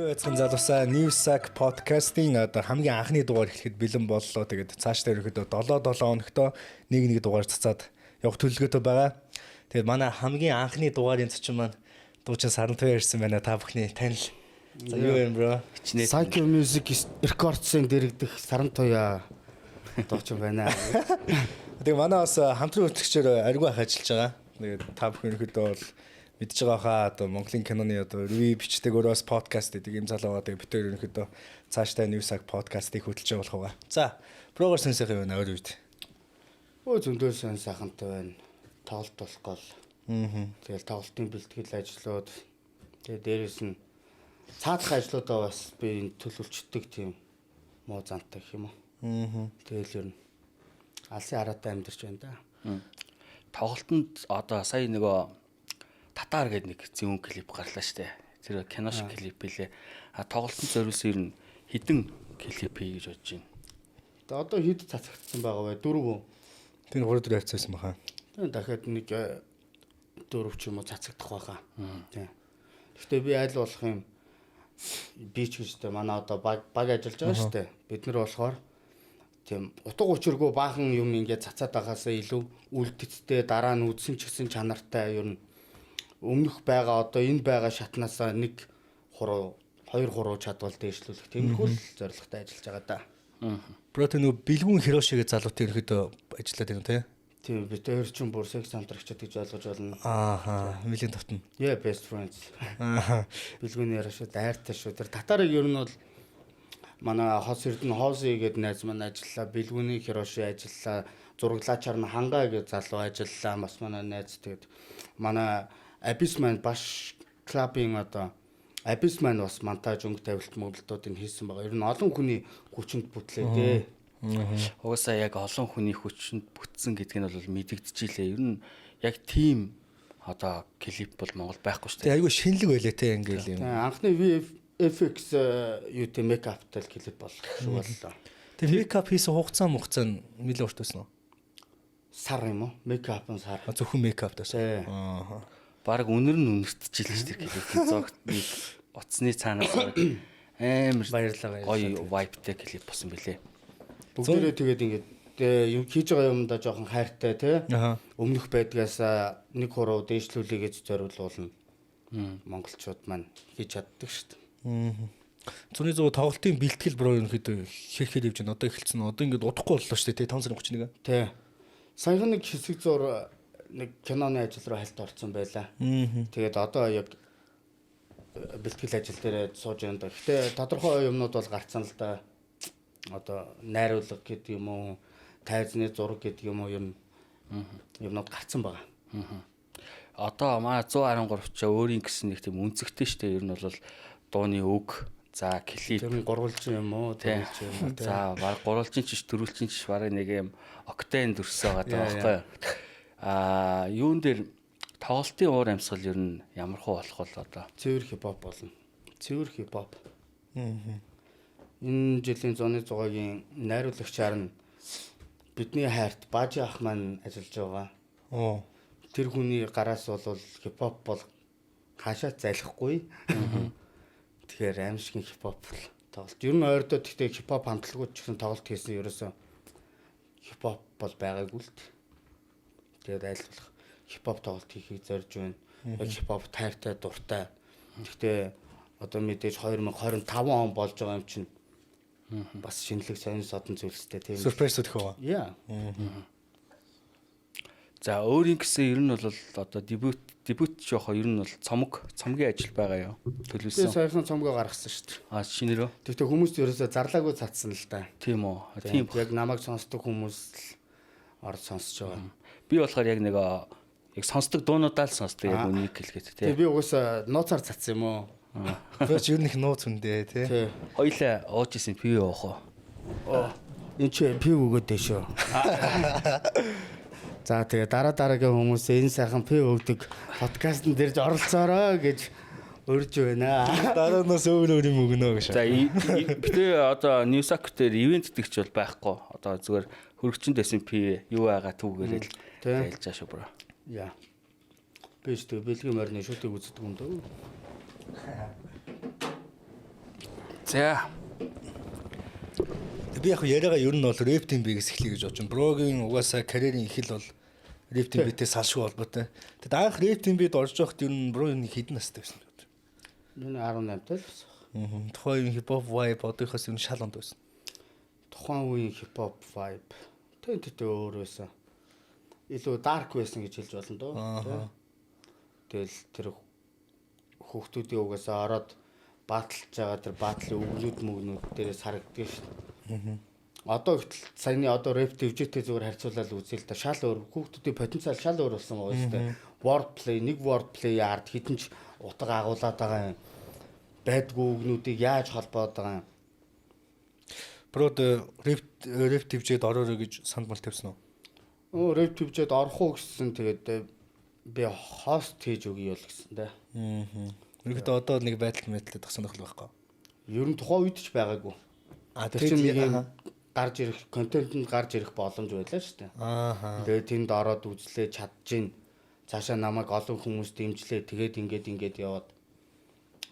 Юу яцхан залуусаа Newsack podcast-ийн одоо хамгийн анхны дугаар эхлэхэд бэлэн боллоо. Тэгээд цаашдаа ерөнхийдөө 7-7 хоногтоо нэг нэг дугаар цацаад явах төлөвлөгөөтэй байгаа. Тэгээд манай хамгийн анхны дугаарын зочин маань дуучин Сарантуяа ирсэн байна. Та бүхний танил. За юу юм bro? Хичнээн Psycho Music Records-ын дэрэгдэх Сарантуяа дуучин байна. Тэгээ манай бас хамтран хөтлөгчөөр Аргу ах ажиллаж байгаа. Тэгээд та бүхэн ерөнхийдөө бол мэдж байгаа хаа одоо Монголын киноны одоо review бичдэг өөрөө бас подкаст гэдэг юм залуу байгаа. Тэгээ бид тэр ерөнхийдөө цаашдаа Newsack podcast-ыг хөтлөж явуулах байгаа. За, bro-гоор сонсох юм байна өөр үед. Өө зөндөө сайн сайхантай байна. Тоглолт болох гол. Аа. Тэгэл тоглолтын бэлтгэл ажлууд тэгээ дээрэс нь цаадах ажлуудаа бас би энэ төлөвлөждөг тийм муу зантай гэх юм уу. Аа. Тэгэл ер нь алсын хараатай амьдарч байна да. Тоглолтод одоо сая нөгөө Татар гэдэг нэг зүүн клип гарлаа штэ. Тэр кино шиг клип билээ. А тоглолтод зориулсан ер нь хідэн клип хий гэж бодож байна. Тэгээ одоо хэд цацагдсан байгаа вэ? Дөрөв үү? Тэр 3 4 хавцсан баха. Тэгээ дахиад нэг дөрөв ч юм уу цацагдах байхаа. Тийм. Гэхдээ би аль болох юм би ч гэжтэй манай одоо баг баг ажиллаж байгаа шүү дээ. Бид нар болохоор тийм утга учиргүй баахан юм ингээд цацаад байхаасаа илүү үлдэлттэй дараа нь үдсэн ч гэсэн чанартай ер нь өмнөх байгаа одоо энэ байгаа шатнаасаа нэг хуруу хоёр хуруу чадвал дээшлүүлэх тиймэрхүү л зорилготой ажиллаж байгаа да. Bro тэр нөгөө бэлгүүн Хирошигээ залуутай ерөнхийдөө ажиллаад байна тий. Тийм бид хоёр ч бүр секс хамтрагчд гэж ойлгож байна. Ааха, нэлийн тавтна. Yeah, best friends. Ааха. Бэлгүүний яриа шүү, дайртай шүү. Тэр татарыг ер нь бол манай Хос Эрдэнэ Хоси гэдэг найз маань ажиллаа, Бэлгүүний Хироши ажиллаа, зураглаачаар нь Хангаа гэдэг залуу ажиллаа, бас манай найз тэгээд манай Абис маань баш клубын одоо Абис маань бас монтаж өнгө тавилт мөглөлтүүдийг хийсэн байгаа. Ер нь олон хүний хүчинд бүтлээ дээ. Угаасаа яг олон хүний хүчинд бүтсэн гэдг нь бол мэдэгдэжээ. Ер нь яг тийм одоо клип бол Монгол байхгүй шүү Тэгээ дээ. айгүй шинэлэг байлээ те ингээл юм. Тэгээ анхны VFX юу тэ мейкаптай клип болох шиг боллоо. Тэгээ мейкап хийсэн хугацаа мугацаа нь нэлээд урт байсан уу? Сар юм уу? Мейкап нь сар. А зөвхөн мейкаптаас. Тий. Ааха. Бараг үнэр нь үнэртчихлээ шүү дээ клипийн зогт нэг утасны цаанаас бараг амар Баярлалаа, баярлалаа. гоё vibe-тэй клип болсон билээ. Бүгдээрээ тэгээд ингээд юм хийж байгаа юмдаа жоохон хайртай тий. Аха. Өмнөх байдгаас нэг хуруу дээшлүүлэе гэж зориулуулна. Монголчууд маань хийж чаддаг шүү дээ. Аа. Зуны зөв тоглолтын бэлтгэл bro ерөнхийдөө хэр хэр явж байна. Одоо эхэлсэн. Одоо ингээд удахгүй боллоо шүү дээ те 5 сарын 31. Тий. Саяхан нэг хэсэг зур нэг киноны ажил руу хальт орсон байлаа. Аа. Тэгээд одоо яг бэлтгэл ажил дээр сууж байна да. Гэтэ тодорхой юмнууд бол гарцсан л да. Одоо найруулга гэдэг юм уу, тайзны зураг гэдэг юм уу юм юмнууд гарцсан байгаа. Одоо манай 113 ч өөрийн гэсэн нэг тийм үнцэгтэй шүү дээ. Ер нь бол дууны үг, за клип Тэр нь гурвалжин юм уу, тий. дөрвөлжин юм уу тий. За баг гурвалжин чиш дөрвөлжин чиш бараг нэг юм октейн дүрс байгаа даа Яа, байхгүй юу? Аа юун дээр тоглолтын уур амьсгал ер нь ямар хуу болох вэ одоо? Цэвэр хипхоп болно. Цэвэр хипхоп. Аа. Энэ жилийн зуны зугаагийн найруулагчаар нь бидний хайрт Бажи ах маань ажиллаж байгаа. Оо. Тэр хүний гараас бол хипхоп бол хаашаа залхихгүй. Тэгэхээр аимшигын хипхоп л тоглолт. Ер нь ойрдоо гэхдээ хипхоп хамтлагууд ч гэсэн тоглолт хийсэн ерөөсөө хипхоп бол байгаагүй л дээ. Тэгээд аль болох хипхоп тоглолт хийхийг зорж байна. Яг хипхоп тайртай дуртай. Гэхдээ одоо мэдээж 2025 он болж байгаа юм чинь бас шинэлэг сонин содон зүйлстэй тийм. Сюрприз өгөх үү? Яа. За өөрийн гэсэн ер нь бол одоо дебют ч яхаа ер нь бол цомгийн ажил байгаа юу? Тэгээ Төлөвлөсөн. саяхан цомгоо гаргасан шүү дээ. А шинээрөө. Тэгтээ хүмүүс ерөөсөө зарлаагүй цацсан л да. Тийм үү. Тийм. Яг намайг сонсдог хүмүүс л орж сонсож байгаа. Би болохоор яг нэг яг сонсдог дуунуудаа л сонсдог яг үнийг хэлгээд Тэгээ тий. би угаасаа нууцаар цацсан юм уу? Bro ч ер нь их нууц үндэ те. Тий. Хоёлаа ууж исэн пив уух уу? Оо. Энд чи пив өгөөд дээ шүү. За тэгээ дараа дараагийн хүмүүс энэ сайхан пив өгдөг подкастн дээр оролцоорой гэж урьж байна. Дараанаас өөр өөр юм өгнө гэж. За битээ одоо Newsac дээр ивент гэдэг ч бол байхгүй. Одоо зүгээр хөрөгчөнд байсан пив юу байгаа түүгээрээ л Тий. ялж байгаа шүү bro. Яа. Би ч тэгээ бэлгийн морины шүтийг үздэг юм дөө. За. Би яг яриагаа ер нь бол Rap Team B-гээс эхлэе гэж бодож байна. Брогийн угаасаа карьерийн эхэл бол Rap Team B-тэй салшгүй холбоотой. Тэгэд анх Rap Team B-д орж байхад ер нь Бро энэ хэдэн настай байсан бэ? Миний 18 тал байсан. Тухайн үеийн хипхоп vibe одоохоос ер нь шал онд байсан. Тухайн үеийн хипхоп vibe тэнтэй өөр байсан. Илүү dark байсан гэж хэлж болно доо. Тэгэл тэр хүүхдүүдийн угаасаа ороод battle ж байгаа тэр battle ын үгнүүд мөгнүүд дээрээс харагддаг шүү дээ. Одоо гэтэл саяны одоо рэп дэвжээтэй зүгээр харьцуулаад үзье л да, шал өөр, хүүхдүүдийн потенциал шал өөр болсон байгаа шүү дээ. Word play, нэг word play ард хэдэн ч утга агуулад байгаа юм. Байдгүй үгнүүдийг яаж холбоод байгаа юм. Брод рэп твжээд ороорой гэж санд мал тавьсан уу? Өө, рэп твжээд орох уу гэсэн, тэгээд би host хийж өгье л гэсэн дээ. Ерөнхийдөө одоо нэг байдал мэдлээд сонирхол байхгүй. Ер нь тухайн үед ч байгаагүй. А, тэр чинь нэг юм гарч ирэх контентэнд гарч ирэх боломж байлаа шүү дээ. Тэгээд тэнд ороод үзлээ, чадчихээн. Цаашаа намайг олон хүмүүс дэмжлээ. Тэгээд ингээд ингээд яваад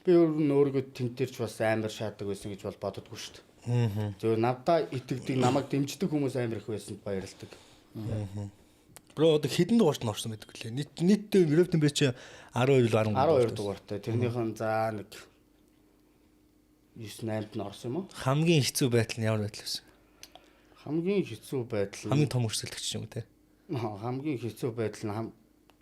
би өөр нь өөрийгөө тент дээр ч бас амар шаадаг байсан гэж бол боддоггүй шүү дээ. Зөв надаа итгэдэг, намайг дэмждэг хүмүүс амар их байсанд баярлдаг. Бро одоо хэдэн дугаарт нь орсон байдаг лээ? Нийт нийтдээ Rap Team B чи 12 13 12 дугаартай. Тэрнийх нь за нэг 9 8-д нь орсон юм уу? Хамгийн хэцүү байдал нь ямар байдал байсан? Хамгийн хэцүү байдал нь хамгийн том өрсөлдөгч юм те. Хамгийн хэцүү байдал нь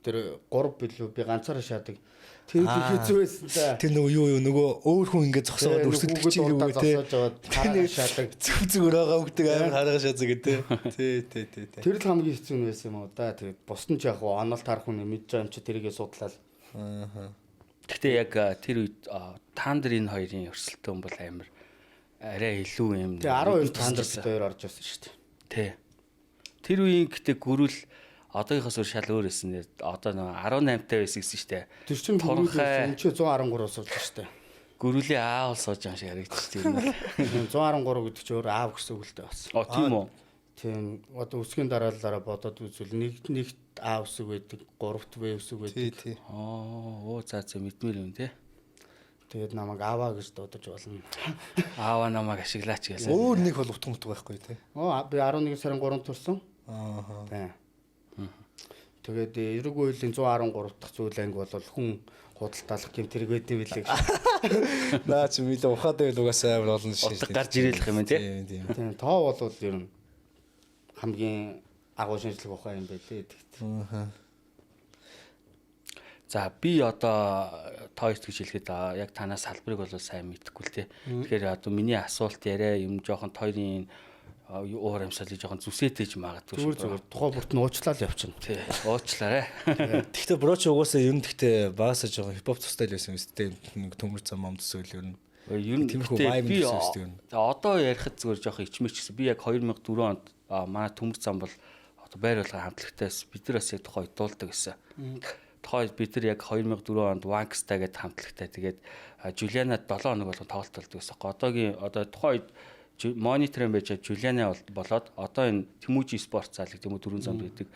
тэр 3 билүү би ганцаараа шаадаг. Тэр хэцүү байсан да. Тэр нөгөө юу нөгөө өөр хүн ингээд зогсоод өрсөлдөгч юм үү те. Тэр шаадаг. Зүг зүгээр байгаа хөгдөг амар харгаа шаазаг гэ те. Тий, тий, тий, тий. Тэр л хамгийн хэцүү нь байсан юм уу да. Тэгээд бус нь ч яг онол тарах хүн мэдж байгаа юм чи тэрийгээ судлаад. Аа. Гэтэ яг тэр үед Thunder энэ хоёрын өрсөлдөөн бол амар арай илүү юм. Тэгээ 12 Thunder хоёр орж ирсэн шүү дээ. Тий. Тэр үеийн гэтэ гүрүүл одоогийнхоос өөр шал өөр байсан. Одоо нэг 18 таа байсан гэсэн шүү дээ. Тэр чинь гүрүүл энэ чи 113 сууж шүү дээ. Гүрүүлийн аав сууж байгаа шиг харагдчих тийм үү. 113 гэдэг чи өөр аав гэсэн үг л дээ бас. Оо, тийм үү. Тийм. Одоо үсгийн дараалалаараа бодоод үзвэл нэг нэгт А үсэг байдаг, гуравт В үсэг байдаг. Тий, тий. Оо, за за мэдмээр юм те. Тэгээд намайг ааваа гэж дуудаж болно. Аава намайг ашиглаач гэсэн. Өөр нэг бол утга мутга байхгүй те. Оо, би 11 сарын 3-нд төрсөн. Аа. Тийм. Тэгээд эрэг үеийн 113 дахь зүйл анги бол хүн худалдаалах гэмт хэрэг байд юм билээ гэж. Наа чи мэлээ ухаад байл угаасаа амар олон шин. Утга гарч ирээх юм те. Тийм, тийм. Тийм, тоо бол ер нь хамгийн агуу шинжлэх ухаан юм байлээ гэдэгт. Аа. За би одоо тоо гэж хэлэхэд яг танаас салбарыг бол сайн мэдэхгүй л те. Тэгэхээр одоо миний асуулт яриа юм жоохон тойрын уур амьсгалыг жоохон зүсээтэйж магадгүй шүү. Зүгээр тухай бүрт нь уучлал явчихна. Тий, уучлаарай. Гэхдээ бро чи угаасаа ер нь гэхдээ багасаа жоохон хипхоп тустай л байсан юм шүү дээ. Нэг төмөр зам ам төсөөл ер нь. Ер нь тиймэрхүү vibe гэсэн юм шүү дээ. Одоо ярихад зүгээр жоохон ичмэр ч гэсэн би яг 2004 онд манай төмөр зам бол одоо байр болгон хамтлагтайс бид нар бас яг тухай дуулдаг гэсэн. Тухай бид нар яг 2004 онд Wanksta гэдэг хамтлагтай тэгээд Juliana 7 хоног болгон тоглолт болдог гэсэн. Одоогийн одоо тухай үед мониторын байж Juliana болоод одоо энэ Тэмүүжи спорт зал гэх юм уу дөрвөн замд байдаг.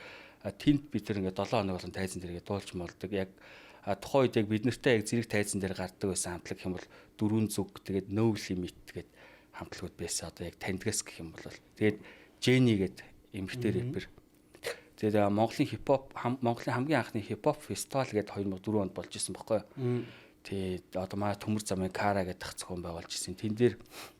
Тэнд бид нар ингээд 7 хоног болгон тайзан дээр ингээд дуулж молдог. Яг тухайн үед яг бид нартай яг зэрэг тайзан дээр гардаг байсан хамтлаг гэх юм бол дөрвөн зүг тэгээд No Limit тэгээд хамтлагууд байсан. Одоо яг таньдгаас гэх юм бол тэгээд Jenny гэдэг эмэгтэй рэпер. Тэгээд Монголын хипхоп Монголын хамгийн анхны хипхоп фестивал гэдэг 2004 онд болж исэн баггүй юу? Тэгээд одоо манай төмөр замын Кара гэдэг зохион байгуулж исэн. Тэн дээр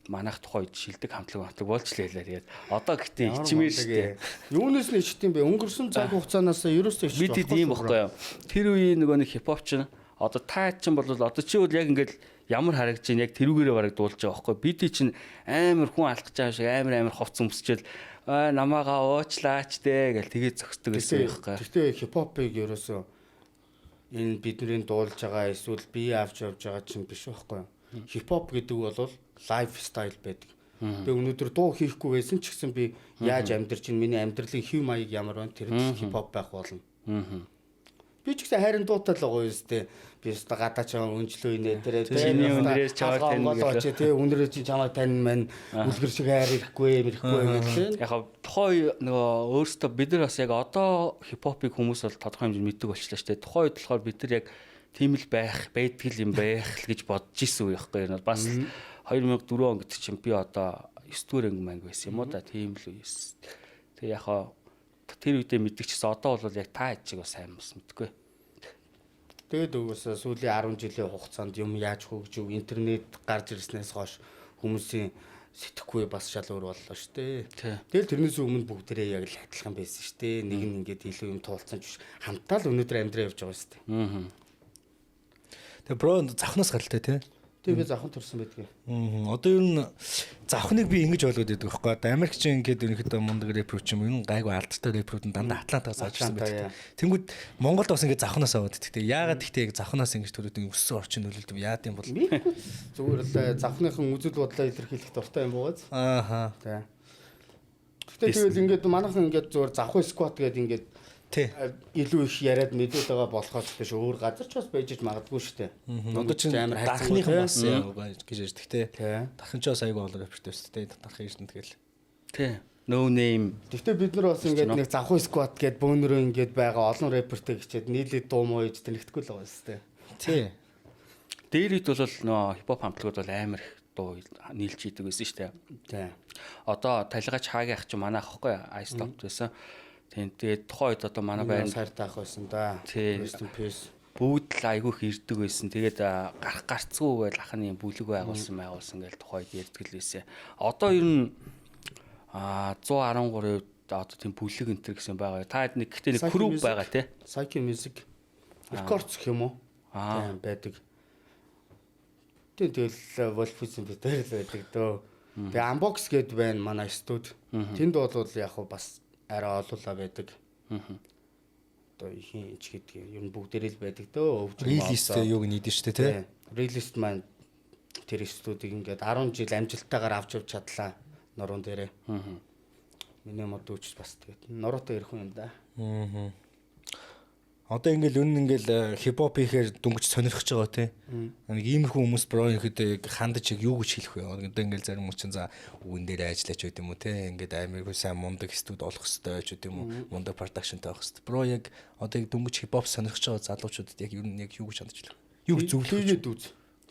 манайх тухай үед шилдэг хамтлаг болж лээлээ. Тэгээд одоо гэтээ ичмээр шүү дээ. Юунаас нь ичт юм бэ? Өнгөрсөн цаг хугацаанаас ерөөсөө ичж болохгүй. Бид ийм баггүй юу? Тэр үеийн нөгөө нэг хипхоп чинь одоо та чинь бол одоо чи бол яг ингээд ямар харагдаж байна яг тэрүүгээрээ бараг дуулж байгаа байхгүй. Бид чинь амар хүн алхаж байгаа шиг амар амар хувц өмсчээл намаагаа уучлаач дээ гэл тэгээд зөксдөг гэсэн юм байхгүй. Гэхдээ хипхопыг ерөөсөө энэ бидний дуулж байгаа эсвэл бие авч явж байгаа чинь биш байхгүй юу? Хипхоп гэдэг бол лайфстайл байдаг. Би өнөөдөр дуу хийхгүй байсан ч гэсэн би яаж амьдарч чинь миний амьдралын хэв маяг ямар байна тэр хипхоп байх болно. Би ч гэсэн харин дуутай л байгаа юм зү. Би өстө гадаа чамаа өнжлөө инээ тэр чиний үнрээр чамаа таньна гэж тий үнрээр чи чамаа таньна мэн үлгэр шиг хайр ирэхгүй мэрэхгүй гэлээ. Яг тухайн нөгөө өөрөөсөө бид нар бас яг одоо хипхопыг хүмүүс бол тодорхой хэмжээнд мэддэг болчлаа шүү дээ. Тухайн үед болохоор бид нар яг тийм л байх байдгал юм байх л гэж бодож исэн үе байхгүй юу. Бас 2004 он гэдэг чинь би одоо 9 дугаар анги манг байсан юм уу да, тийм л үе. Тэгээ яг хаа тэр үедээ мэддэг чсэн одоо бол яг та хэд чиг бас сайн бас мэдгүй. Тэгээд угсаа сүүлийн 10 жилийн хугацаанд юм яаж хөгжив, интернет гарч ирснээс хойш хүмүүсийн сэтгэхгүй бас шал өөр боллоо шүү дээ. Тэгэл тэрнээс өмнө бүгдээрээ яг л адилхан байсан шүү дээ. Нэг нь ингээд илүү юм туулсан ч биш. Хамтаа л өнөөдөр амьдраа явж байгаа шүү дээ. Тэгээ бро завхнаас гаралтай тий. Тэгээ би завхан төрсэн байдгийг. Одоо ер нь завхныг би ингэж ойлгоод байдаг байхгүй. Одоо Америк чинь ингээд ерөнхийдөө мундаг рэпер ч юм уу, ер нь гайгүй алдартай рэперүүд нь дандаа Атлантаас авч ирсэн байдаг. Тэнгүүд Монголд бас ингээд завхнаас аваад идэх. Тэгээ яагаад гэхдээ яг завхнаас ингэж төрөөд ингээд өссөн орчин нөлөөлдөг яад юм бол. Зүгээр л завхныхан үзэл бодлоо илэрхийлэх дуртай юм буугаз. Ааха. Тэ. Гэхдээ тэгэл ингээд манайхан ингээд зүгээр завхын сквот гэдэг ингээд илүү их яриад мэдээд байгаа болохоос биш өөр газар ч бас байж магадгүй шүү дээ. Одоо чинь амар дархныхан хайцсан бас яа гэж ярьж тий. Тий. Дархан ч бас айгүй олон рэпертэй өссөн тий. Дархан ирсэн тэгэл. Тий. No name. Гэхдээ бид нар бас ингээд нэг завхын сквот гэдэг бөөнөрөө ингээд байгаа олон рэпертэй хичээд нийлээд дуу муу хийж тэнэгдэхгүй л байгаа шүү дээ. Тий. Дээр үед бол нөө хипхоп хамтлагууд бол амар их дуу нийлж идэг байсан шүү дээ. Тий. Одоо талигач хаагийн ах чинь манай ах хгүй Ice Top байсан. Тийм тэгээд тухайн үед одоо манай Баян байранд сайртай ах байсан да. Тий. Rest in peace. Бүгд л айгүйх ирдэг байсан. Тэгээд гарах гарцгүй байл ахны бүлэг байгуулсан гэж тухайн үед ярьдаг л байсан. Одоо ер нь 113% одоо тийм бүлэг энэ төр гэсэн байгаа. Та хэд нэг гэхдээ нэг crew байгаа тий. Psyche Music. Records гэх юм уу? Тийм байдаг. Тийм тэгэл Wolfism бид тэр л байдаг дөө. Тэгээ Unbox гэд байна манай студ. Тэнд бол яг хуу бас арай олуулаа байдаг. Одоо ихийн ч гэдгийг ер нь бүгдээрээ л байдаг дөө. Релист юуг нийдэн шүү дээ тий. Релист маань тэр студийг ингээд 10 жил амжилттайгаар авч явж чадлаа нуруунд дээрээ. Миний мод үүч бас тэгээд нуруутай ирэх юм да. Одоо ингээл үнэн ингээл хипхоп хийхээр дөнгөж сонирхож байгаа тий. Нэг иймэрхүү хүмүүс бро ерөнхийдөө яг хандаж яг юу гэж хэлэх вэ? Одоо ингээл зарим хүмүүс чинь за үгэн дээр ажиллаач байд юм уу тий. Ингээд амар сайн мундаг студ олох хэвээр ч гэдэм юм уу. Мундаг продакшнтай байх хэвээр. Бро яг одоо яг дөнгөж хипхоп сонирхож байгаа залуучуудад яг ер нь яг юу гэж хандаж хэлэх вэ? Юу гэж зөвлөх вэ? Хийгээд үз.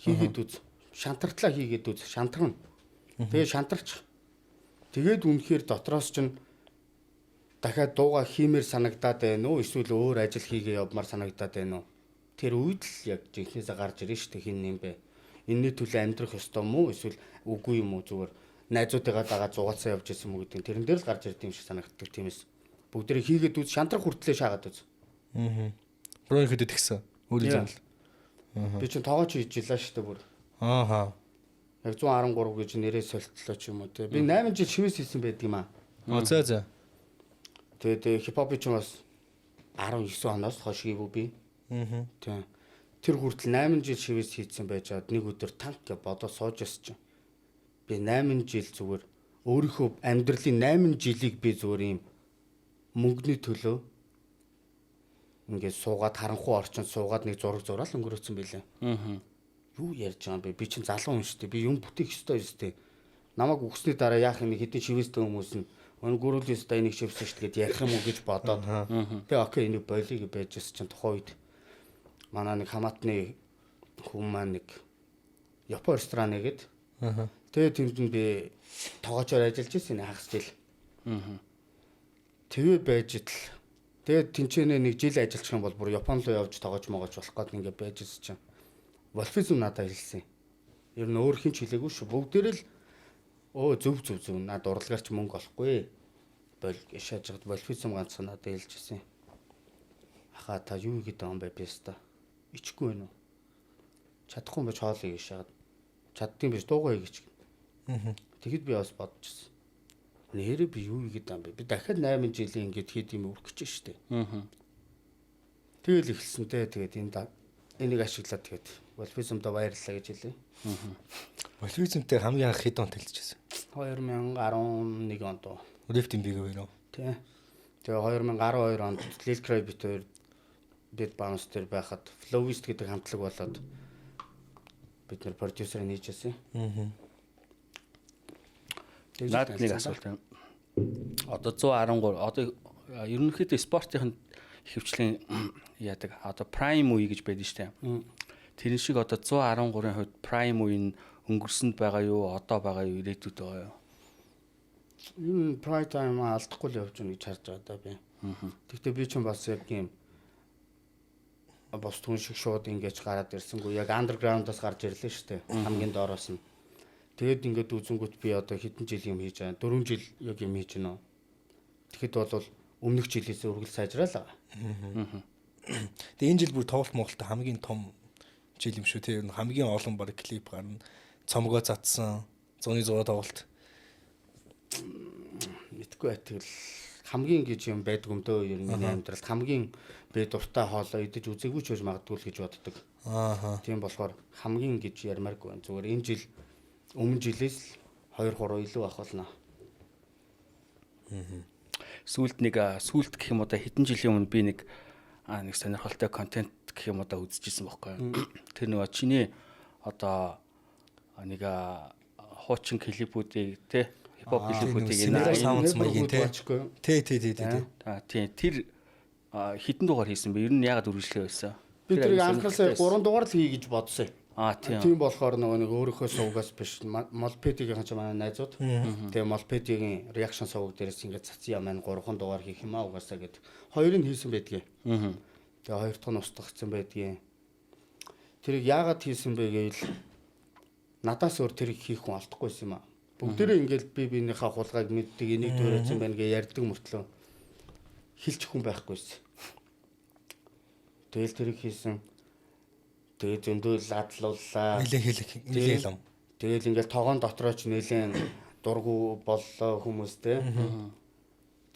Хийгээд үз. Шантартлаа хийгээд үз. Шантарна. Тэгээ шантарч. Тэгээд үнэхээр дотроос чинь дахиад дууга хиймээр санагдаад байна уу? Эсвэл өөр ажил хийгээ явмаар санагдаад байна уу? Тэр үед л яг жинхнээсээ гарч ирнэ шүү дээ хин юм бэ? Энэний төлөө амьдрах ёстой юм уу? Эсвэл үгүй юм уу? Зүгээр найзуудыгаа дагаад зугаацсан явж исэн юм уу гэдэг нь тэрэн дээр л гарч ирд юм шиг санагддаг тиймээс. Бүгдээрээ хийгээд үз, шантрах хүртлээ шаагаад үз. Бро ихэд тэгсэн. Өөрийн зөвлөл. Би чинь тоогооч хийж илаа шүү дээ бүр. Ааха. Яг 113 гэж нэрээ солилцлоо ч юм уу те. Би 8 жил шивээс хийсэн байдаг юм аа. За за. Тэгээд хипхопын чинь бас 19 оноос хойш хийвүү би. Тийм. Тэр хүртэл 8 жил шивээс хийсэн байж чад нэг өдөр танк гэж бодоо сууж байсан чинь. Би 8 жил зүгээр өөрийнхөө амьдралын 8 жилийг би зүгээр юм мөнгөний төлөө ингээд суугаад харанхуй орчинд суугаад нэг зураг зураал өнгөрөөцсөн байлээ. Юу ярьж байгаа юм бэ? Би чинь залуу хүн шүү дээ. Би юм бүтээх ёстой юм шүү дээ. Намайг үхсний дараа яах юм хэдэн шивээстэй хүмүүс нь өнө гөрүүлээс да энийг шивсэн шүү дээ гэд ярих юм уу гэж бодоод. Тэгээ окей энийг болиё гэж байжсэн чинь тухайн үед манай нэг хамаатны хүн маань нэг Япон ресторан нэгэд. Тэгээ тэнд нь би тоогоочоор ажиллаж байсан хагас жил. Тэгээ байж итл. Тэгээд тэнцэнэ нэг жил ажиллах юм бол бүр Япон руу явж тоогооч могооч болох гээд ингээд байж исэн чинь Wolfism надад хэлсэн. Ер нь өөр хин ч хэлээгүй шүү. Бүгдээрээ л өө зөв зөв зөв над урлагаарч мөнгө олохгүй. Бол шааж хад Wolfism ганцхан надад хэлжсэн. Ахаа та юу хийгээд байгаа юм бэ песта? Ичихгүй байна уу? Чадахгүй юм байж хоол хийж шагаад. Чаддсан биш дуугаа хийгээч. Тэгэхэд би бас бодчихсон. Нэрээ би юу хийгээд байгаа юм бэ? Би дахиад 8 жилийн ингэж хийд юм өрөх гэж штэ. Тэгэл эхэлсэн те. Тэгээд энэ энийг ашиглаад тэгээд Wolfism-д баярлалаа гэж хэлье. Wolfism-тэй хамгийн анх хэд он танилцчихсан? 2011 онд. Left in Big вэ? Тий. Тэгээ 2012 онд Lil Cry бит хоёр бид Bounce дээр байхад Flowist гэдэг хамтлаг болоод бид нэр продюсер нээжсэн. Наад нэг асуулт юм. Одоо 113 одоо ерөнхийдөө спортын ихэвчлэн яадаг одоо prime үе гэж байдаг шүү дээ. Тэрэн шиг одоо 113-ын хувьд prime үе нь Өнгөрсөнд байгаа юу, одоо байгаа юу, ирээдүйд байгаа юу? Ер нь prime time алдахгүй л явж байна гэж харж байгаа даа би. Гэхдээ би ч бас яг юм бус түн шиг шууд ингэж гараад ирсэнгүй. Яг underground-аас гарч ирлээ шүү дээ. Хамгийн доороос нь. Тэгээд ингээд үзэнгүүт би одоо хэдэн жил юм хийж байгаа. 4 жил яг юм хийж байна. Тэгэхэд бол өмнөх жилээс үргэлж сайжраал байгаа. Тэгээ энэ жил бүр тоглолт Монголд хамгийн том жил юм шүү тий. Хамгийн олон баг клип гарна. Цомгоо цацсан 106 тоглолт. Мэдгүй бай, тэгэл хамгийн гэж юм байдаг юм дөө ер нь миний амьдралд хамгийн би дуртай хоолоо идэж үзээгүй ч байж магадгүй л гэж боддог. Тийм болохоор хамгийн гэж ярмааргүй байна. Зүгээр энэ жил өмнө жилээс л 2 3 илүү ах болно. Сүүлд нэг сүүлд гэх юм уу да, хэдэн жилийн өмнө би нэг нэг сонирхолтой контент гэх юм уу да үзчихсэн байхгүй юу. Тэр нөгөө чиний одоо нэг хуучин клипүүдийг те, хипхоп клипүүдийг энэ sounds маягийн те. Тий, тий, тий, тий. Тий, тэр хэдэн дугаар хийсэн бэ? Ер нь яагаад үргэлжлээ байсан? Би тэрийг анхнаасаа 3 дугаар л хий гэж бодсон. Тийм. Тийм болохоор нөгөө нэг өөрийнхөө сувгаас биш, Молпедигийн ч манай найзууд. Тэгээ Молпедигийн reaction сувг дээрээс ингээд цацсан юм маань 3 дугаар хийх юм аа угаасаа гэд. Хоёрыг хийсэн байдгийг. Тэгээ хоёр дахь нь устгагдсан байдгийг. Тэрийг яагаад хийсэн бэ гэвэл надаас өөр тэрийг хийх хүн олдохгүйсэн юм аа. Бүгдээрээ ингээд би биенийхээ хулгайг мэддэг, энийг дүүрээсэн байна гэж ярьдаг мөртлөө хэлчих хүн байхгүйсэн. Тэгэл тэрийг хийсэн. Тэгээ зөндөө ладлууллаа. Нилээн хэлэх, нилээн лам. Тэгэл ингээл тогоон дотроо ч нилээн дургу боллоо хүмүүстэй.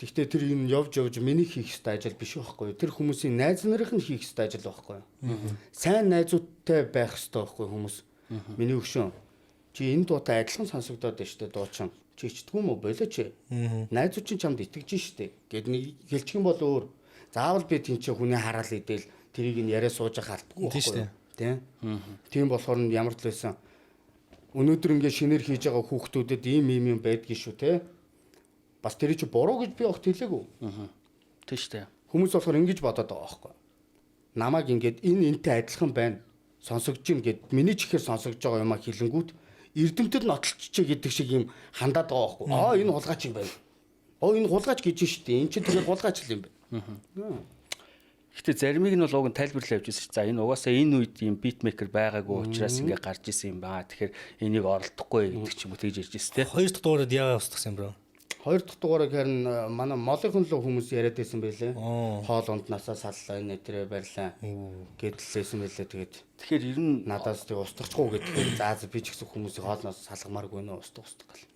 Гэхдээ тэр юм явж явж миний хийх ёстой ажил биш байхгүй юу? Тэр хүмүүсийн найз нарын нь хийх ёстой ажил байхгүй юу? Сайн найзуудтай байх ёстой байхгүй хүмүүс. Миний өгшөн. Чи энэ дуутай адилхан сонсогдоод байна штэ дуучин. Чи ичдэггүй юм уу? Болооч. Найзууд чинь чамд итгэж штэ. Гэт нэг хэлчих юм бол өөр. Заавал би тэнцээ хүний хараал идэл тэрийг нь яриа сууж ахалтгүй байхгүй юу? Тэ? Тийм болохоор нь ямар ч лээсэн өнөөдөр ингээ шинээр хийж байгаа хүүхдүүдэд ийм ийм юм байдгийг шүү те. Бас тэр чи буруу гэж би огт хэлээгүй. Тийм шүү дээ. Хүмүүс болохоор ингэж бодоод байгаа байхгүй. Намайг ингээд энэ энтэй адилхан байна. Сонсогдож гин гэд миний чихээр сонсогдож байгаа юмаа хэлэнгүүт эрдэмтэд нь отолчжээ гэдэг шиг юм хандаад байгаа байхгүй. Аа энэ хулгайч юм байна. Оо энэ хулгайч гэж шүү дээ. Энэ чинь тэгэхээр хулгайч л юм байна. Гэтэ заримыг нь бол уг нь тайлбарлаа явж байсан. За энэ угаасаа энэ үед ийм битмейкер байгаагүй учраас ингээ гарч исэн юм ба. Тэгэхээр энийг оролдохгүй гэдэг ч юм уу тэгж ярьж байсан те. Хоёр дахь дугаарад яагаад устгасан юм бро? Хоёр дахь дугаарыг харин манай молынхон л хүмүүс яриад байсан байлээ. Хоол унднаасаа саллаа энэ тэрэ барьлаа гэдэлсэн байлээ. Тэгээд тэгэхээр ер нь надаас тэг устгахгүй гэдгээр за би ч гэсэн хүмүүсийг хоолноос салгамааргүй нөө устгах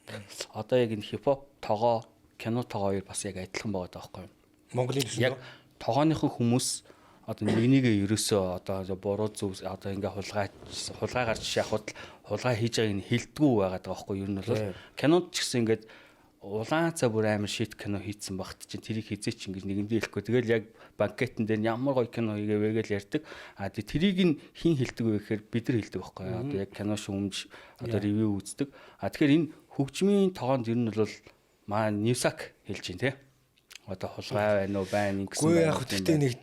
гал. Одоо яг энэ хипхоп тогоо, кино тогоо хоёр бас яг адилхан байгаа даахгүй юу? Монголын түвшинд яг тогооныхон хүмүүс одоо нэг нэгээ ерөөсөө одоо буруу зөв одоо ингээ хулгай гарч шахахад хулгай хийж байгааг нь хилдэггүй байгаад байгаа байхгүй юу? Ер нь бол кинонд ч гэсэн ингээд улаан цаа бүр амар шит кино хийцэн багт чинь тэрийг хизээч ингэж нэгэндээ хэлэхгүй. Тэгэл яг банкетэн дээр ямар гоё кино хийгээвэ гэж ярьдаг. А тэрийг нь хэн хэлдэг вэ гэхээр бид нар хэлдэг байхгүй юу? Одоо яг кино шүүмж одоо ревю үздэг. А тэгэхээр энэ хөгжмийн тогоонд ер нь бол маа Newsak хэлж байна те. Одоо хулгай байна уу байна ингэсэн байна. Үгүй яг гэхдээ нэг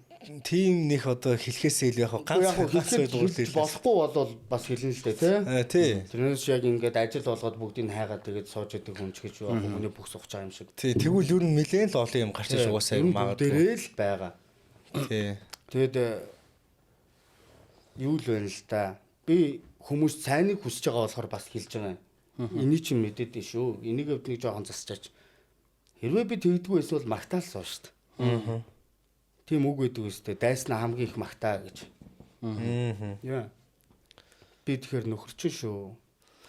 тийм нэг одоо хэлэхээсээ илүү яг ганц ганц хоёр болохгүй бол бас хэлнэ л дээ тий. Тий. Тэрнээс яг ингээд ажил болгоод бүгдийг хайгаад тэгээд сууж идэг хүн ч гэж юу хүний бүх сухаж байгаа юм шиг. Тий, тэгвэл ер нь нэлээд л олон юм гарч иж угаасаа юм магадгүй. Дээрээ л байгаа. Тий. Тэгээд юу л байна л да. Би хүмүүс сайныг хүсэж байгаа болохоор бас хэлж байгаа юм. Энийг чинь мэдээд дээ шүү. Энийг өвд нэг жоохон засчаач. Хэрвээ би тэгдэггүй байсан бол магтаал суу шүү дээ. Тийм үг байдаг үстэй. Дайснаа хамгийн их магтаа гэж. Яа. Би тэгэхээр нөхөрчин шүү.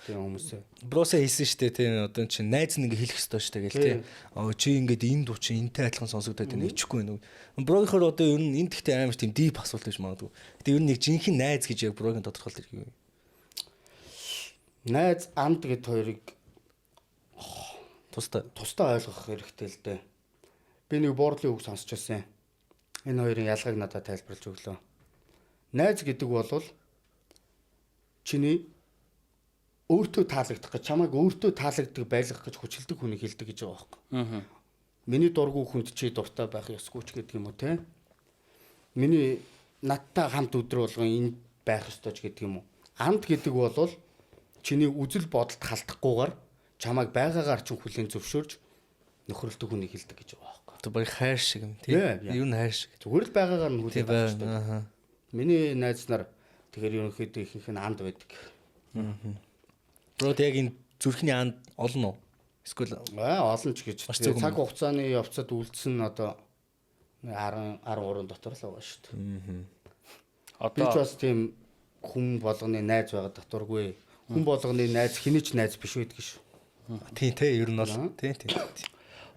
Тийм хүмүүсээ. Бросаа хэлсэн шүү дээ тийм одоо чинь найз нь ингээ хэлэх ёстой шүү дээ гэл тийм. Аа чи ингээд энэ дуу чинь энтэй адилхан сонсогдоод байна ичихгүй нүг. Брогийнхоор одоо ер нь энэ тэгтээ амар тийм дип асуулт гэж магадгүй. Гэтэ ер нь нэг жинхэнэ найз гэж яг брогийн тодорхойлол хэрэг юу юм? Найз амд гэд хоёрыг тусдаа ойлгох хэрэгтэй л дээ. Би нэг буурлын үг сонсч байсан. Энэ хоёрын ялгааг надад тайлбарлаж өглөө. Найз гэдэг бол чиний өөртөө таалагдах гэж, чамайг өөртөө таалагддаг байлгах гэж хүчилдэг хүнийг хэлдэг гэж байгаа байхгүй. Миний дургүй хүнд чи дуртай байх ёсгүй ч гэдэг юм уу те. Миний надтай хамт өдөр болгон энд байх ёстой ч гэдэг юм уу. Амт гэдэг бол Чиний үзэл бодолд халдахгүйгээр чамайг байгаагаар чинь хүлээн зөвшөөрж нөхөрлөдөг хүнийг хэлдэг гэж байгаа байхгүй. Одоо баг хайр шиг юм тий. Юу н хайр шиг. Зүгээр л байгаагаар нь хүлээн авчдаг. Миний найз нар тэгэхээр ерөнхийдөө ихэнх нь анд байдаг. Бро яг энэ зүрхний анд олон уу? Эсвэл олон ч гэж. Цаг хугацааны явцад үлдсэн одоо 10 13 дотор л байгаа шүү дээ. Одоо би ч бас тийм хүн болгоны найз байгаа татваргүй. Хүн болгоны найз хэний ч найз биш байдаг шүү. Тийм тий, ер нь бол тий тий.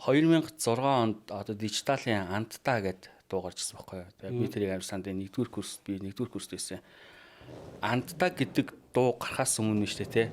2006 онд одоо дижиталын андтаа гэд дуу гарч ирсэн байхгүй юу. Тэгээ би тэрийг амар санд нэгдүгээр курс би нэгдүгээр курст байсан. Андтаа гэдэг дуу гарахаас өмнө нь шүү дээ тий.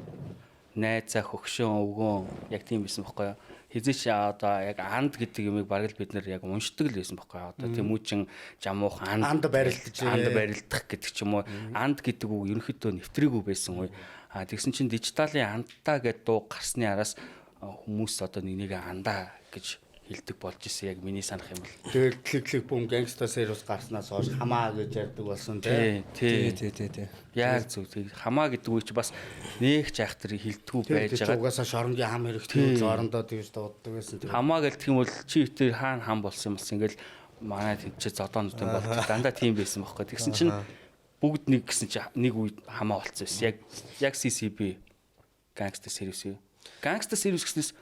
Найзаа хөгшөн өвгөн яг тийм байсан байхгүй юу. Хизээч одоо яг анд гэдэг юмыг бараг л бид нэр яг уншдаг л байсан байхгүй юу. Одоо тэмүүчин жамуух анд барилдаж анд барилдах гэдэг ч юм уу. Анд гэдэг үг ерөнхийдөө нэвтрээгүй байсан үе. А тэгсэн чинь дижиталын андтаа гэдэг дуу гарсны араас хүмүүс одоо нэг нэгэ андаа гэж хэлдэг болж исэн яг миний санах юм бол. Тэгэл клик клик бум Gangsta Series гарснаас хойш хамаа гэж ярьдаг болсон тий. Тий тий тий. Яг зөв. Хамаа гэдэг үг чи бас нээх жайхтар хэлдэггүй байж байгаа. Угаасаа шоронгийн хам хэрэгтэй орондоо тэгж дууддаг байсан. Хамаа гэлтэх юм бол чи битэр хаана хам болсон юм болсон ингээл манай тэмцээ зодоонууд юм болдог. Дандаа тийм байсан байхгүй. Тэгсэн чинь бүгд нэг гэсэн чи нэг үед хамаа болцсон байсан. Яг CCB Gangsta Series юу. Gangsta Series гэснээс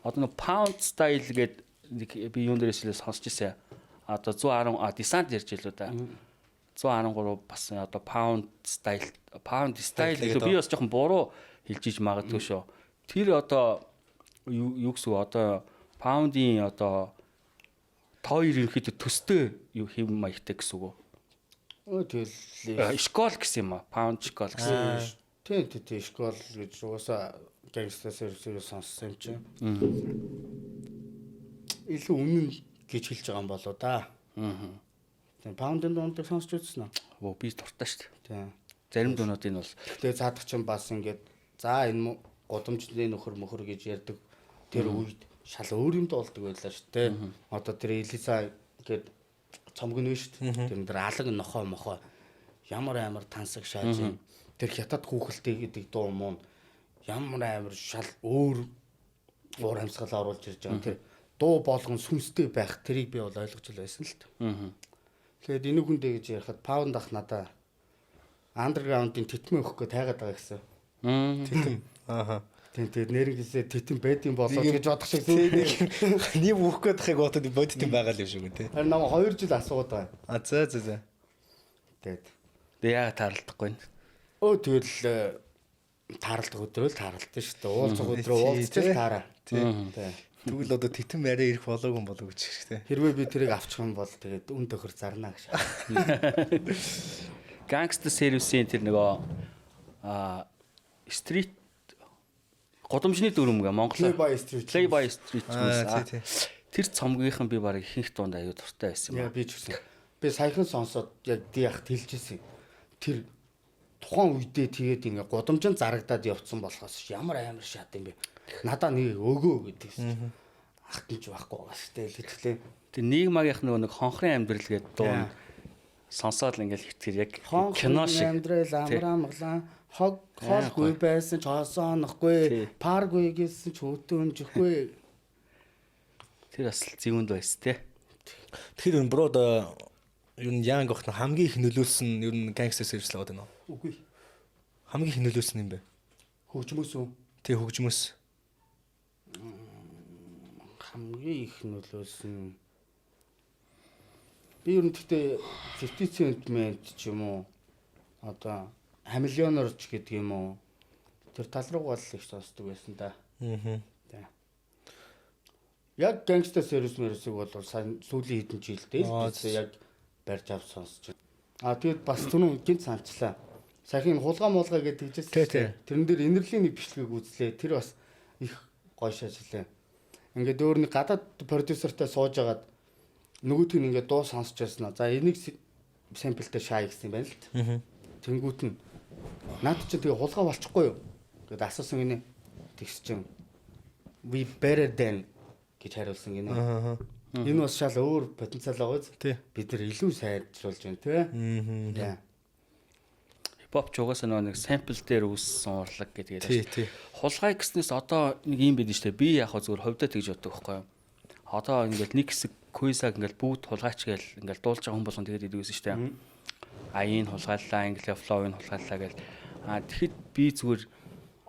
одоо нэг Pound Style гэдэг нэг би юун дээрээс л сонсч ирсэн. Одоо 110 десант ярьж илүү да. 113 бас одоо Pound Style Pound Style илүү би бас жоохон буруу хэлж иж магадгүй шүү. Тэр одоо юу гэсэн үг одоо Pound-ийн одоо тоо ерөнхийдөө төстэй юу хэм маягтай гэсэн үг үү? Өө тэгэл школ гэсэн юм а. Pound школ гэсэн. Тий тий тий школ гэж угаасаа Gangsta Series сонссон юм чинь. Илүү үнэн гэж хэлж байгаа юм болоо да. Тийм Pound-ын дуундаг сонсч үзсэн үү? Өө би дуртай шүү дээ. Тийм. Зарим дуунуудыг нь бол тэгээ цаадах чинь бас ингээд за энэ гудамжны нөхөр мөхөр гэж ярьдаг тэр үед шал өөр юм дуулдаг байлаа шүү дээ. Одоо тэр Элиса гээд цомг нь шүү дээ. Тэр дээр алаг нохоо мохоо ямар амар тансаг шааж юм. Тэр хятад хүүхэлтэй гэдэг дуу муу ямар амар шал өөр уур амьсгал оруулж ирж байгаа. Тэр дуу болгон сүнстэй байх тэрийг би бол ойлгож л байсан л та. Тэгэхээр энэ хүндээ гэж ярихад Pound ах надаа underground-ын тэтмэн өгөх гэж тайгаад байгаа гэсэн. Титэм. Ааха. Тийм тэгээд нэрнгээсээ титэм байдсан болоо гэж бодох шиг Нэм өгөх гээд тахыг бодод бодит юм байгаа л юм шиг үү те. Харин намайг 2 жил асууад байгаа. А за за за. Тэгээд тэгээ яагаад таарлахгүй вэ? Өө тэгэл тааралдах өдрөө л тааралдсан шүү дээ. Уулзах өдрөө уулзчих таараа. Тийм. Тэгвэл одоо титэм арай ирэх болоогүй юм болоо гэж шиг те. Хэрвээ би тэрийг авчих юм бол тэгээд үн төхөр зарна гэж. Gangsta Series-ийн тэр нөгөө street гудамжны дүрм гэ Монголоор Play by Street. Play by Street хүмүүс. Тэр цомгийнхан би бараг ихэнх дунд аюу дуртай байсан юм. Яа би ч гэсэн. Би саяхан сонсоод яг ди яхад хэлжсэн. Тэр тухайн үедээ тэгээд ингээ гудамжинд зарагдаад явцсан болохоос ямар амар шат юм бэ. Надаа нэг өгөө гэдэгсэн. Ахт нь ч байхгүй байгаа шүү дээ хэлчихлээ. Тэр нийгмагийнх нөгөө нэг хонхрын амьдрал гэдэг дуу сонсоод л ингээл хитгэр яг кино шиг амьдрал амар амгалан хог хоолгүй байсан ч хосоонохгүй паргүй гэсэн ч хөтөмжихгүй. Тэр бас зэвүүнд байсан те. Тэгэхээр энэ брод ер нь Янг охин хамгийн их нөлөөлсөн ер нь Gangsta Series л байгаа даа. Үгүй. Хамгийн их нөлөөлсөн юм бэ? Хөгжмөс үү? Тий хөгжмөс. Хамгийн их нөлөөлсөн. Би ер нь гэхдээ 50 Cent ч юм уу одоо Хамиллионер ч гэдэг юм уу тэр тал руугаа л их сонсдог байсан да. Аа. Яг Gangsta Series мэрсийг бол сайн сүүлийн хэдэн жилдээ л би яг барьж авч сонсч байна. А тэгэд бас түрүүн гинт санчлаа. Саяхан хулгай муулгай гэдэг хэлжсэн. Тэрэн дээр энерлийн нэг бичлэгийг үзлээ. Тэр бас их гоё шаажлаа. Ингээд өөр нэг гадаад продюсертай сууж агаад нөгөөтг нь ингээд дуу сонсч байсан. За энийг сэмплтэй шаа гэсэн юм байна л т. Тэнгүүт нь наад чинь тэгээ хулгай болчихгүй юу гэд асуусан гинэ. Тэгс чинь we better than гэж хариулсан гинэ. Энэ бас шал өөр потенциал байгаа биз? Бид нар илүү сайжруулж байна тий. Аа. Хипхоп ч угаасаа нөгөө нэг sample дээр үүссэн урлаг гэдэг Тий, тий. Хулгай гэснээс одоо нэг юм байдаг шүү дээ. Би яг хөө зүгээр хувьдаа тэгж боддог байхгүй юу? Одоо ингээл нэг хэсэг Куйсаг ингээл бүгд хулгайч гээл ингээл дуулж байгаа хүн болгон тэгээд идэг байсан шүү дээ. А энэ хулгайлаа, ингээл flow энэ хулгайлаа гээл. А тэгэхэд би зүгээр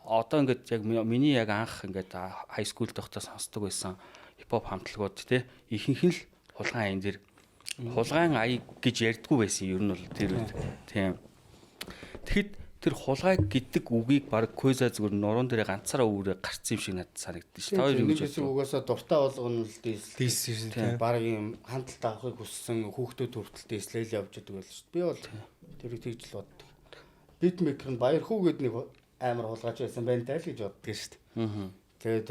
одоо ингээд яг миний яг анх ингээд high school байхдаа сонсдог байсан хипхоп хамтлагууд те ихэнх нь л хулгайн аян дээр хулгайн аяг гэж ярьдгүү байсан ер нь бол тэр үед тийм. Тэгэхэд тэр хулгай гэдэг үгийг баг Куйза зүгээр нуруунд дээрээ ганцаараа үүрээ гарцсан юм шиг надад санагдсан шүү. Та хоёр юу Нэг гэж хэсэг боддог? угаасаа дуртай болгоно л diss. Diss тийм. Бараг юм хандлт авахыг хүссэн хүүхдүүд хүртэл diss лээл явж идэг байл шүү дээ. Би бол тэрийг тэгж л боддог. Beatmaker нь Баярхүү гээд нэг амар хулгайч байсан байна даа л гэж боддог шүү дээ. Тэгээд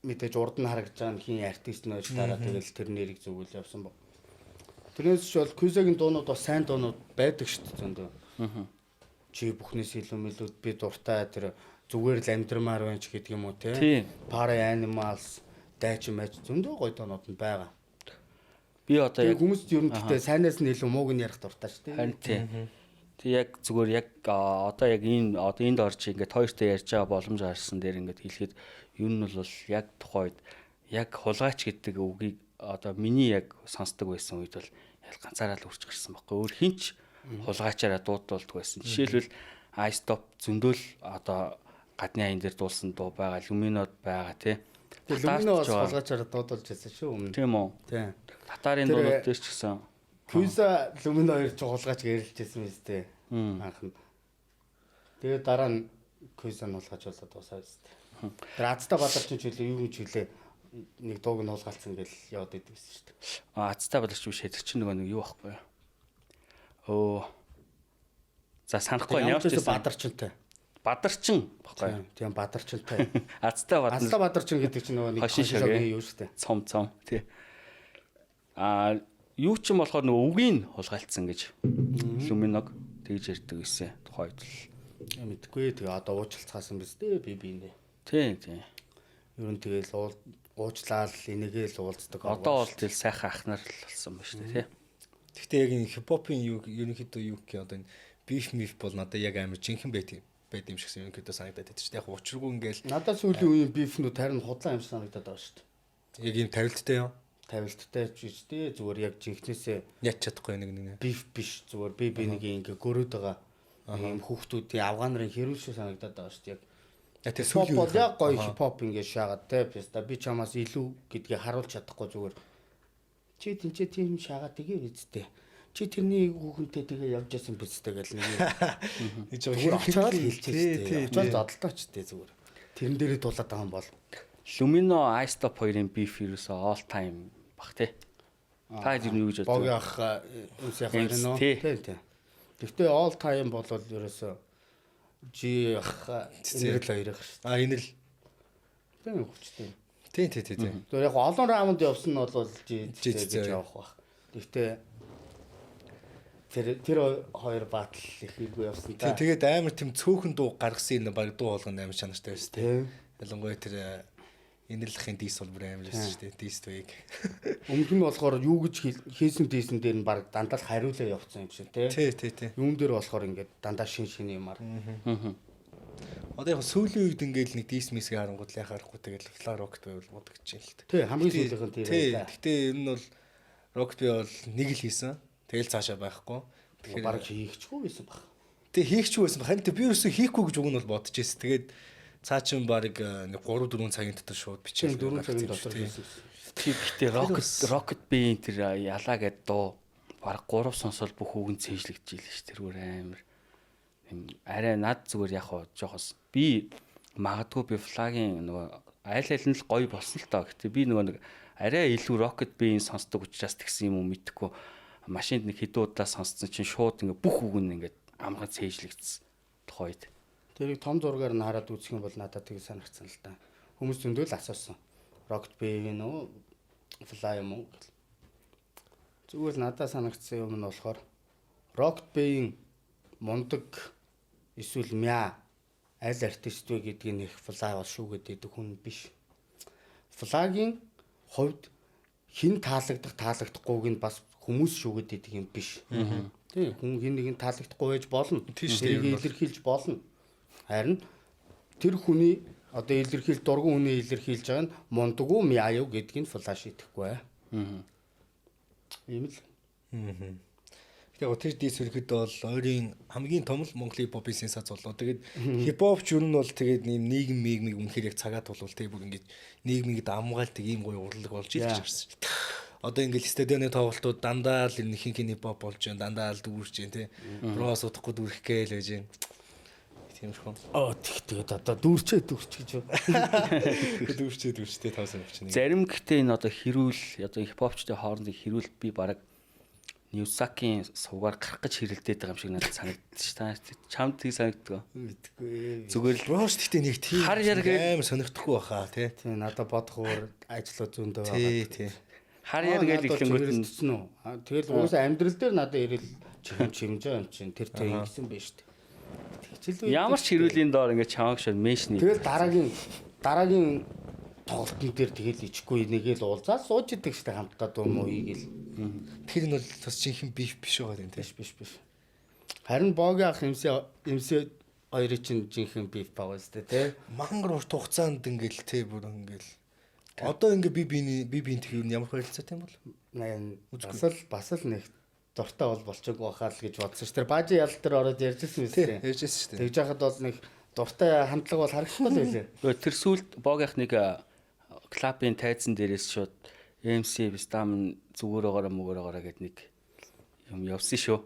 мэдээж урд нь харагдаж байгаа нь хин артист нөөж дараа тэгэл тэр нэрийг зүгэл явсан баг. Тэрнээс ч бол Кюзагийн дуунууд бас сайн дуунууд байдаг шүү дээ зөндөө. Чи бүхнээс илүү мэлүүд би дуртай тэр зүгээр л амьдрмаар байна ч гэдэг юм уу те. Тийм. Party Animals, Дайчин мэж зөндөө гоё дуунууд нь байгаа. Би одоо Тэгээ яг хүмүүс ер нь гэхдээ сайнаас нь илүү мууг нь ярих дуртай шүү дээ. Харин тий. Тэг яг зүгээр яг одоо яг энэ одоо энд орж ингээд хоёртой ярьж байгаа боломж гарсан дээр ингээд хэлэхэд ер нь бол яг тухайд яг хулгайч гэдэг үгийг одоо миний яг сонсдог байсан үед бол яг ганцаараа л үрч гарсан байхгүй. Өөр хинч хулгайчаараа дуудуулдаг байсан. Жишээлбэл Ice Top зөндөөл одоо гадны аян дээр дуулсан дуу байгаа, Люминод байгаа тий. Тэгээ Люмино бас хулгайчаараа дуудуулж байсан шүү өмнө. Тийм үү? Тийм. Татарын Тэр- дуунууд дээр ч гэсэн Кюза Люмино хоёр ч хулгайч гэрэлж байсан биз дээ. Анх нь. Тэгээ дараа нь Кюза нь хулгайч болоод дуусаа биз дээ. Тэр Азтай Бадарчин ч үлээ юу ч үлээ нэг дууг нь хулгайлцсан гэл яваад идэг гэсэн шүү дээ. Азтай Бадарч биш тэр чинь нөгөө нэг юу байхгүй юу? Өө. За санахгүй Ямар ямар ч ч байсан байсан Бадарчинтай. Бадарчин баггүй юу? Тийм, тийм Бадарчинтай. Азтай Бадар Азтай Бадарчин гэдэг чинь нөгөө нэг Хошин шог, хошин шогийн юу шүү дээ. цом цом тий. А юу ч юм болохоор нөгөө үгийг хулгайлцсан гэж Люминог тэгж ярьдаг байсан тухайд л. Мэдгүй тэгээ одоо уучлалцгаасан биз дээ би биэндээ. Тий, тий. Ер нь тэгээл уучлаал энийгээ л уулздаг. Одоо бол тэл сайхан ах нар л болсон ба шүү дээ тий. Гэхдээ яг энэ хипхопын юу ерөнхийдөө юу гэх юм одоо энэ beef миф бол надад яг амар жинхэнэ байт юм шигсэн ерөнхийдөө санагдаад байдаг шүү дээ. Яг учиргүй ингээл Надад сүүлийн үеийн beef нүүд харин худлаа юм шиг санагдаад байгаа шүү дээ. яг ийм тавилттай юм. Тавилттай ч биш дээ зүгээр яг жинхнээсээ Яч чадахгүй нэг нэг. beef биш зүгээр би би нэг ингээ гөрөөд байгаа ийм хүүхдүүдийн авгаа нарын хэрүүл шиг санагдаад байгаа шүү дээ. Яг Яг тэр хипхоп сүүлийн бол үеийнхэн. яг гоё хипхоп ингээ шаагаад те писта би чамаас илүү гэдгийг харуулж чадахгүй зүгээр чи тэнцээ тийм шаагаад тэгээ биз дээ. Чи тэрний хүүхэнтэй тэгээ явж ясан биз дээ гэл нэг Нэг жоо зүгээр очиод хэлчихээ Тий, дээ. Очиод зодолтооч дээ зүгээр. Тэрэн дээрээ дуулаад байгаа юм бол Люмино Ice Top хоёрын beef ерөөсөө all time бах тий. Та хэд юу гэж боддог? Боги ах MC ах хоёр нөө. Тий. Тийм тийм. Гэхдээ all time бол ерөөсөө G ах энэрл хоёр ах шүү. А энэ л Тийм хүчтэй. тий тий тий тий. Тэгэхээр яг олон раунд явсан нь бол G G гэж явах бах. Гэхдээ тэр хоёр батл их хэрэггүй явсан Тий та. тэгээд амар тийм цөөхөн дуу гаргасан юм баг дуу болгоно амар чанартай байсан тий. Тийм. Ялангуяа тэр энэрлэхийн diss бол бүр амар байсан шүү дээ. Diss двэг. Өмнөх нь болохоор юу гэж хийсэн diss эн дээр нь баг дандаа л хариулаа явцсан юм шиг тий. Тий тий тий. Юун дээр болохоор ингээд дандаа шин шин юмар. Одоо яг сүүлийн үед ингээл нэг diss мисгээ харангууд л яхаарахгүй тэгэл Fla Rocket байвал бодогч юм л та. Тий хамгийн сүүлийнх нь тийм Тий. байлаа. Гэтэ ер нь бол Rocket би бол нэг л хийсэн. Тэгэл цаашаа байхгүй. Тэгэхээр Бараг хийхчгүй байсан баг. Тэг хийхчгүй байсан. Харин тэг би ерөөсөө хийхгүй гэж уг нь бол бодож байсан. Тэгээд цаа чин баг нэг 3 4 цагийн дотор шууд бичээл 4 цагийн дотор хийсэн. Чи гэхдээ Rocket B-ийн тэр ялаа гэд дуу баг 3 сонсоод бүх үг нь цээжлэгдэж ийлээ ш. Тэрүүр амар. Юм арай над зүгээр яг хоо жоохос би магадгүй би флагийн нөгөө айл айл нь л гоё болсон л тоо. Гэтэ би нөгөө нэг арай илүү Rocket B-ийн сонсдог учраас тэгсэн юм уу мэдэхгүй машинд нэг хэдэн удаа сонссон чинь шууд ингээ бүх үг нь ингээд амган цээжлэгдсэн тухайд. Тэрийг том зургаар нь хараад үзэх юм бол надад тийг санагдсан л та. Хүмүүс зөндөө л асуусан. Rocket B нөө Fly юм уу гэл. Зүгээр л надад санагдсан юм нь болохоор Rocket B-ийн мундаг эсвэл мя аль артист вэ гэдгийг нэх Fly бол шүүгээд идэг хүн биш. Fly-гийн хувьд хэн таалагдах таалагдахгүйг нь бас хүмүүс шүүгээд идэг юм биш. Тийм, хүн хин нэгэн таалагдахгүй байж болно. Тийм шүү дээ, Тэрийг илэрхийлж болно. Харин тэр хүний одоо илэрхийл дургуун хүний илэрхийлж байгаа нь мундаг уу мяа юу гэдгийг нь флаш идэхгүй. Ийм л. Гэтэ яг тэр дис ерөөхдөө бол ойрын хамгийн том л Монголын хипхопын сенсац боллоо. Тэгээд хипхоп ч ер нь бол тэгээд ийм нийгэм мийгмийг үнэхээр яг цагаат тулвал тэг бүр ингэж нийгмийг давмгаалдаг ийм гоё урлаг болж ил гэж харсан. Одоо ингээл стадионы тоглолтууд дандаа л энэ ихэнх нь хипхоп болж байна. Дандаа л дүүрч байна тий. Броос удахгүй дүүрэх гээл байж байна. Тиймэрхүү. Оо тэг тэгээд одоо дүүрчээ дүүрч гэж. Дүүрчээ дүүрчтэй тавсан юм чинь. Зарим гэхдээ энэ одоо хэрүүл одоо хипхопчдын хоорондын хэрүүл би бараг Ньюсакийн сувгаар гарах гэж хэрэлдээд байгаа юм шиг надад санагдчих. Та чамд тийг санагддаг. Мэдгүй. Зүгээр л Броос гэхдээ нэг тийм Хар яр гээд- амар сонирхдохгүй баха тий. Тийм надад бодох өөр ажлууд зөндөө байгаа. Тий, тий. хар яр гэж эхлэнгүүт нь нь үү? Тэгэл угаасаа амьдрал дээр надад ирэл чихэм чимж байгаа юм чинь тэр тэр ингэсэн байж тээ. Тэгчил ямар ч хэрүүлийн доор ингээд чамааг шууд меншн Тэгэл дараагийн тоглолтын дээр тэгэл ичихгүй нэгээл уулзаад сууж идэг штэ хамтдаа дуу муу хийгээл. Тэр нь бол бас жинхэнэ биф биш байгаа юм тий. Биш биш биш. Харин Богийн ах эмсэ хоёрын чинь жинхэнэ биф байгаа штэ тий. Мангар урт хугацаанд ингээл тий бүр ингээл одоо ингээ би биний би биент юу ямар харилцаатай юм бол Бас л нэг дуртай бол болчихгүй байхаа л гэж бодсон ш. Тэр баажи ялт дээр ороод ярьжсэн мэт. тий ярьжсэн шүү дээ. Тэгж яхад бол нэг дуртай хамтлаг бол харагдахгүй л байлээ. Гэхдээ тэр сүлд Богийнх нэг клабын тайзан дээрээс шууд MC Бистам зүгээр огоороо мөгөр огоороо гэд нэг юм явсан шүү.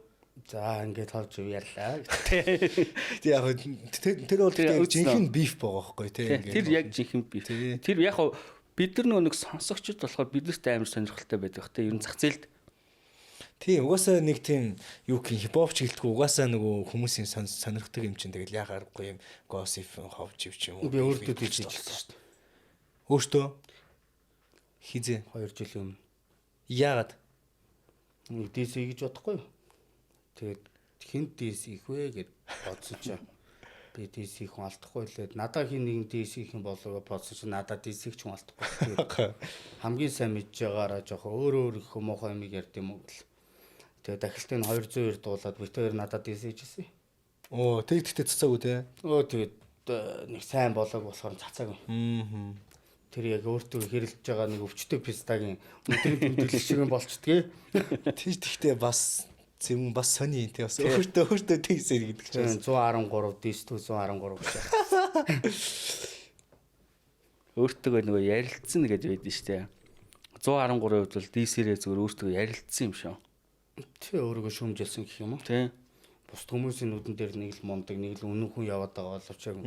За ингээд хавж ярьлаа. Тий яг тэр бол Тэр яг үзнэ. жинхэнэ биф байгаа байхгүй тий Тий, Тэр яг жинхэнэ биф. Тий. Тэр яг хав бид нар нөгөө нэг сонсогчд болохоор биднэрт амар сонирхолтой байдаг бах те. Ер нь зах зээлд тий угаасаа нэг тийм юу гэх хипхоп ч гэлтгүй угаасаа нөгөө хүмүүсийн сонирхдаг юм чинь тэгэл яг аргагүй юм gossip ховж ив ч юм уу. Би өөртөө тийж хийжсэн шүү дээ. Өөртөө хизээ 2 жилийн өмнө. яагаад Нэг DC гэж бодохгүй юу? Тэгээд хинт DC их вэ гэд бодсон чинь би DC хүн алдахгүй лээ. Надаа хин нэгэн DC их юм болов бодсон чинь надаа DC ч хүн алдахгүй. Тэгээд хамгийн сайн мэдж байгаараа жоохон өөр өөр их муухай юмыг ярьд юм уу гэл. Тэгээд дахилтыг нь 202 дуулаад бит хоёр надад DC хийжсэн. Оо тэг тэгтээ цацаагүй те. Өө тэгээд нэг сайн болоог болохоор цацаагүй. Аа. Тэр яг өөртөө хэрэлдэж байгаа нэг өвчтөй пистагийн өдрийн тэмдэглэл шиг юм болчдгийг. Тэр тэгтээ бас зэм бас сони юм те бас өөртөө тэгсэр гэдэг чинь. 113 дис 113 гэж. өөртөө нөгөө ярилцсан гэдэг байдэн штэ. 113% бол DC-рээ зүгээр өөртөө ярилцсан юм шиг. Тэ өөрийгөө шүүмжилсэн гэх юм уу? Тий. Бусд хүмүүсийн нүдэн дээр нэг л мундаг, нэг л үнэн хүн яваад байгаа боловч яг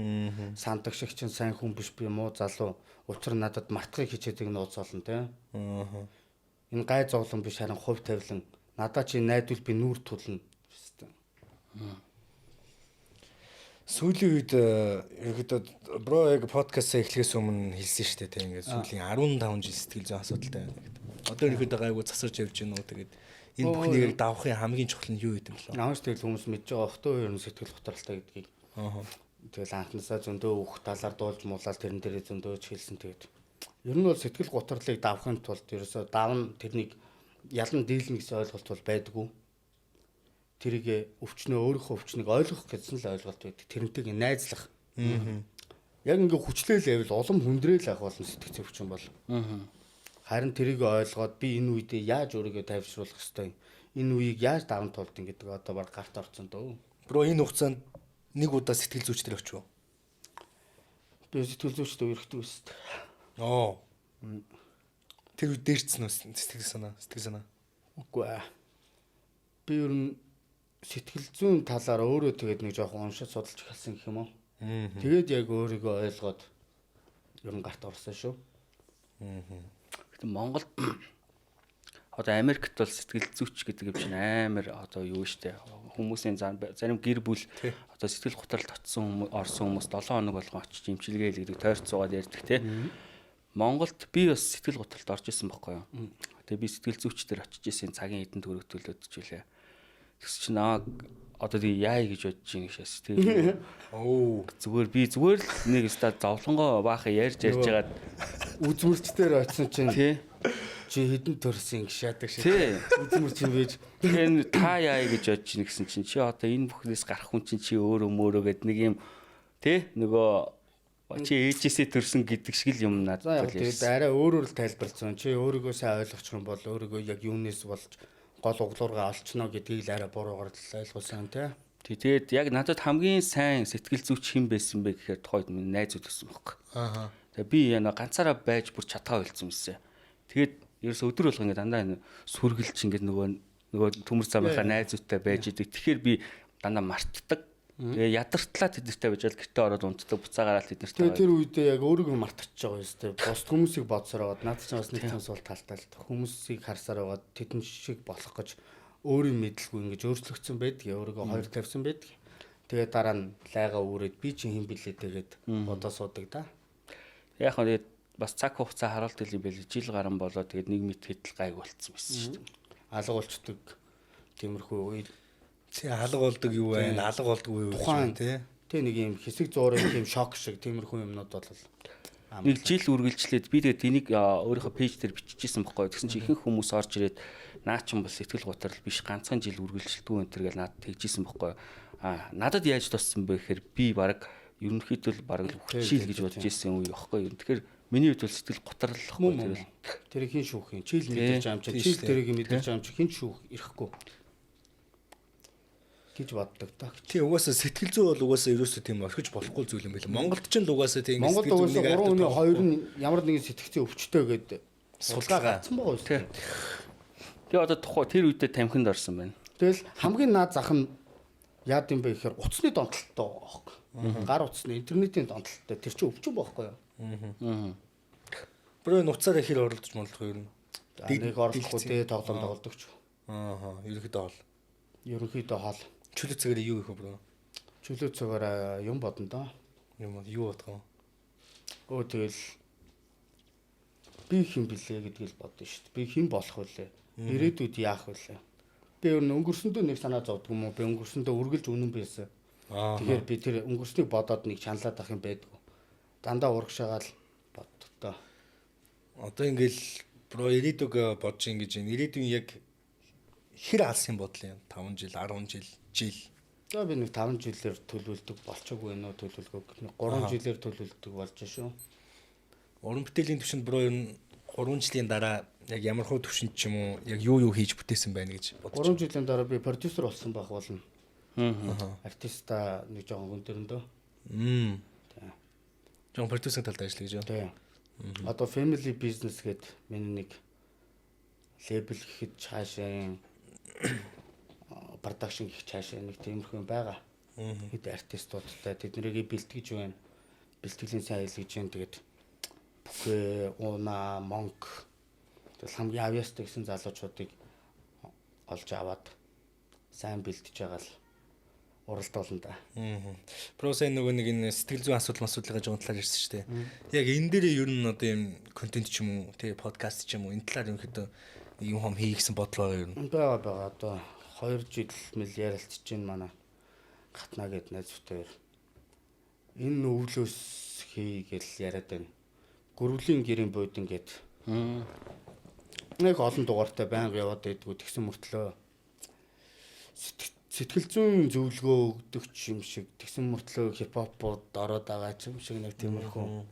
сандаг шиг чинь сайн хүн биш би муу залуу. Учир нь надад мартахыг хичээдэг нууц олон те. Аа. Энэ гай зовлон биш харин хувь тавилан. Надаа чи найдвал би нүүр тулна. Хэвээ. Сүүлийн үед ерөөдөө бро яг подкастаа эхлэхээс өмнө хэлсэн шүү дээ те ингээд сүүлийн 15 жил сэтгэл зүйн асуудалтай байна гэдэг. Одоо ерөөдөө гайгүй засарч явж гэнэ үү тэгээд энэ бүхнийг яг давахын хамгийн чухал нь юу гэдэг юм бэлээ. Намж тэгэл хүмүүс мэдж байгаа бох тоо ер нь сэтгэл готролтой гэдгийг. Аа. Тэгэл анхнаасаа зөндөө өөх талаар дуулж муулаад тэрэн дээрээ зөндөөч хэлсэн тэгээд. Ер нь бол сэтгэл гутралыг давахын тулд ерөөсөө давна тэрнийг ялан дийлнэ гэсэн ойлголт бол байдаггүй. Тэрийг өвчнөө өөрийнхөө өвчнийг ойлгох гэсэн л ойлголт байдаг. Тэрнтэйг найзлах. Яг ингээ хүчлээл байвал улам хүндрэл авах болно сэтгэл өвчин бол. Харин тэрийг ойлгоод би энэ үедээ яаж өөрийгөө тайвшруулах ёстой юм? Энэ үеийг яаж даван туулд юм гэдэг одоо баг гарт орсон дөө. Бро энэ хугацаанд нэг удаа сэтгэл зүйч дээр очив. Би сэтгэл зүйчтэй үерхдэг байсан. Оо. Тэр үед дээрцсэн үү сэтгэл санаа, сэтгэл санаа. Үгүй ээ. Би ер нь сэтгэл зүйн талаар өөрөө тэгээд нэг жоохон уншиж судалж эхэлсэн гэх юм уу. Тэгээд яг өөрийгөө ойлгоод ер нь гарт орсон шүү. Гэтэ Монголд одоо Америкт бол сэтгэл зүйч гэдэг юм чинь амар одоо юу штэ хүмүүсийн зарим гэр бүл одоо сэтгэл готролд очсон хүмүүс орсон хүмүүс 7 хоног болгон очиж имчилгээ хийлгэдэг тойрч суугаад ярьдаг те. Монголд би бас сэтгэл готролд орж исэн бохгүй юу. Тэгээ би сэтгэл зүйч дээр очиж исэн цагийн хэдэн төгрөг төлөөд ч үлээ. Тэгс чи намайг одоо тэгээ яа гэж бодож ийн гэж сэтгэл Оо. зүгээр би зүгээр л нэг өста зовлонгоо баахан ярьж ярьж байгаад Үзмэрч дээр очисон чинь тий. Чи хэдэн төрсөн ингэ шаадаг шиг. Тий. Үзмэр чи бийж. Тэгэхээр та яа гэж бодож ийн гэсэн чинь чи одоо энэ бүхнээс гарах хүн чинь чи өөрөө мөрөө гэд нэг юм тий нөгөө чи ээжээсээ төрсөн гэдэг шиг л юм надад За яг бол тэгээд ярьсан. арай өөрөөр л тайлбарласан. Чи өөрийгөө сайн ойлгочих юм бол өөрийгөө яг юунаас болж гол углуургаа олчихно гэдгийг л арай буруугаар л ойлгуулсан тий. Тий, Тэгээд яг надад хамгийн сайн сэтгэл зүйч хэн байсан бэ гэхээр тухайд миний найзууд байсан байхгүй. Аа. Тэгээ би яна ганцаараа байж бүр чадхаа болцсон юмсээ. Тэгээд ерөөсө өдөр болго ингээд дандаа энэ сүргэлж ингээд нөгөө төмөр замынхаа найзуудтай байж идэг. Тэгэхээр би дандаа мартдаг. Тэгээ ядартлаа тэднэртэй байж л гэртээ ороод унтдаг, буцаа гараал тэднэртэй. Тэгээ тэр үедээ яг өөрийгөө мартчихж байгаа юм шүү дээ. Бусд хүмүүсийг бодсоор байгаад наад чинь бас нэг юм сул талтай л хүмүүсийг харсаар байгаад тэдэн шиг болох гэж өөрийн мэдлгүй ингэж өөрчлөгдсөн байдаг. Өөрийгөө хоёр тавьсан байдаг. Тэгээ дараа нь лайгаа үүрээд би чинь хэн блээ тэгээд бодоо суудаг да. Яг нь тэгээд бас цаг хугацаа харуулт юм байл жил гарan болоо тэгээд нэг мэтгэд л гайг болцсон байсан шүү дээ. Алга болчдөг тиймэрхүү үе Чи алга болдог юу байна? Алга болдог юу тухайн байна тий? Тэ нэг юм хэсэг зуурын тийм шок шиг тиймэрхүү юмнууд бол Нэг жил үргэлжлээд би тэгээд энийг өөрийнхөө пэйж дээр биччихсэн байхгүй. Тэгсэн чинь ихэнх хүмүүс орж ирээд наа чин бол сэтгэл готрол биш ганцхан жил үргэлжилдэггүй энэ төр гэл надад тэгжсэн байхгүй. А надад яаж туссан бэ гэхээр би баг ерөнхийдөө л баг л хүчийл гэж бодож исэн үе байхгүй. Тэгэхээр миний хувьд бол сэтгэл готрол байхгүй мөн тэр. Тэр хин шүүх юм. Чийл мэдэрч байгаа юм чи Тийм чийл шүү дээ. тэрийг мэдэрч байгаа юм чи хин шүүх ирэхгүй гэж боддог та. Тий угаасаа сэтгэл зүй бол угаасаа ерөөсөө тийм орхиж болохгүй зүйл юм байл. Монголд ч л угаасаа тийм Монголд сэтгэл угаасаа зүйн 3 хүний нэг 2 нь ямар нэгэн сэтгцийн өвчтөй гэдэг Судалгаа. гарцсан байгаа шүү дээ. Тэгээ одоо тухай тэр үедээ тамхинд орсон байна. Тэгэл хамгийн наад зах нь яад юм бэ гэхээр утасны донтолттой байгаа байхгүй. Гар утасны интернетийн донтолттой тэр чинь өвчин байхгүй юу? Бро нуцаараа хэр оролдож молдох юм. За, Нэг орлохгүй дээ тоглоом тоглодог ч. Аа, ерөөхдөө хоол. Ерөнхийдөө хоол Чөлөө цагаараа юу их вэ бро? чөлөө цагаараа юм бодно доо. Юм юу бодох юм? Өө тэгэл би хэн блэ гэдгийг л бодно шүү дээ. Би хэн болох вүлээ? Ирээдүйд яах вүлээ? Би ер нь өнгөрсөндөө нэг санаа зовдөг юм уу? Би өнгөрсөндөө үргэлж үнэн байсан. Аа. Тэгэхээр би тэр өнгөрснийг бодоод нэг чаналаад ах юм байдгүй. Дандаа урагшаагаал боддог доо. Одоо ингээл бро ирээдүг бодож ингэж байна. Ирээдүйн яг хэр алсын бодол юм? 5 жил, 10 жил, жил. За би нэг 5 жилээр төлөвлөдөг болчоогүй нөө төлөвлөгөөг нэг 3 жилээр төлөвлөдөг болж шүү. Уран бүтээлийн түвшинд бро ер нь 3 жилийн дараа яг ямар хуу түвшинд ч юм уу яг юу хийж бүтээсэн байна гэж бодож. 3 жилийн дараа би продюсер болсон байх болно. Аа. Артиста нэг жоохон гүндөрөндөө. Мм. Жон продюсер талд ажиллаж гэж юу? Тийм. Одоо family business гээд миний нэг лейбл гэхэд цаашаа продакшн гэх цаашаа нэг тиймэрхүү юм байгаа. Хэд артистуудтай тэднийг бэлтгэж байна. Бэлтгэлийн сайн хийлгэж байна. Тэгээд бүхээ Уна, Монк тэгэл хамгийн авьяастай гэсэн залуучуудыг олж аваад сайн бэлтэж байгаа л уралдуулна да. Аа. Бро сайн нөгөө нэг энэ сэтгэл зүйн асуудал масуудлын жоон талаар ярьсан шүү дээ. Яг энэ дээр ер нь одоо юм контент ч юм уу, тий подкаст ч юм уу энэ талаар ерөнхийдөө нэг юм хом хий гэсэн бодол байгаа ер нь. Байгаа одоо 2 жил мэл ярилцж байна манай хатнаа гэд найз бүтээр. Энэ өвлөөс хий гэл яриад байна. Гөрвлийн гэрийн буудан гэд. Нэг олон дугаартай байнга яваад байдгүй тэгсэн мөртлөө сэтгэл зүйн зөвлөгөө өгдөг ч юм шиг тэгсэн мөртлөө хипхопууд ороод байгаа ч юм шиг нэг тиймэрхүү.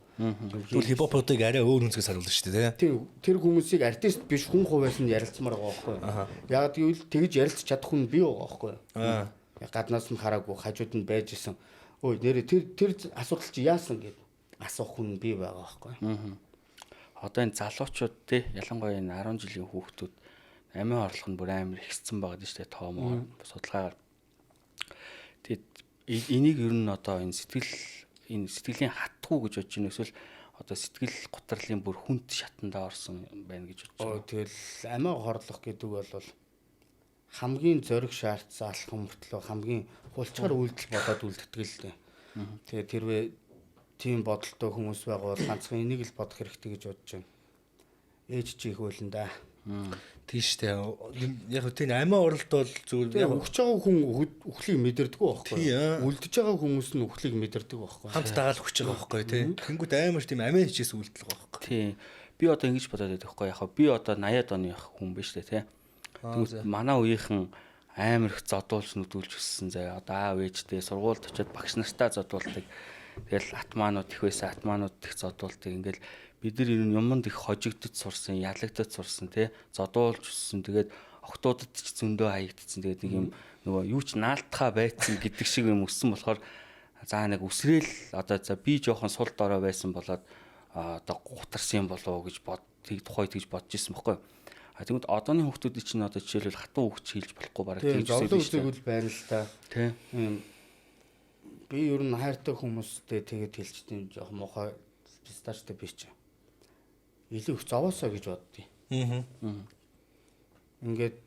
Тэгвэл хипхопуудыг арай өөр өнцгөөс харуулна шүү дээ, тий. Тийм тэр хүмүүсийг артист биш хүн хувьас нь ярилцмаар байгаа байхгүй юу? Яг гэвэл тэгж ярилцж чадах хүн би байгаа байхгүй юу? Аа. Гаднаас нь хараагүй хажууд нь байж исэн. Ой нэрээ тэр тэр асуудал чи яасан гэд асуух хүн би байгаа байхгүй юу? Одоо энэ залуучууд те ялангуяа энэ 10 жилийн хүүхдүүд амийн орлого нь бүр амар ихссэн байгаа шүү дээ тоомоо судалгаагаар. Тэгээд энийг ер нь одоо энэ сэтгэл энэ сэтгэлийн хатгуу гэж бодож байна эсвэл одоо сэтгэл гутралын бүр хүнд шатандаа орсон байна гэж бодож байна. Оо тэгэл амиа хорлох гэдэг бол хамгийн зориг шаардсан алхам мөртлөө хамгийн хулчгаар үйлдэл болоод үлддэг л дээ. Тэгээ тэрвээ тийм бодолтой хүмүүс байгаа бол ганцхан энийг л бодох хэрэгтэй гэж бодож байна. Ээж чи их уйлан да. Тийм шүү дээ. Яг үгүй тийм амиа оролт бол зүгээр Тэгээ яг өгч байгаа хүн үхлийг мэдэрдэг байхгүй Тийм, аа. юу? Үлдэж байгаа хүмүүс нь үхлийг мэдэрдэг байхгүй юу? хамт дагаал хүч байгаа байхгүй тий. Тэнгүүт амар тийм амиа хичээс үйлдэл байгаа байхгүй. Тийм. Би одоо ингэж бодоод байдаг хгүй яг би одоо 80-ад оны хүн биш үү те. Тэгвэл манай үеийнхэн амар их зодуулж нүдүүлж өссөн заяа. Одоо аав ээжтэй сургуульд очиод багш нартаа зодуулдаг. Тэгэл атмаанууд их байсан, атмаанууд их зодуулдаг. Ингээл бид нар ер нь юмд их хожигдож сурсан, ялагдаж сурсан те. Зодуулж өссөн. Тэгээд охтуудад ч зөндөө хаягдсан. Тэгээд нэг юм нөгөө юу ч наалтхаа байцсан гэдэг шиг юм өссөн болохоор за нэг үсрээл одоо за би жоохон сул дорой байсан болоод одоо гутарсан юм болов уу гэж бод тэг тухай тэгж бодож исэн бохгүй. А тэгмэд одооны хүүхдүүдийн чинь одоо жишээлбэл хатуу хүүхд хийлж болохгүй бараг тэгж үзсэн байна л та. Тий. Би ер нь хайртай хүмүүстэй тэгээд хэлжтэй жоохон муухай пистачтай би чи. Илүү их зовоосоо гэж боддیں۔ Аа. Ингээд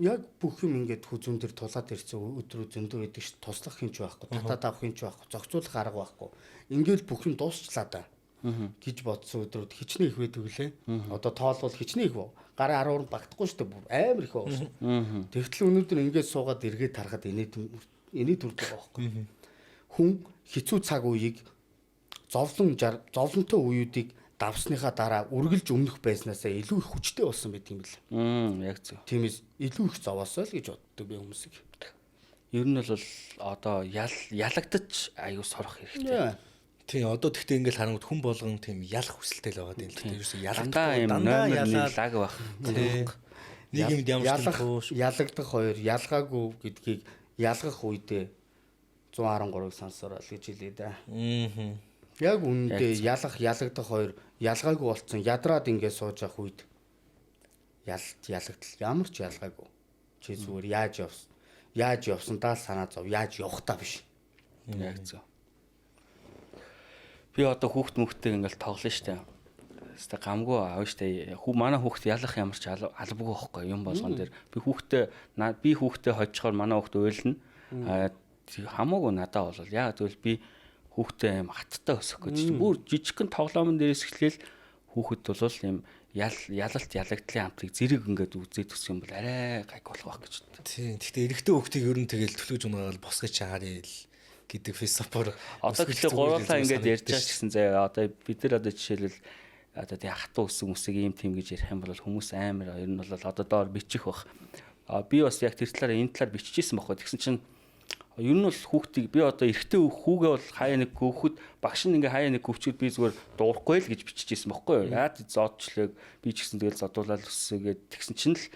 яг бүх юм ингээд хүзүүн дээр тулаад ирсэн өдрөө зөндөө байдаг ш туслах хинч байхгүй, татаад авах хинч байхгүй, зохицуулах арга байхгүй. Ингээд бүх юм дуусчлаа да гэж бодсон өдрүүд хичнээн их байдаг лээ. Одоо тоолвол хичнээн их гарын 10 уранд багтахгүй шүү дээ. Амар их байгаа шүү. Тэгтэл өнөөдөр ингээд суугаад эргээд тарахад инээ төрдөг байгаа байхгүй. Хүн хэцүү цаг үеийг зовлонтой үеүүдийг давсныхаа дараа үргэлж өмнөх байснаасаа илүү их хүчтэй болсон байдаг юм бэл. Яг зөв. Тиймээс илүү их зовоосоо л гэж боддог би хүмүүсийг. Ер нь бол одоо ялагдаж аюу сурах хэрэгтэй. Тийм одоо тэгтээ ингээл харангуут хүн болгон тийм ялах хүсэлтэй л байгаа юм л дээ. Ерөөсөө ялагдахгүй дандаа ялаад лаг байх. Нэг юмд ямар ч тууш. Ялагдах хоёр, ялгаагүй гэдгийг ялгах үедээ 113-ыг сансараа л гэж хэлээ да. Яг үнэндээ ялах, ялагдах хоёр ялгаагүй болцсон. Ядраад ингээд сууж явах үед ялагдал ямар ч ялгаагүй. Чи зүгээр яаж явсан? Яаж явсан даа санаа зов. Яаж явах та биш. Яг зөв. Би одоо хүүхд мөхтэй ингээл тоглоно штэ. Хэвээ гамгүй аав штэ. Манай хүүхд ялах ямар ч албагүй байхгүй юм болгон дээр. Би хүүхдээ хожихоор манай хүүхд уйлна. Хамаагүй надаа бол яа гэвэл би хүүхдээ юм хаттай өсөх гэж. Бүр жижигхэн тоглоомн дээрээс эхлээл хүүхэд бол юм ялалт ялагдлын амтыг зэрэг ингээд үзээд өсөх юм бол арай гайг болох байх гэж боддог. Тийм. Гэхдээ эрэгтэй хүүхдийг ер нь тэгэл түлхэж унаагаал босгож харъя л гэдэг философор. Одоо гэхдээ гурлаа ингээд ярьж байгаа ч гэсэн заяа. Одоо бид нар одоо жишээлбэл одоо тий хатуу өссөн үсэг ийм тийм гэж ярих юм бол хүмүүс амар ер нь бол одоо доор бичих бах. А би бас яг тэр талаараа энэ талаар биччихсэн байхгүй. Тэгсэн чинь ер нь бол хүүхдийг би одоо эрэгтэй хүүгээ бол хаяа нэг гөвөхөд багш нь ингээ хаяа нэг гөвчөд би зүгээр дуурахгүй л гэж биччихсэн байхгүй юу. Яа зодчлыг би ч гэсэн тэгэл зодуулаад өссөгээд тэгсэн чинь л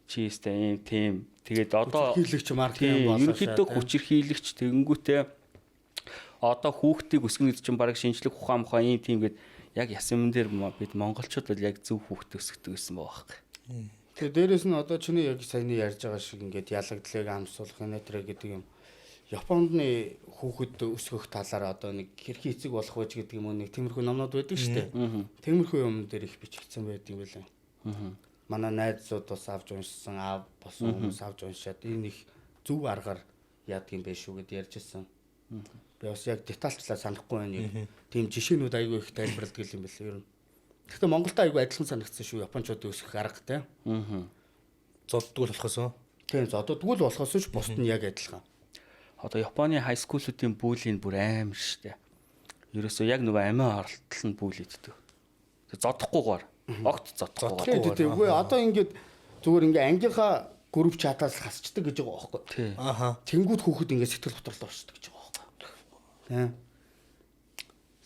чи өстэй ийм тийм тэгээд одоо хүчирхийлэгч маркетинг болоо. Ерөнхийдөө хүчирхийлэгч тэгэнгүүтээ одоо хүүхдийг өсгөн гэдэг чинь бараг шинжлэх ухаан мухаан ийм тийм гээд яг ясан юм дээр бид монголчууд бол яг зөв хүүхд өсгдөг гэсэн байгаа байхгүй. Тэгээ дээрэс нь одоо чиний яг саяны ярьж байгаа шиг ингээд ялагдлыг амсуулах нэтэрэ гэдэг юм. Япондны хүүхэд өсгөх талаар одоо нэг хэрхэн эцэг болох вэ гэдэг юм уу нэг тиймэрхүү номнууд байдаг шүү дээ. Тиймэрхүү юм дээр их бичигдсэн байдаг юм билээ. Манай найзууд бас авч уншсан, аав болсон хүмүүс авч уншаад энэ их зөв аргаар яадаг юм бэ шүү гэд ярьж ирсэн. Би бас яг детальчлаа санахгүй байна. Тийм жишээнүүд айгүй их тайлбарладаг юм билээ ер нь. Гэхдээ Монголд айгүй адилхан санагдсан шүү японочдын өсгөх арга те. Зоддгүй л болохоосоо. Тийм зоддгүй л болохоос ч бусд нь яг адилхан. Одоо Японы хай скуулуудын бүлийн бүр амар штэ. Ерөөсөө яг нөгөө амиа оролтол нь бүл иддэг. Зодохгүйгээр. Огт зодохгүйгээр. Тийм. Үгүй одоо ингээд зүгээр ингээ ангийнхаа групп чатаас хасчдаг гэж байгаа байхгүй. Аха. Тэнгүүд хүүхэд ингээ сэтгэл готрол орчдөг гэж байгаа байхгүй. Тийм.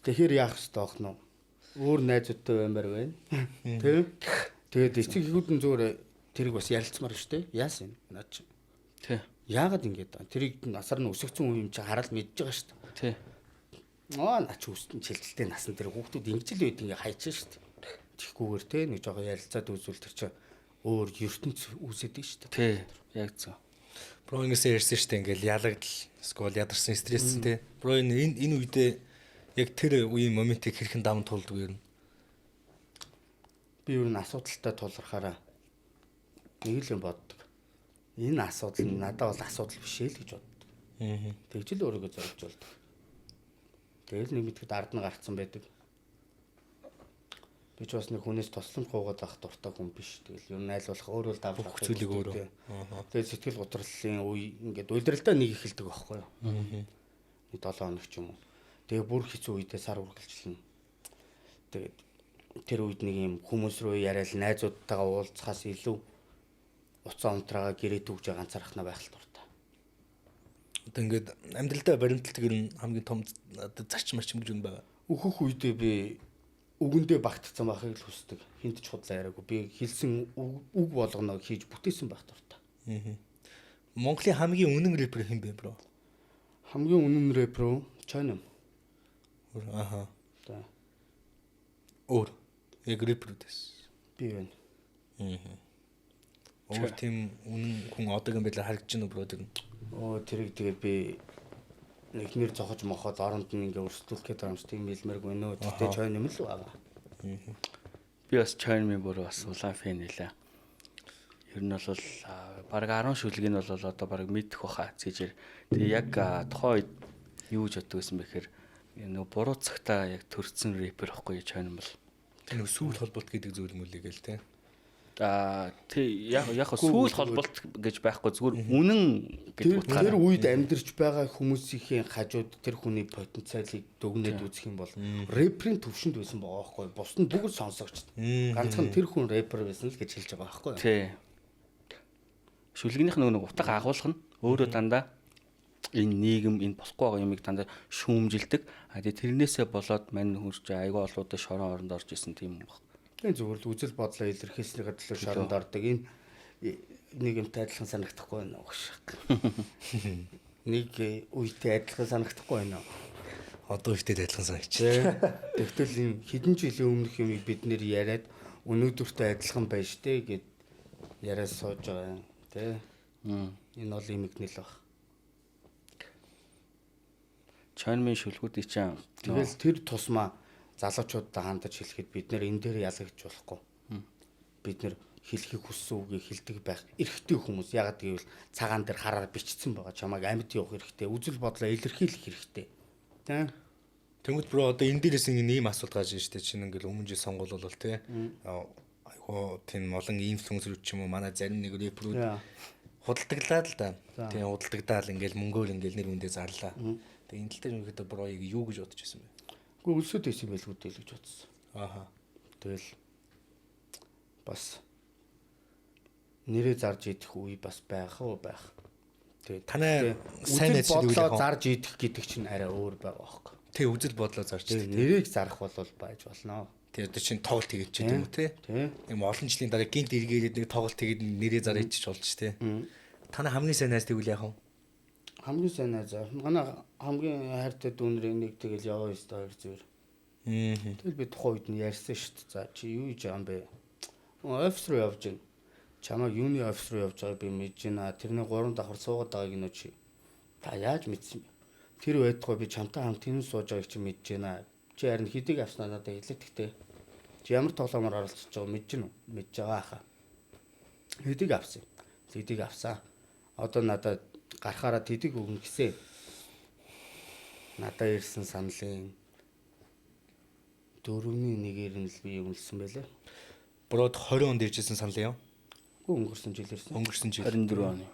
Тэгэхээр яах ёстой байх нь? Өөр найзуудтай баймаар байна. Тийм. Тэгээд эцэг эхүүд нь зүгээр тэрийг бас ярилцмаар шүү дээ. Яасан юм наад чи. Тийм. Яагаад ингэж байгаа? Тэрийг насаар нь өсөгцөн үе юм чи хараад мэдж байгаа шүү дээ. Тий. Аа наа чи өссөн чилдэлтэй насан дээр хүүхдүүд ингэж л байд ингээ хайчих шүү дээ. Тэгэхгүйгээр те нэг жоохон ярилцаад үзвэл тэр чи өөр ертөнц үүсэдэг шүү дээ. Тий. Яг зөв. Бро ингэсээ ярьсан шүү дээ. Ингээл ялагдал, сквал ядарсан стресс те. Бро энэ үедээ яг тэр үеийн моментыг хэрхэн даван туулдаг юм? Би ер нь асуудалтай тулгархаараа нэг л юм боддог. Энэ асуудал нь надад бол асуудал биш ээ л гэж боддог. Тэгж л өөрийгөө зориулж болдог. Тэгэл нэг мэдхэд ард нь гарцсан байдаг. Би ч бас нэг хүнээс тусламж гуйгаад байх дуртай хүн биш. Тэгэл ер нь аль болох өөрөө л давж авах зүйлийг өөрөө. Тэгэл сэтгэл гутралын үе ингээд удирдалтаа нэг эхэлдэг байхгүй юу? Нэг 7 хоног ч юм уу. Тэгээ бүр хэцүү үедээ сар үргэлжлэнэ. Тэгээд Тэр үед нэг юм хүмүүс рүү яриад найзуудтайгаа уулзахаас илүү уцаа унтраагаа гэрээ түгж ганцаархнаа байх л дуртай. Одоо ингээд амьдралдаа баримталдаг ер нь хамгийн том одоо зарчим марчим гэж юм байгаа. Өөхөх үедээ би үгэндээ багтцсан байхыг л хүсдэг. Хинт ч худлаа яриаггүй. Би хэлсэн үг болгоноо хийж бүтээсэн байх дуртай. Монголын хамгийн үнэн рэпер хэн бэ, bro? Хамгийн үнэн рэпер үү? Чойном. Аха. За Өөр. Яг рэперүүдээс. би байна. Өөр тийм үнэн хүн одоогийн байдлаар харагдаж байна уу, bro тэр нь? Оо тэрийг тэгээ би нэг нэр зохиж мохоод оронд нь ингээ өрсөлдүүлэх гээд байгаа юм шиг тийм хэлмээргүй нөө. Тэгтээ чойном л байгаа. Би бас Чойнмын бүр бас улаан фэн нэлээ. Ер нь бол бараг 10 шүлэг нь бол одоо бараг мэдэх баха цэжэр. Тэгээ яг тухайн үед юу гэж боддог байсан бэ гэхээр нөгөө буруу цагтаа яг төрсэн рэпер ихгүй Чойн бол. Тэр нэг сүүл холболт гэдэг зүйл мүлээ гээл те. Аа тий яг яг сүүл холболт гэж байхгүй зүгээр үнэн гэдэг утгаараа. Тэр үед амьдарч байгаа хүмүүсийн хажууд тэр хүний потенциалыг дүгнээд үзэх юм бол рэперийн төвшөнд байсан байгаа байхгүй. Бус нь бүгд сонсогчд. Ганцхан тэр хүн рэпер байсан л гэж хэлж байгаа байхгүй. Тий. Шүлгэнийх нөгөө нэг утга агуулх нь өөрөө дандаа энэ нийгэм энэ болохгүй байгаа юмыг дандаа шүүмжилдэг. А тэгээ тэрнээсээ болоод мань хурж айгүй олоодаа шорон оронд орж исэн тийм юм баг. Тийм зүгээр л үзэл бодлоо илэрхийлснийхээ төлөө шоронд ордог. Энэ нэг юмтай адилхан санагдахгүй байна уу гэж. Нэг үетэй адилхан санагдахгүй байна уу? Одоо үедээ адилхан санагч. Тэгтэл энэ хэдэн жилийн өмнөх юмыг бид нэр яриад өнөөдөртэй адилхан байж тээ гэд яриад сууж байгаа юм тий. Энэ бол имэгнэл баг. Чойнмын шүлгүүдийн чинь Тэгэл тэр тусмаа залуучуудаа хандаж хэлэхэд бид нэр энэ дээр ялгаж болохгүй. Бид нэр хэлхийг хүссэн үгийг хэлдэг байх эрхтэй хүмүүс. Ягаад гэвэл цагаан дээр хараар бичсэн байгаа. Чамайг амьд явах хэрэгтэй, үзэл бодлоо илэрхийлэх хэрэгтэй. Тэ? Тэнгүүд bro одоо энэ дээрээс ингэ ийм асуулт гарч ирж штэ чинь ингээл өмнө жил сонгуул бол те. Айгуу тийм олон инфлюенсерүүд ч юм уу манай зарим нэг рэперүүд худалдаглаад л да. Тийм худалдагдаал ингээл мөнгөөр ингээл нэр хүндээ зарлаа. Тэгээ энэ тал дээр ерөнхийдөө bro яг юу гэж бодож байсан бэ? Үгүй өлсөд байсан байлгүй дээ л гэж бодсон. Ааха. Тэгэл бас нэрээ зарж идэх үе бас байх уу байх. Тэгээд Танай сайн найз чинь бодлоо юу вэ? зарж идэх гэдэг чинь арай өөр байгаа байхгүй. Тэг үзэл бодлоо зарж Тэгээд идэх. нэрийг зарах бол байж болно. Тэг одоо чинь тоглолт хийгээд ч юм уу те. Тий. Юм олон жилийн дараа гинт эргээд нэг тоглолт хийгээд нэрээ зарж идчих болж те. Танай хамгийн сайн найз тэгвэл яах вэ? Хамгийн сайн найз. Манай хамгийн хайртай дүүнрийн нэг тэгэл яваа ёстой хоёр зүгээр. Тэгэл би тухайн үед нь ярьсан шүү дээ. За чи юу хийж байгаа юм бэ? Офис руу явж байна. Чамайг юуны офис руу явж байгааг би мэдэж байна. Тэрний 3 давхар суугаад байгааг нь чи. Та яаж мэдсэн бэ? Тэр байтугай би чамтай хамт энэ сууж байгааг чи мэдэж байна. Чи харин хэдийг авснаа надад хэлээд гэхдээ. Чи ямар тоглоомоор оролцож байгааг мэдэж гэнэ үү? Мэдэж байгаа хаа. Хэдийг авсан юм? Хэдийг авсан. Одоо надад гарахаараа тэдийг өгнө гэсэн. Надад ирсэн саналын дөрөвний нэгээр нь л би үнэлсэн байлээ. Bro 20 онд иржсэн санал юм. Үгүй өнгөрсөн жил ирсэн. Өнгөрсөн жил. 24 оны.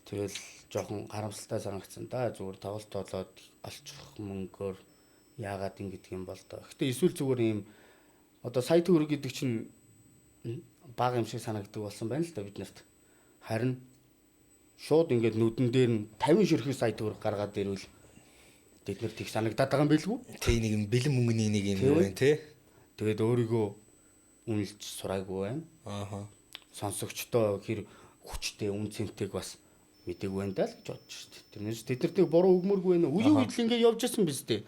Тэгэл жоохон харамсалтай санагдсан да. Зүгээр тоглолт тоглоод олчих мөнгөөр яагаад ингэдэг юм бол доо. Гэтэ эсвэл зүгээр ийм одоо сая төгрөг гэдэг чинь бага юм шиг санагддаг болсон байна л да биднэрт. Харин шууд ингээд нүдэн дээр нь 50 ширхэг сая төгрөг гаргаад ирвэл бид нарт их санагдаад байгаа юм билгүй. Тэг нэг юм бэлэн мөнгөний нэг юм юу вэ те? Тэгээд өөрийгөө үнэлж сураагүй байна. Ааха. Сонсогчдоо хэр хүчтэй үн цэнтэйг бас мдэггүй байна даа л гэж бодож шүү дээ. Тэрнээс тэд нарт буруу өгмөргүй байна. Үеийн үед л ингээд явж исэн биз дээ.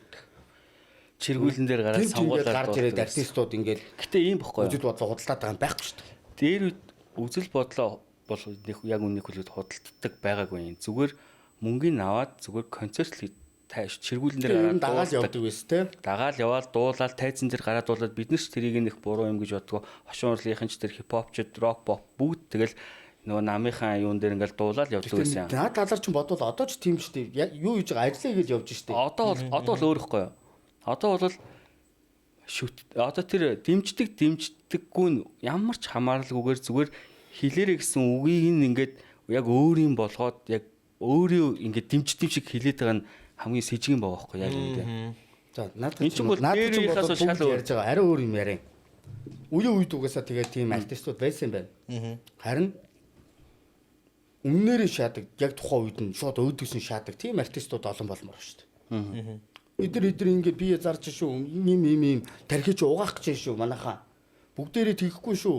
Чиргүүлэн дээр гараад Гинт ингээд сонгуулиар гарч ирээд артистууд ингээд Гэтэ ийм бохгүй юу? үзэл бодлоо худалдаад байгаа юм байхгүй шүү дээ. Дээр үед үзэл бодлоо бол нэг яг үннийг хэлбэл худалддаг байгаагүй юм. Зүгээр мөнгөний аваад зүгээр концерт л чиргүүлэн дээр Тэр нь гараад дагаал дуулдаг. явдаг байсан те. Дагаал яваал дуулаад тайзан дээр гараад дуулаад бид нар ч тэрийг нэг буруу юм гэж боддгоо. Хошин урлынхан ч тэр хипхопчд, рок, поп бүгд тэгэл нөгөө намынхаа юун дээр ингээл дуулаад явдаг байсан юм. Наад талаар чинь бодвол одоо ч тийм шүү дээ. Юу хийж байгаа ажиллаа гэж явж шүү дээ. Одоо бол өөр ихгүй юу? Одоо бол шүт одоо тэр дэмждэг дэмждэггүй нь ямар ч хамааралгүйгээр зүгээр хэлээрэ гэсэн үгийг нь ингээд яг өөрийн болгоод яг өөрөө ингээд дэмждэг шиг хэлээд байгаа нь хамгийн сэжигэн байгаа байхгүй яг үнэндээ. За надад Энд чинь бол надад дээр чинь үеийнхээс бол шал бүгд өөр. ярьж байгаа. Арай өөр юм яриа. Үеийн үед угаасаа тэгээ тийм артистууд байсан юм байна. Харин өмнөрөө шаадаг яг тухайн үед нь шууд өөдөөс нь шаадаг тийм артистууд олон болмоор шүү дээ. Эдэр ингээд бие зарж шүү. Им им им тархич угаах гэж шүү манайхаа. Бүгдээрээ тэгхгүй шүү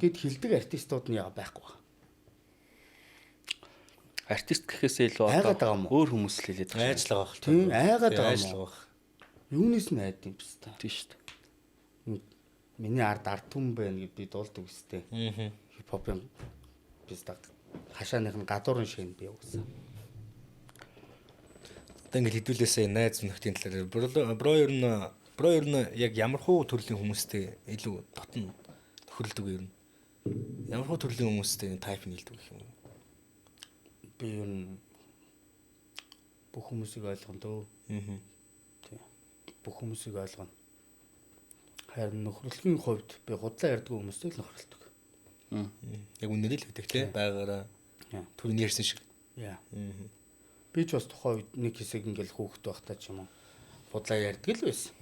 гэд хилдэг артистууд нь яа байхгүй байна. Артист гэхээсээ илүү Айгаад одоо байгаа юм уу? өөр хүмүүс л хэлээд байгаа. Айжлага байх л та. Тийм айгаад байгаа юм уу? Айжлага байх. Юунаас нь айд юм бэ та? Тийм шүү дээ. Миний ард ард түмэн байна гэд би дуулдаг өстэй. Аа. Хипхопын биз даг. Хашааных нь гадуурын шин би угсаа. Одоо ингээд хэдүүлээсээ найз нөхдийн талаар бро ер нь бро ер нь яг ямар хуу төрлийн хүмүүстэй илүү дотн тохиролдог ер нь. Ямар хуу төрлийн хүмүүстэй тайп нийлдэг гэх юм уу? Би ер нь бүх хүмүүсийг ойлгоно дөө. Аа. Тийм. Бүх хүмүүсийг ойлгоно. Харин нөхөрлөгийн хувьд би худлаа ярьдаг хүмүүстэй л нөхөрлөдөг. Яг үнэрээ л өгдөг те байгаараа Яа. түрүүний ярьсан шиг. Яа. Би ч бас тухайн үед нэг хэсэг ингээл хүүхэд байхдаа ч юм уу худлаа ярьдаг л байсан.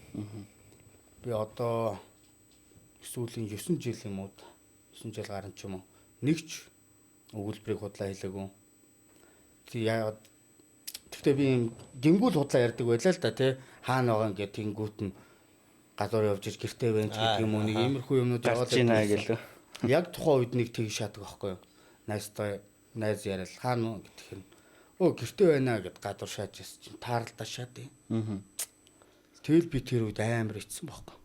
Би одоо сүүлийн 9 жил юм уу 9 жил гарan ч юм уу нэг ч өгүүлбэрийг худлаа хэлээгүй. Тэг яагаад Гэхдээ би юм гингүүл худлаа ярьдаг байлаа л да тий. Хаана байгаа ингээд тэнгүүт нь гадуур явж иж гэртээ байна ч гэдэг юм уу нэг иймэрхүү юмнууд Гарч яваад ийна байсан. гэлээ. Яг тухайн үед нэг тэг шатдаг байхгүй юу? Найзтай найз яриад хаана уу гэх юм. Өө гэртээ байна гэд гадуур шааж яс чинь тааралдаа шаадیں۔ Аа. Тэгэл би тэр үед амар ицсэн байхгүй.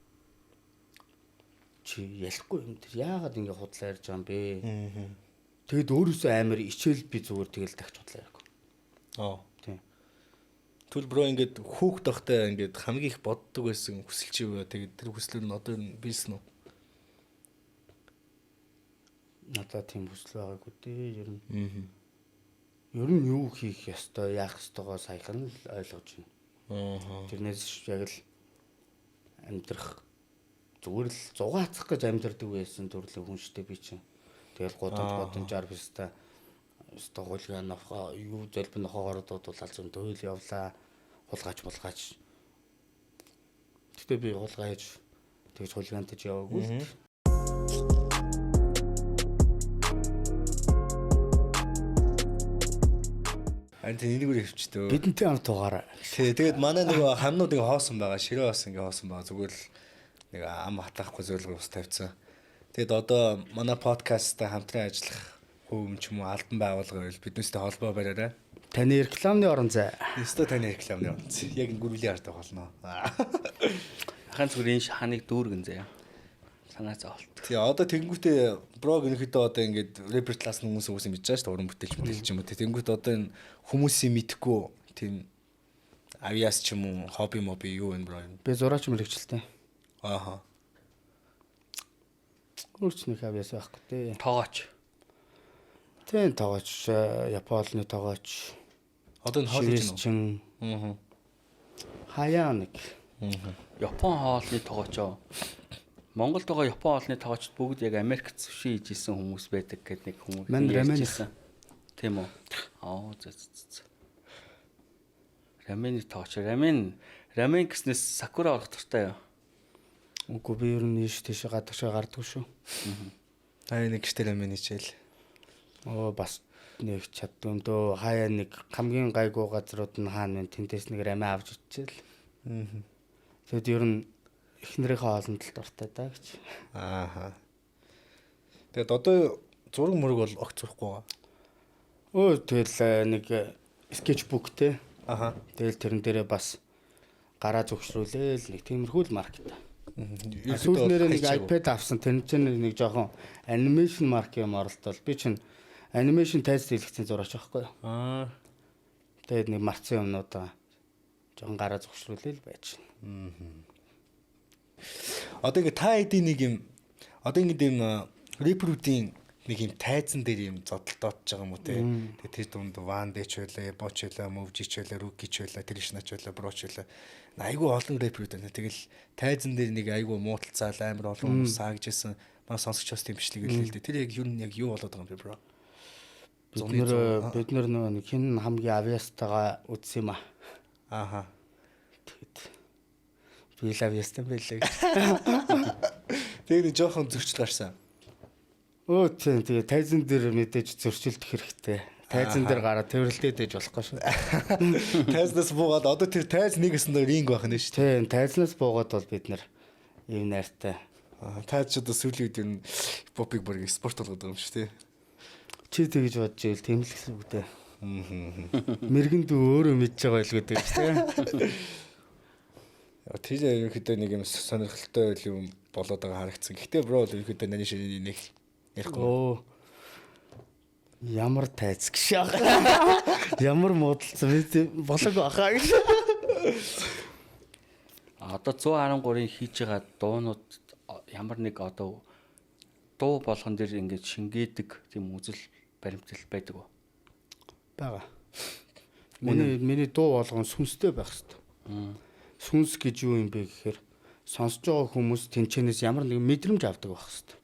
Чи ялахгүй юм тэр яагаад ингэ худлаа ярьж байгаа юм бэ? Тэгэд өөрөөсөө амар ичээл би зүгээр тэгэл тагч худлаа яриаг. Аа. Тийм. Түл бро ингээд хүүхд байхдаа ингээд хамгийн их боддог байсан хүсэл чи юу вэ? Тэгээд тэр хүслээр нь одоо нь биелсэн үү? Надад тийм хүсэл байгаагүй дээ. Ер нь Аа. ер нь юу хийх ёстой, яах ёстойгоо саяхан л ойлгож байна. Аа. Тэрнээс яг л амьдрах зүгээр л зугаацах гэж амьдрдаг байсан төрлийн хүн штэ би чинь. Тэгэл гудамж гудамжаар биста өстө хулгай нохоо юу зэлбэн нохоогоор дуудуулаад зүүн төөл явлаа. Хулгайч булгаач. Гэтэ би хулгай хийж тэгж хулгайнтаж яваагүй л. Харин тийм энэгээр хөвчтөө. Бидэнтэй хамт тугаараа. Тий, тэгээд манай нөгөө хамнууд ингээ хоосон байгаа, ширээ бас ингээ хоосон байгаа. Зүгээр л нэг ам хатаахгүй зөвлөгөө ус тавьсан. Тэгээд одоо манай подкасттай хамтран ажиллах хувь юм ч юм уу албан байгууллага байвал биднээстэй холбоо бариарай. Таны рекламны орон зай. Өстө таны рекламны орон зай. Яг энэ гүрвлийн ард болно. Ахын зүгээр энэ ханыг дүүргэн заяа. Санаа зовлт. Тий, одоо тэгэнгүүтээ брог ерөнхийдөө одоо ингээд рэпер талаас нь хүмүүс хүмүүсийн мэдж байгаа шүү дээ. Уран бүтээлч бүтээлч юм уу. Тэгэнгүүт одоо энэ хүмүүсийн мэдхгүй тийм авиас ч юм уу, хобби моби юу вэ бро? Би зураач мэрэгчлээ. Ааха. Өөрч нэг авьяас байхгүй дээ. Тоогооч. Тийм тоогооч, Японы тоогооч. Одоо энэ хоол хийж байна Шивэсчин, уу? Аа. хаяа нэг. Япон хоолны тоогоочоо. Монголд байгаа Япон хоолны тоогоочд бүгд яг Америкт суши хийж исэн хүмүүс байдаг гэдэг нэг хүмүүс Мань ярьж рамен. ирсэн. Тийм үү? Аа зэ зэ зэ. Рамены тоогооч. Рамен рамен гэснээс сакура орох дуртай юу? Үгүй би ер нь ийш тийш гадагшаа гардаггүй шүү. Та нэг гэртээ рамен хийчихэл. Оо бас нэг чаддгүй юм дөө. Хаяа нэг хамгийн гайгүй газрууд нь хаана вэ? Тэндээс нэг рамен авч ичээл. Тэгэд ер нь эхнэрийнхээ хоолнд л дуртай даа гэж. Ааха. Тэгээд одоо зураг мөрөг бол огт зурхгүй байгаа. Өө тэгэл нэг скетчбુક те. Аха. Тэгэл тэрэн дээрээ бас гараа зөвшрүүлээл нэг тиймэрхүү л маркет. Ерөнхийдөө Сүүл нэрээ нэг хайчаагүй. iPad авсан. Тэр чинь нэг жоохон анимашн марк юм оролдол. Би чинь анимашн тайз дэлгэцэн зураач байхгүй юу? Аа. Тэгээд нэг марцсан юмнуудаа жоохон гараа зөвшрүүлээл байж байна. Одоо ингээ та хэдийн нэг юм одоо ингээ юм рэперүүдийн нэг юм тайзан дээр юм зодтолтоодж байгаа юм уу те. Тэгээ тэр дунд Ван Дэч байлаа, Боч байлаа, Мөвжич байлаа, Рүкич байлаа, Тришнач байлаа, Броч байлаа. Айгүй олон рэперүүд байна. Тэгэл тайзан дээр нэг айгүй мууталцаал амар олон хүмүүс саагж исэн. Манай сонсогч бас тийм бичлэг хэлээ л дээ. Тэр яг юу нь яг юу болоод байгаа юм бэ бро? Бид нэр бид нэр нөгөө нэг хин хамгийн авьяастайгаа үзсэн юм аа. Ааха. Тэгэд Би лав ястан байлээ гэж. Тэгээд нэг жоохон зөрчил гарсан. Өө тийм, тэгээ тайзан дээр мэдээж зөрчилдөх хэрэгтэй. Тайзан дээр гараад тэрвэрлдээд ээж болохгүй шүү. Тайзнаас буугаад одоо тэр тайз нэг гэсэн дээр ринг байх нь шүү. Тийм, тайзнаас буугаад бол бид нар ийм найртай. Тайз ч одоо сүүлийн үед энэ хипхопыг бүр спорт болгоод байгаа юм шүү, тий. Чи тэгж бодож ивэл тийм л гэсэн үг дээ. Мэргэн дүү өөрөө мэдж байгаа байлгүй дээ тийм. Тэр ерөнхийдөө нэг юм сонирхолтой юм болоод байгаа харагдсан. Гэхдээ бро бол ерөнхийдөө наны шинэ нэг ярихгүй. Оо. Ямар тайз гэж яах. Ямар муудалцсан бэ? Болоог баха гэж. Одоо 113-ын хийж байгаа дуунууд ямар нэг одоо дуу болгон дээр ингээд шингээдэг тийм үзэл баримтлал байдаг уу? Бага. Миний дуу болгон сүнстэй байх хэрэгтэй. Сүнс гэж юу юм бэ гэхээр сонсож байгаа хүмүүс тэнчэнээс ямар нэгэн мэдрэмж авдаг байх хэрэгтэй.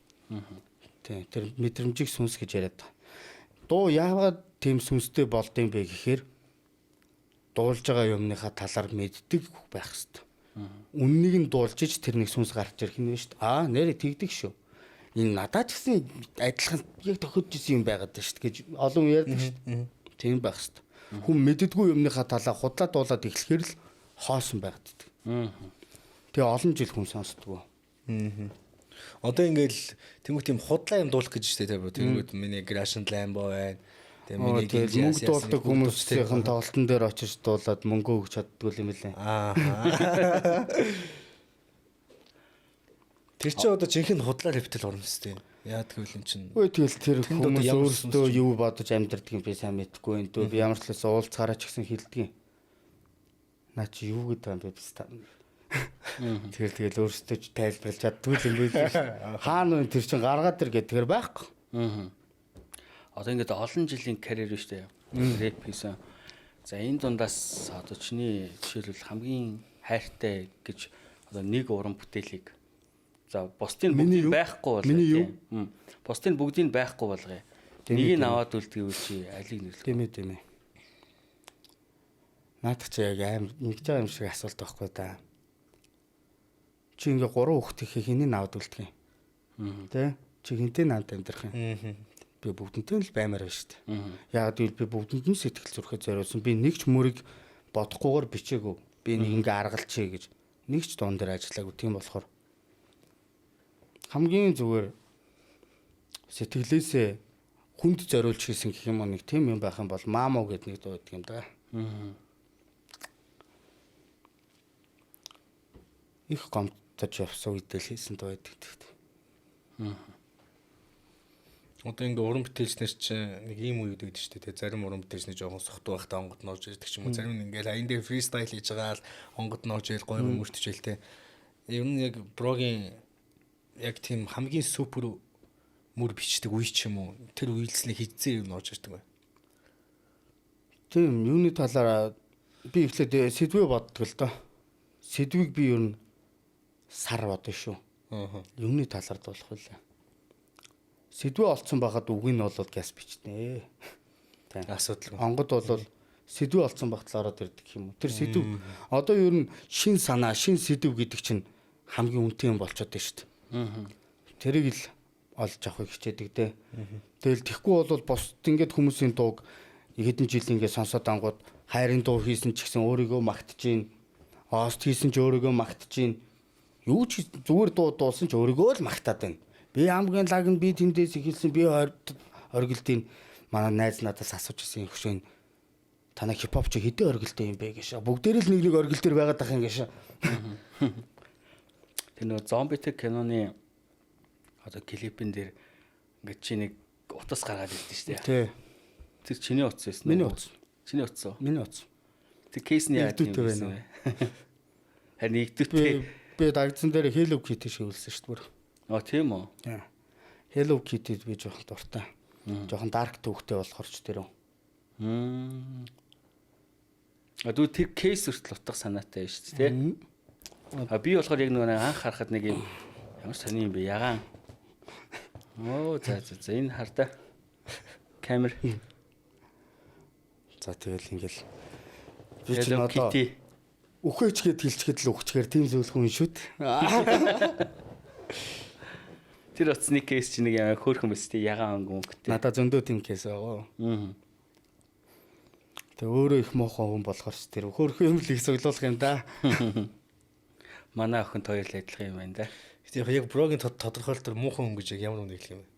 Тийм, тэр мэдрэмжийг сүнс гэж яриад байгаа. Дуу яагаад тийм сүнстэй болд юм бэ гэхээр дуулж байгаа юмныхаа талаар мэддэг байх хэрэгтэй. Үннийг нь дуулж ич тэр нэг сүнс гарч ирэх нь шүү дээ. Аа, нэрээ тэгдэг шүү. Энэ надад ч гэсэн адилхан яг тохиолдож исэн юм байгаад байна шүү дээ гэж олон хүн ярьдаг шүү дээ. Тийм байх хэрэгтэй. Хүн мэддэггүй юмныхаа талаар худлаа дуулаад эхлэхээр л хоосон байгаад идэг. Тэгээ олон жил хүн сонсдгоо. Одоо ингээл тэнгуү тийм худлаа юм дуулах гэж штэ тийм үү. Тэнгүүд миний Russian Lambo байна. Тэгээ миний мөнгө дуулдаг хүмүүсийн тоглолтын дээр очиж дуулаад мөнгө өгч чаддгүй юм лээ. Аа. Тэр чинь одоо жинхэнэ худлаа рэптэл орно штэ. Яа гэвэл юм чинь. Үгүй тэгэл тэр хүмүүс өөрсдөө юу бодож амьдрдаг юм би сайн мэдэхгүй юм дөө. Би ямар ч л уулзгаараа ч гэсэн хэлдэг юм. Наа чи юу гэдэг юм бэ би. Тэгэл өөрсдөө ч тайлбарлаж чаддгүй юм байл шүү. Хаана вэ тэр чин гаргаад ир гэдэг тэр байхгүй. Одоо ингээд олон жилийн карьер шүү дээ. Рэп хийсэн. За энэ дундаас одоо чиний жишээлбэл хамгийн хайртай гэж одоо нэг уран бүтээлийг за бусдын бүгдийг байхгүй болгоё. Бусдын бүгдийг байхгүй болгоё. Нэгийг аваад үлдгэвэл чи алийг нэрлэх? Тийм ээ, тийм ээ. Наадах чи яг аим ингэж байгаа юм шиг асуулт байхгүй да. Чи ингээ 3 хүүхд ихээ хэнийг аваад үлдэх юм? Тэ? Чи хинтээ наанд амьдрах юм? Би бүгдэнтэй л баймаар байна шүү дээ. Яагаад гэвэл би бүгдэнд нь сэтгэл зүрэхэд зориулсан. Би нэг ч мөрийг бодохгүйгээр бичээгүй. Би нэг ингээ аргалчээ гэж нэг ч дуун дээр ажиллаагүй. Тийм болохоор хамгийн зүгээр сэтгэлээсээ хүнд зориулж хийсэн гэх юм уу нэг тийм юм байх юм бол маамуу гэдэг нэг дуу байдаг юм да. Их гомдож явсан үедээ л хийсэн дуу байдаг. Одоо ингээ уран бүтээлчнэр чинь нэг ийм үе өгдөг шүү дээ. Зарим уран бүтээлчнэр жоохон сохтуу байхдаа онгод нь орж ирдэг ч юм уу. Зарим нь ингээл аян дээр фристайл хийж байгаа л онгод нь орж ирэл гоё юм мөртөж ил те. Ер нь яг брогийн яг тийм хамгийн супер мөр бичдэг үе ч юм уу. Тэр үйлслийг хийцээ юм орж ирдэг бай. Тийм, юуны талаар би эхлээд сэдвээ боддог л доо. Сэдвийг би ер нь сар бодно шүү. Юуны талаар дуулах вэ? Сэдвээ олцсон байхад үг нь бол гяс бичнэ. Тийм. Асуудалгүй. Онгод бол сэдвээ олцсон багт л ороод ирдэг юм уу? Тэр сэдв одоо ер нь шин санаа, шин сэдв гэдэг чинь хамгийн үнэтэй юм болчиход байна шүү дээ. Тэрийг л олж авахыг хичээдэг дээ. Тэгэл тэгэхгүй бол бусд ингээд хүмүүсийн дууг хэдэн жил ингээд сонсоод ангууд хайрын дуу хийсэн ч гэсэн өөрийгөө магтаж гин, ост хийсэн ч өөрийгөө магтаж гин. Юу ч зүгээр дуу дуулсан ч өөрийгөө л магтаад байна. Би хамгийн лаг нь би тэндээс эхэлсэн, би оргилдیں۔ Манай найз надаас асууж ирсэн хөшөө танай хипхоп чи хэдэн оргилтэй юм бэ гэж. Бүгдээр л нэг нэг оргил дээр байгаад ах юм гэж. Тэр нөгөө зомбитэй киноны одоо клипэн дээр ингээд чи нэг утас гаргаад ирдэ шүү дээ. Тий. Тэр чиний утас байсан уу? Миний утас. Чиний утас уу? Миний утас. Тэр кейс нь яадаг юм бэ? Харин нэгдүгтэй. Би дагдсан дээр Hello Kitty шивэлсэн шүү дээ. Оо тийм үү? Тийм. Hello Kitty би жоохон дуртай. Жоохон dark төвхтэй болохоор ч тэр үү. А дүү тэр кейс хүртэл утга санаатай шүү дээ, тий? А би болохоор яг нөгөө анх харахад нэг юм ямар сони юм бэ? Ягаан. Оо за за за энэ хар та. Камер. За тэгэл ингээл би ч одоо Үхээч гэд хэлчихэд л үхчихээр тийм зүйл хүн шүү дээ. Тэр утасны кейс чинь нэг ямар хөөрхөн биз дээ, ягаан өнгө өнгөтэй. Надад зөндөө тийм кейс байгаа. Аа. Тэг өөрөө их муухай хүн болохоор ч тэр хөөрхөн юм л их цоглуулах юм да. Манай охинт хоёр л адилхан юм байна да. Гэтэ яг брогийн тодорхойлолт төр муухай хүн гэж яг ямар хүн хэлэх юм бэ?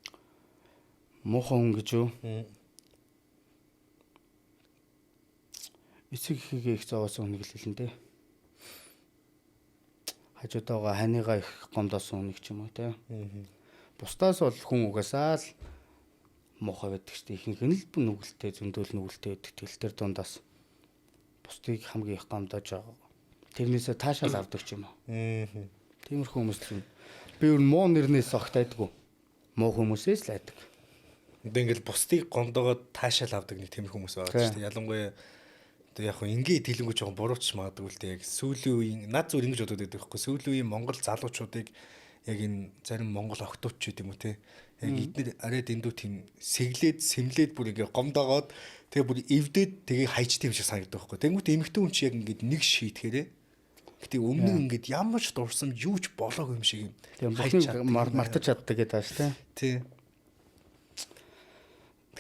Муухай хүн гэж юу? Эцэг эхийгээ их зовоосон хүнийг л хэлнэ дээ. Хажуудаага ханигаа их гомдоосон хүнийг ч юм уу те. Бусдаас бол хүн угаасаа л муухай байдаг шүү дээ. Ихэнх нь л нүгэлтэй, зөндөөл нүгэлтэй байдаг. Тэгэл тэр дундаас бусдыг хамгийн их гомдоож байгаа. Тэрнээсээ таашаал авдаг ч юм уу. Тиймэрхүү хүмүүс л юм. Би ер нь муу нэрнээс огт айдгүй. Муу хүмүүсээс л айдаг. Одоо ингээл бусдыг гомдоогоод таашаал авдаг нэг тиймэрхүү хүмүүс байгаа шүү дээ. Ялангуяа одоо яг хөө ингээд хэлэнгүү жоохон бурууч магадгүй л дээ. Яг сүүлийн үеийн над зүгээр ингэж бодод байдаг байхгүй. Сүүлийн үеийн Монгол залуучуудыг яг энэ зарим Монгол охтууд ч гэдэм үү те. Яг эднэр арай дэндүү тийм сэглээд сэмлээд бүр ингээ гомдоогоод тэгээ бүр эвдээд тэгээ хайчтай юм шиг санагддаг байхгүй. Тэнгүүт эмэгтэй хүн чи яг ингээд нэг шийтгэхээрээ. Гэтэ өмнө ингээд ямар ч дурсамж юу ч болоогүй юм шиг юм. Тийм бүхнийг мартаж чаддаг гэдэг ааш те. Тий.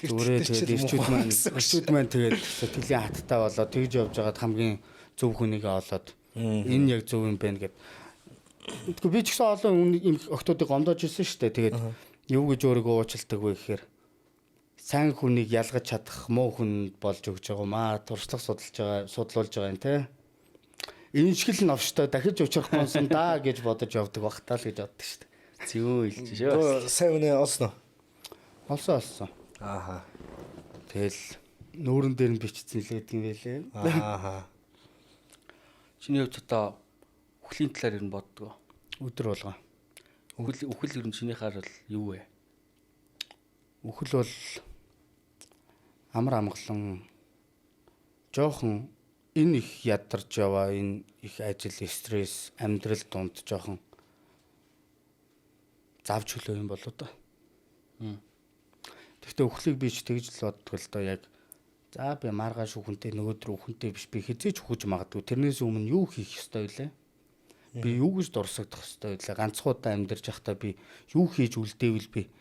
Зүгээр тэгээд ирчүүд маань тэгээд сэтгэлийн хаттай болоод тэгж явж байгаад хамгийн зөв хүнийг олоод энэ яг зөв юм байна гэд. Тэгэхгүй би ч гэсэн олон юм охтуудыг гомдоож ирсэн шүү дээ. Тэгээд юу гэж өөрийгөө уучилдаг вэ гэхээр сайн хүнийг ялгаж чадах муу хүн болж өгч байгаа маа туршлага судалж байгаа судлуулж байгаа юм те. Энэ шиг л новштой дахиж учрахгүй юмсан да гэж бодож явдаг бах таа л гэж боддог шүү дээ. Зүүн хэлж шүү. Сайн үнэ олсноо. Олсон. Ааха. Тэгэл нүүрэн дээр нь бичсэн л гэдэг юм байлээ. Ааха. Чиний хувьд одоо үхлийн талаар ер нь боддгоо. Өдөр болгоо. Үхэл ер нь чинийхаар бол юу вэ? Үхэл бол амар амгалан жоохон энэ их ядарч яваа, энэ их ажил, стресс, амьдрал дунд жоохон завж хөлөө юм болоо да. Гэхдээ үхлийг би ч тэгж л боддог л доо яг. За би маргааш үхэнтэй, нөгөөдөр үхэнтэй биш, би хизээч үхэж магадгүй. Тэрнээс өмнө юу хийх ёстой вэ? Би юу гэж дурсагдах ёстой вэ? Ганцхан удаа амьдарч байхдаа би юу хийж үлдээвэл би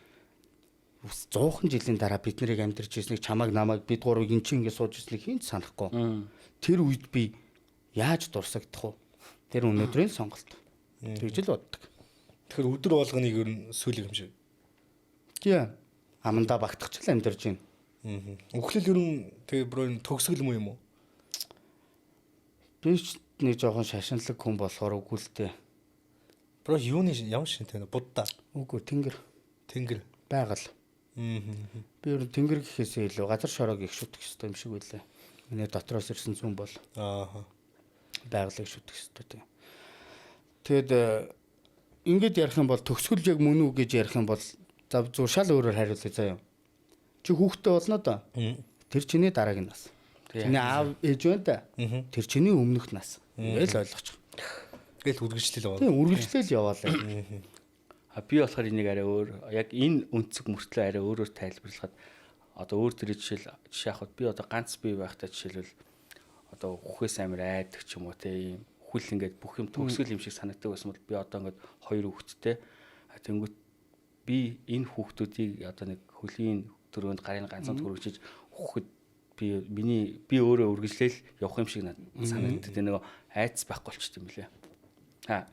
100 жилийн дараа бид нарыг амьдарч ирснийг чамайг намайг бид гурвыг эн чинь ингэ сууж ирснийг хэн ч санахгүй. Тэр үед би яаж дурсагдах вэ? Тэр өнөөдрийн сонголт. Тэгж л боддог. Тэгэхээр өдөр болгоныг ер нь сүүлийн юм шиг. Тийм. Амандаа багтах ч л амьдарч байна. Үхлэл ер нь тэгээ бүр энэ төгсгөл мөн юм уу? Би ч нэг жоохон шашинлаг хүн болохоор үгүй л дээ. Бро юуны ямар шинтэй вэ? Будда. Үгүй тэнгэр. Тэнгэр. Байгаль. Би ер нь тэнгэр гэхээсээ илүү газар шороог их шүтэх ёстой юм шиг байлаа. Миний дотроос ирсэн зүүн бол. Аа. Байгалыг шүтэх ёстой тийм. Тэгэд ингээд ярих юм бол төгсгөл яг мөн үү гэж ярих юм бол за зүгээр шал өөрөөр хариулъя заяа. Чи хүүхдтэй болно доо. Тэр чиний дараагийн нас. Чиний аав ээж байна да. Тэр чиний өмнөх нас. Ингээл ойлгочих. Ингээл үргэлжлэл яваа. Тийм үргэлжлэл яваалаа. А би болохоор энийг арай өөр яг энэ өнцөг мөртлөө арай өөрөөр тайлбарлахад одоо өөр төрлийн жишээ авахад би одоо ганц бие байхдаа жишээлбэл одоо үхээс амар айдаг ч юм уу те ийм үхэл ингээд бүх юм төгсгөл юм шиг санагддаг байсан бол би одоо ингээд хоёр хүүхэдтэй. Тэнгүүт би энэ хүүхдүүдийг одоо нэг хөлийн төрөнд гарын ганцхан төрөгчиж хүүхэд би өөрөө үргэлжлээл явах юм шиг надад санагддаг. Тэгээ нөгөө айц байхгүй болчихд юм лээ.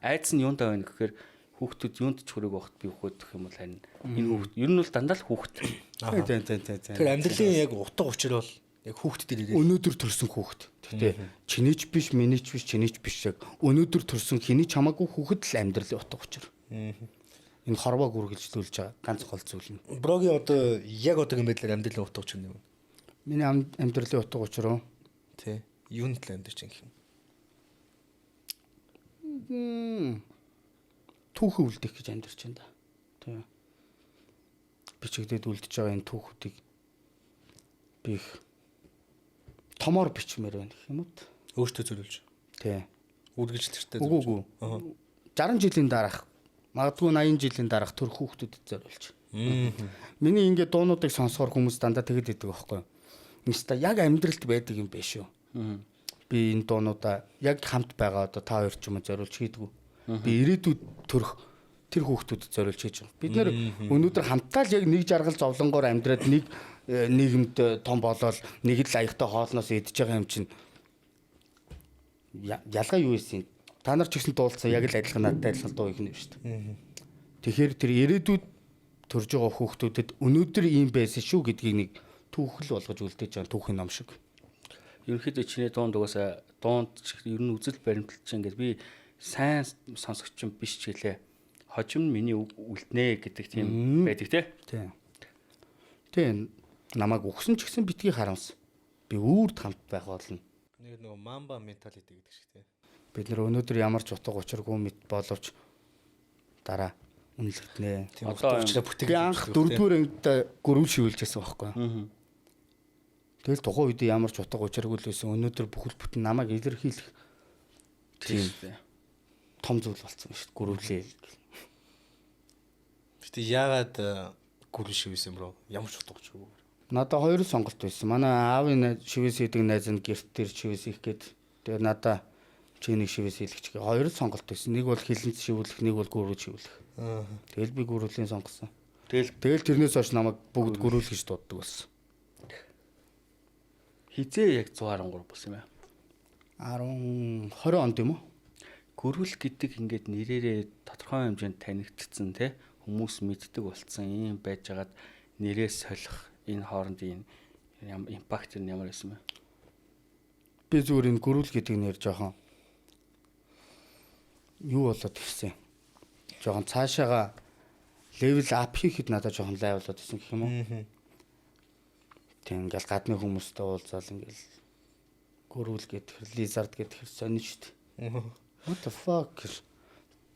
Айц нь юунд байна гэхээр хүүхдүүд юунд ч хүрээгүй байхад би өгөх юм бол харин энэ хүүхд ер нь бол дандаа л хүүхд. Тийм. Тэгэхээр амьдралын яг утга учир бол яг хүүхд дээр ирээ. Өнөөдөр төрсэн хүүхд. Гэхдээ чиний ч биш, миний ч биш, чиний ч биш яг өнөөдөр төрсэн хэний ч хамаагүй хүүхэд л амьдралын утга учир. Энэ хорвоог үргэлжлүүлж байгаа ганц гол зүйл нь. Брогийн одоо яг одоогийн байдлаар амьдралын утга учир нь юу? Миний амьдралын утга учир уу? Тий. Юунд л амьдарч байгаа юм? Түүхээ үлдэх гэж амьдарч байна да. Тийм. Бичигдээд үлдэж байгаа энэ түүхүүдийг би их томоор бичмээр байна гэх юм уу? Өөртөө зөвлөж. Тийм. Үргэлжлэлтэй зөвлөж. Үгүй. 60 жилийн дараах, магадгүй 80 жилийн дараах төр хүүхдүүдэд зориулж. Миний ингээд дуунуудыг сонсохоор хүмүүс дандаа тэгэд идэг байхгүй юу? Инста яг амьдралд байдаг юм биш үү? Би энэ дуунуудаа яг хамт байгаа одоо та хоёр ч юм уу зориулж хийдгүү. Би ирээдүйд төрөх тэр хүүхдүүдэд зориулж хийж байгаа. Бид нэр өнөөдөр хамтдаа л яг нэг жаргал зовлонгоор амьдраад нэг нийгэмд том болоод нэг л аягтай хоолноос идэж байгаа юм чинь ялгаа юу ийсэн? Та нар ч гэсэн дуулсан яг л адилхан надтай адилхан дуу их нь шүү дээ. Тэгэхээр тэр ирээдүйд төрж байгаа хүүхдүүдэд өнөөдөр ийм байсан шүү гэдгийг нэг түүхэл болгож үлдээж байгаа түүхийн ном шиг. Ерөнхийдөө чиний дуунд угаасаа дуунд ер нь үзэл баримтлал чинь ингээд би сайн сонсогч юм биш ч гэлээ. Хожим миний үг үлднэ гэдэг тийм байдаг те. Тийм. Тийм намайг өгсөн ч гэсэн битгий харамс. Би үүрд хамт байх болно. Нэг нөгөө mamba mentality гэдэг шиг те. Бид нар өнөөдөр ямар ч утга учиргүй мэт боловч дараа үнэлэгдэнэ. Тийм утга учираа бүтээх. Би анх дөрөвдүгээр ангид гөрүүл шивүүлжсэн байхгүй. Тэгэл тухайн үед ямар ч утга учиргүй л байсан. Өнөөдөр бүхэл бүтэн намайг илэрхийлэх тийм том зүйл болсон шүү дээ. Гөрүүлээ. Гэтэ яагаад гөрүүл шивүүлсэн бро? Ямар ч утга учиргүй. Надад хоёр сонголт байсан. Манай аавын шивээс хийдэг найз нь гэрт дээр шивээс хийх гээд тэгээ надаа чи нэг шивээс хийлгэж гээ. Хоёр сонголт байсан. Нэг бол хилэнц шивүүлэх, нэг бол гөрүүл шивүүлэх. Тэгэл би гөрүүлийн сонгосон. Тэгэл тэрнээс хойш намайг бүгд гөрүүл гэж дууддаг болсон. Хизээ яг 113 болсон юм аа. 10 20 онд юм уу? Гөрүүл гэдэг ингээд нэрээрээ тодорхой хэмжээнд танигдсан те хүмүүс мэддэг болцсон юм байжгаад нэрээ солих энэ хоорондын импакт нь ямар байсан бэ? Би зүгээр энэ гөрүүл гэдэг нэр жоохон юу болоод ирсэн. Жоохон цаашаага level up хийхэд надад жоохон лай болоод ирсэн гэх юм уу? Тийм ингээл гадны хүмүүстэй уулзаал ингээл гөрүүл гэдэг lizard гэдэг сонь шүү дээ. What the fuck?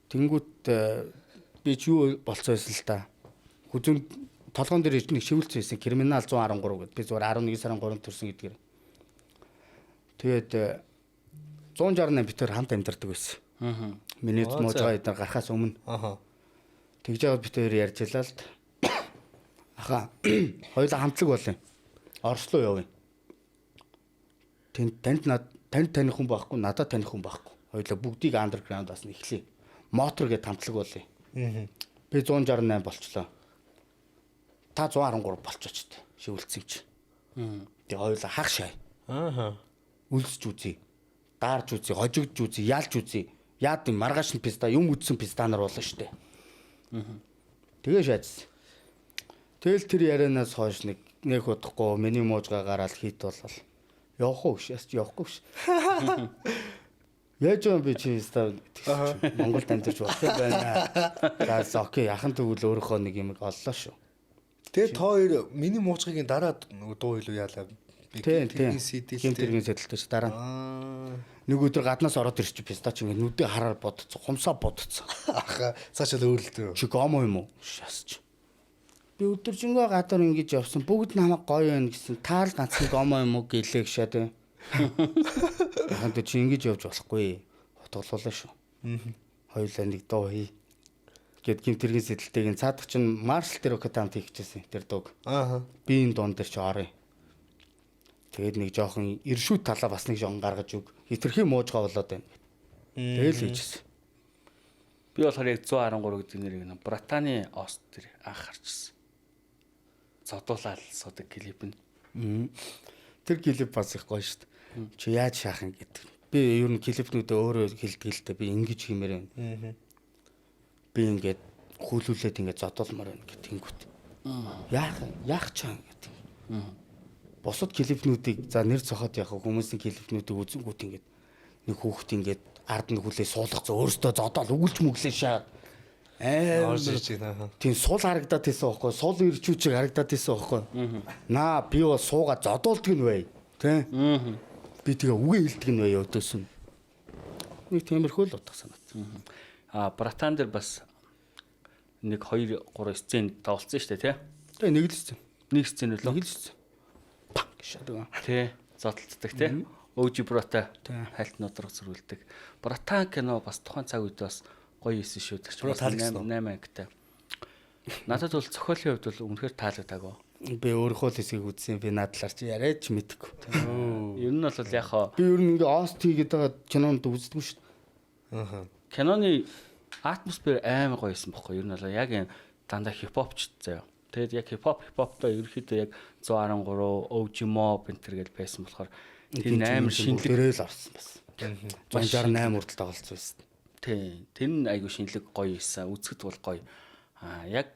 Тэнгүүт би ч юу болцсон байсан л та. Хүзүүн толгоон дээр нэг шивэлцсэн байсан. Криминал 113 гэд. Би зүгээр 11 сарын 3-нд төрсөн гэдгээр. Тэгээд 168 битэр хамт амьдардаг байсан. Миний муужгаа эдгээр гарахаас өмнө. Тэгж яваад бит хоёр ярьж илаа л. Аха хоёулаа хамтлаг болно. Орос руу явъя. Тэнд танд таних хүн байхгүй, надад таних хүн байхгүй. Хоёулаа бүгдийг underground-аас нь эхлэе. Мотор гэд хамтлаг болъё. Би 168 болчлоо. Та 113 болчихоч тээ. Шивэлцсэн чи. Тэгээ хоёулаа хаг шай. Үлсэж үзье. Даарж үзье, хожигдж үзье, ялж үзье. Яад юм маргааш нь писта юм үдсэн писта нар болно штэ. Тэгээ шаажсан. Тэгэл тэр ярианаас хойш нэг удахгүй миний муужгаа гараал хит болол. Явах уу гэж, яс явахгүй гэж. Яаж юм би чи писта Монголд амьдарч болох юм байна. За окей, яхан тэгвэл өөрийнхөө нэг юм оллоо шүү. Тэгээ та хоёр миний муужгагийн дараа нөгөө дуу хэлүү яалаа. Тийм тэргийн сэдэлтэй ч дараа. Нэг өдөр гаднаас ороод ирчих писта чи ингээд нүдээ хараар бодцсон, хумсаа бодцсон. Аха цаашаа өөрлөлтөө. Чи гомо юм уу? Шасч. Би өдөржингөө гадуур ингэж явсан. Бүгд намайг гоё юм гэсэн. Таал ганцхан гомо юм уу гэлээ гшаад. Яхан чи ингэж явж болохгүй. Утгалуулаа шүү. Хоёулаа нэг дуу хий. Гэт гин тэргийн сэтэлтэйг нь цаадах чинь Маршал дээр окатамт хийчихсэн тэр дууг. Би энэ дуун дээр чи оръё. Тэгээд нэг жоохон иршүүд талаа бас нэг жоохон гаргаж өг. Хитрхи муужгаа болоод байна. Тэгэл хийчихсэн. Би болохоор яг 113 гэдэг нэрийг нэг Братаны ост дээр анх харчихсан. Зодуулаад судаг клип нь. Тэр клип бас их гоё шүү дээ. Чи яаж шаах юм гэдэг. Би ер нь клипнүүдээ өөрөө хэлдэг л дээ. Би ингэж хиймээр байна. Би ингээд хүлүүлээд ингээд зодуулмаар байна гэх тэнгүүт. Яах чаа гэдэг. Бусад клипнүүдийг за нэр цохоод явах хүмүүсийн клипнүүдийг үзэнгүүт ингээд нэг хүүхэд ингээд ард нь хүлээ суулгах зөө өөртөө зодоол өгүүлж мүглээ шаа. Тийм сул харагдаад байсан байхгүй сул ирчүүчиг харагдаад байсан байхгүй. Наа би бол сууга зодуулдаг нь бай. Тэ? Би тэгээ үгээ хэлдэг нь бай өдөөс нь. Нэг тиймэрхүү л утга санаат. Аа Братан дээр бас 1 2 3 сцен тоглолцсон шүү дээ тий. Тэгээ нэг л сцен. Нэг сцен лөө. Нэг л сцен. Пак шадаг. Тий, зодтолцдог тий. OG Бротай хальт нудраг зөрүүлдэг. Братан кино бас тухайн цаг үед бас гоё исэн шүү. Тэр чинь 8 ангитай. Надад бол зохиолын хувьд бол үнэхээр таалагдаагүй. Би өөрийнхөө л хэсгийг үзсэн. Би наад талаар чи яриач мэдэхгүй. Ер нь бол яг хаа Би ер нь ингээ ост хийгээд байгаа кинонд үздэггүй шүү дээ. Аа. Киноны атмосфер амар гоё байсан бохгүй. Ер нь бол яг энэ дандаа хипхопч заяа. Тэгээд яг хипхоптой ерөөхдөө яг 113 OG Mob энэ төр гэж байсан болохоор тэр нь амар шинэлэг дээрээ л орсон бас. 168 хүртэл тоглолцсон байсан. Тийм. Тэр нь айгүй шинэлэг гоё байсан. Үзэхэд бол гоё. Аа яг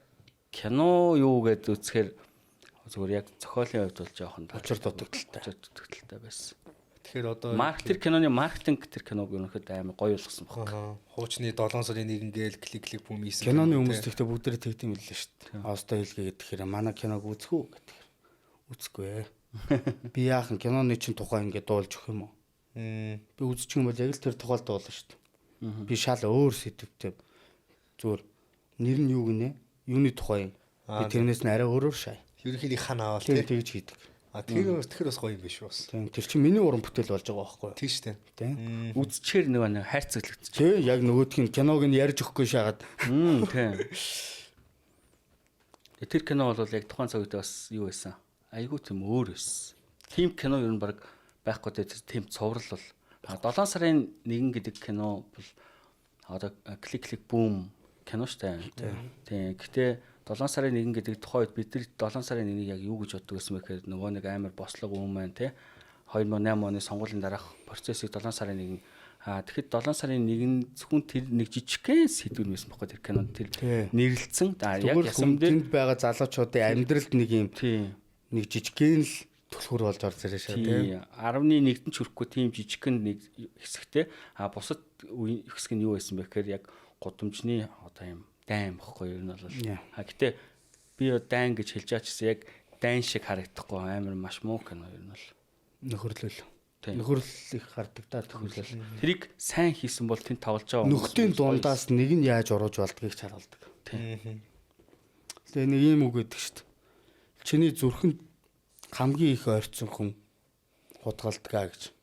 кино юу гэдээ үзэхээр зүгээр яг зохиолын хувьд бол жоохон Учир дутагдaltaй. Учир дутагдaltaй байсан. Тэгэхээр одоо Марк тэр киноны маркетинг тэр киног ерөнхийдөө амар гоё болгосон баг. Аа. Хуучны 7 сарын 1 гээл клик клик бум хийсэн. Киноны хүмүүс тэгтээ бүгдээрээ тэгдэм билээ шүү дээ. Остой хэлгээ гэхээр манай киног үзэх үү гэдэг. Үзэхгүй ээ. Би яахан киноны чинь тухай ингээ дуулж өгөх юм уу? Би үзчих юм бол яг л тэр тухай л дуулна шүү дээ. Би шал өөр сэдвтэй. Зүгээр нэр нь юу гинэ? Юуны тухай юм? Би тэрнээс нь арай өөрөөр шаа. Ерөнхийдөө хан аваал Тэр тий. тэгж хийдэг. А тэр тэр бас гоё юм биш үү бас. Тийм тэр чинь миний уран бүтээл болж байгаа байхгүй юу? Тийм шүү дээ. Тийм. Үзчихээр нөгөө нэг хайрцаглагдчих. Тэ яг нөгөөх нь киног нь ярьж өгөхгүй шагаад Тийм. Тэр кино бол яг тухайн цаг үед бас юу байсан? Айгүй тийм өөр байсан. Тийм кино ер нь баг байхгүй дээ тэр тийм цуврал бол. 7 сарын 1 гэдэг кино бол одоо клик клик бум кино штэ. Тийм. Гэтэ 7 сарын 1 гэдэг тухайн үед бид нар 7 сарын 1-ийг яг юу гэж боддог гэсэн бэ гэхээр нөгөө нэг амар бослого юм маань те 2008 оны сонгуулийн дараах процессыг 7 сарын 1 тэгэхэд 7 сарын 1 нь зөвхөн тэр нэг жижигхэн сэдв нь байсан байхгүй тэр кинонд тэр нэрлэлсэн. Яг зүгээр ясам дээр тэнд байгаа залуучуудын амьдралд нэг юм тийм нэг жижигхэн л түлхүүр болж орж ирээ шээ тийм. 11-нд ч хүрэхгүй тийм жижигхэн нэг хэсэгтэй. А бусад хэсэг нь юу байсан бэ гэхээр яг гудамжны одоо юм дайн бохгүй ер нь бол. А гэтээ би дайн гэж хэлж байгаа ч гэсэн яг дайн шиг харагдахгүй амар маш муу кино ер нь бол. Нөхөрлөл. Нөхөрлөл их гардаг да нөхөрлөл. Тэрийг сайн хийсэн бол тэнд тавлж байгаа нөхдийн дундаас нэг нь яаж урууж болдгийг ч харуулдаг. Тийм. Тэгээ нэг юм үг гэдэг шүү дээ. Чиний зүрхэнд хамгийн их ойрцсон хүн хутгалдгаа гэж.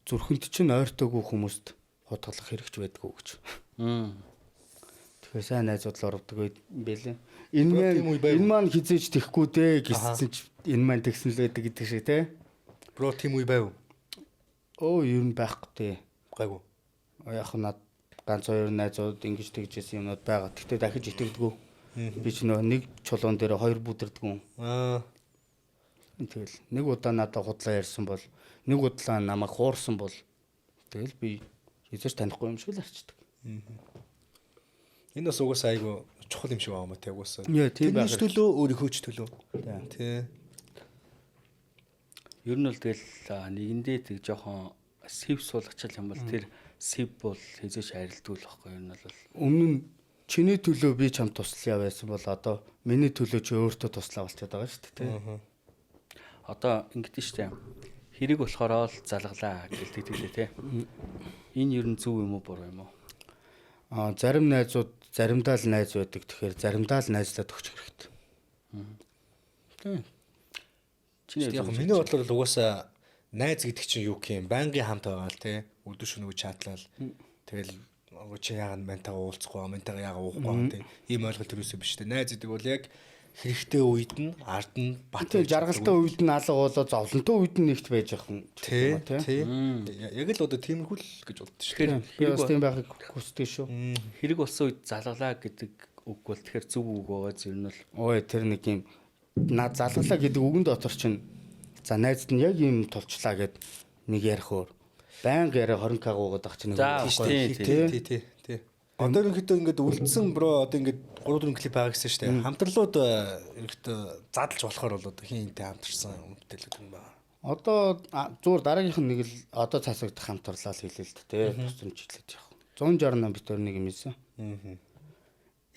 Зүрхэнд чинь ойртоогүй хүмүүст хутгалах хэрэгч байдгүй гэж. Тэгэхээр сайн найзууд л орвдог байлээ. Энэ маань хизээж тэхгүй дээ гэсэн чи энэ маань тэгсэн л байдаг гэдэг шиг те. Бро тийм үе байв. Өө ер нь байхгүй дээ. Гайгүй. Яг над ганц хоёр найзууд ингэж тэгжсэн юмнууд байгаа. Гэхдээ дахиж итгэдэггүй. Би ч нөө нэг чулуун дээр хоёр бүдэрдэггүй. Аа. Тэгэл нэг удаа надад худлаа ярьсан бол нэг удаа намайг хуурсан бол тэгэл би хизээч танихгүй юм шиг л арчдаг. Энэ бас угаасаа айгүй чухал юм шиг байгаа юм те угаасаа. Тийм байх. Төлөө өөрийнхөө ч төлөө. Тий. Ер нь бол тэгэл нэгэндээ тэг жоохон сэв суулгачаал юм бол тэр сэв бол хизээч арилдгүй л байхгүй ер нь бол. Өмнө нь чиний төлөө би чамд туслая байсан бол одоо миний төлөө чи өөртөө туслаа болчиход байгаа шүү дээ тий. Одоо ингэдэж штэ. Хэрэг болохоор л залглаа гэлдэг тэглээ тий. Энэ ер нь зөв юм уу буруу юм уу? Аа зарим найзууд заримдаа л найз байдаг. Тэгэхээр заримдаа л найзлаад өгчих хэрэгтэй. Тийм. Чиний яг миний бодлоор л угаасаа найз гэдэг чинь юу гэх юм байнгын хамт байгаа л тий. Өдөр шөнөгүй чатлал. Тэгэл чи яагаад мантайгаа уулзахгүй, мантайгаа яагаад уухгүй тий. Ийм ойлголт ерөөсөө биш тий. Найз гэдэг бол яг хэрэгтэй үед нь ард нь бат. Тий жаргалтай үед нь алга болоо зовлонтой үед нь нэгт байж явах юм. Тий. Тий. Яг л одоо тиймэрхүү л гэж боддоо шүү. Тэгэхээр би бас тийм байхыг хүсдэг шүү. Хэрэг болсон үед залгалаа гэдэг үг бол тэгэхээр зөв үг байгаа зү ер нь бол. Ой тэр нэг юм над залгалаа гэдэг үгэн дотор чинь за найзд нь яг юм тулчлаа гэд нэг ярих өөр. Баян яриа 20 к гуугаад ах чинь нэг тий тий тий тий. Одоо ерөнхийдөө ингээд үлдсэн бро одоо ингээд 3 4 клип байгаа гэсэн шүү дээ. Хамтрлууд ерөнхийдөө задлж болохоор бол одоо хин хинтэй хамтарсан бүтээлүүд юм байна. Одоо зүгээр дараагийнх нь нэг л одоо цаасагдах хамтарлаа л хэлээ л дээ тий. Тусламжчлээд явах. 168 бит өөр нэг юм хэлсэн.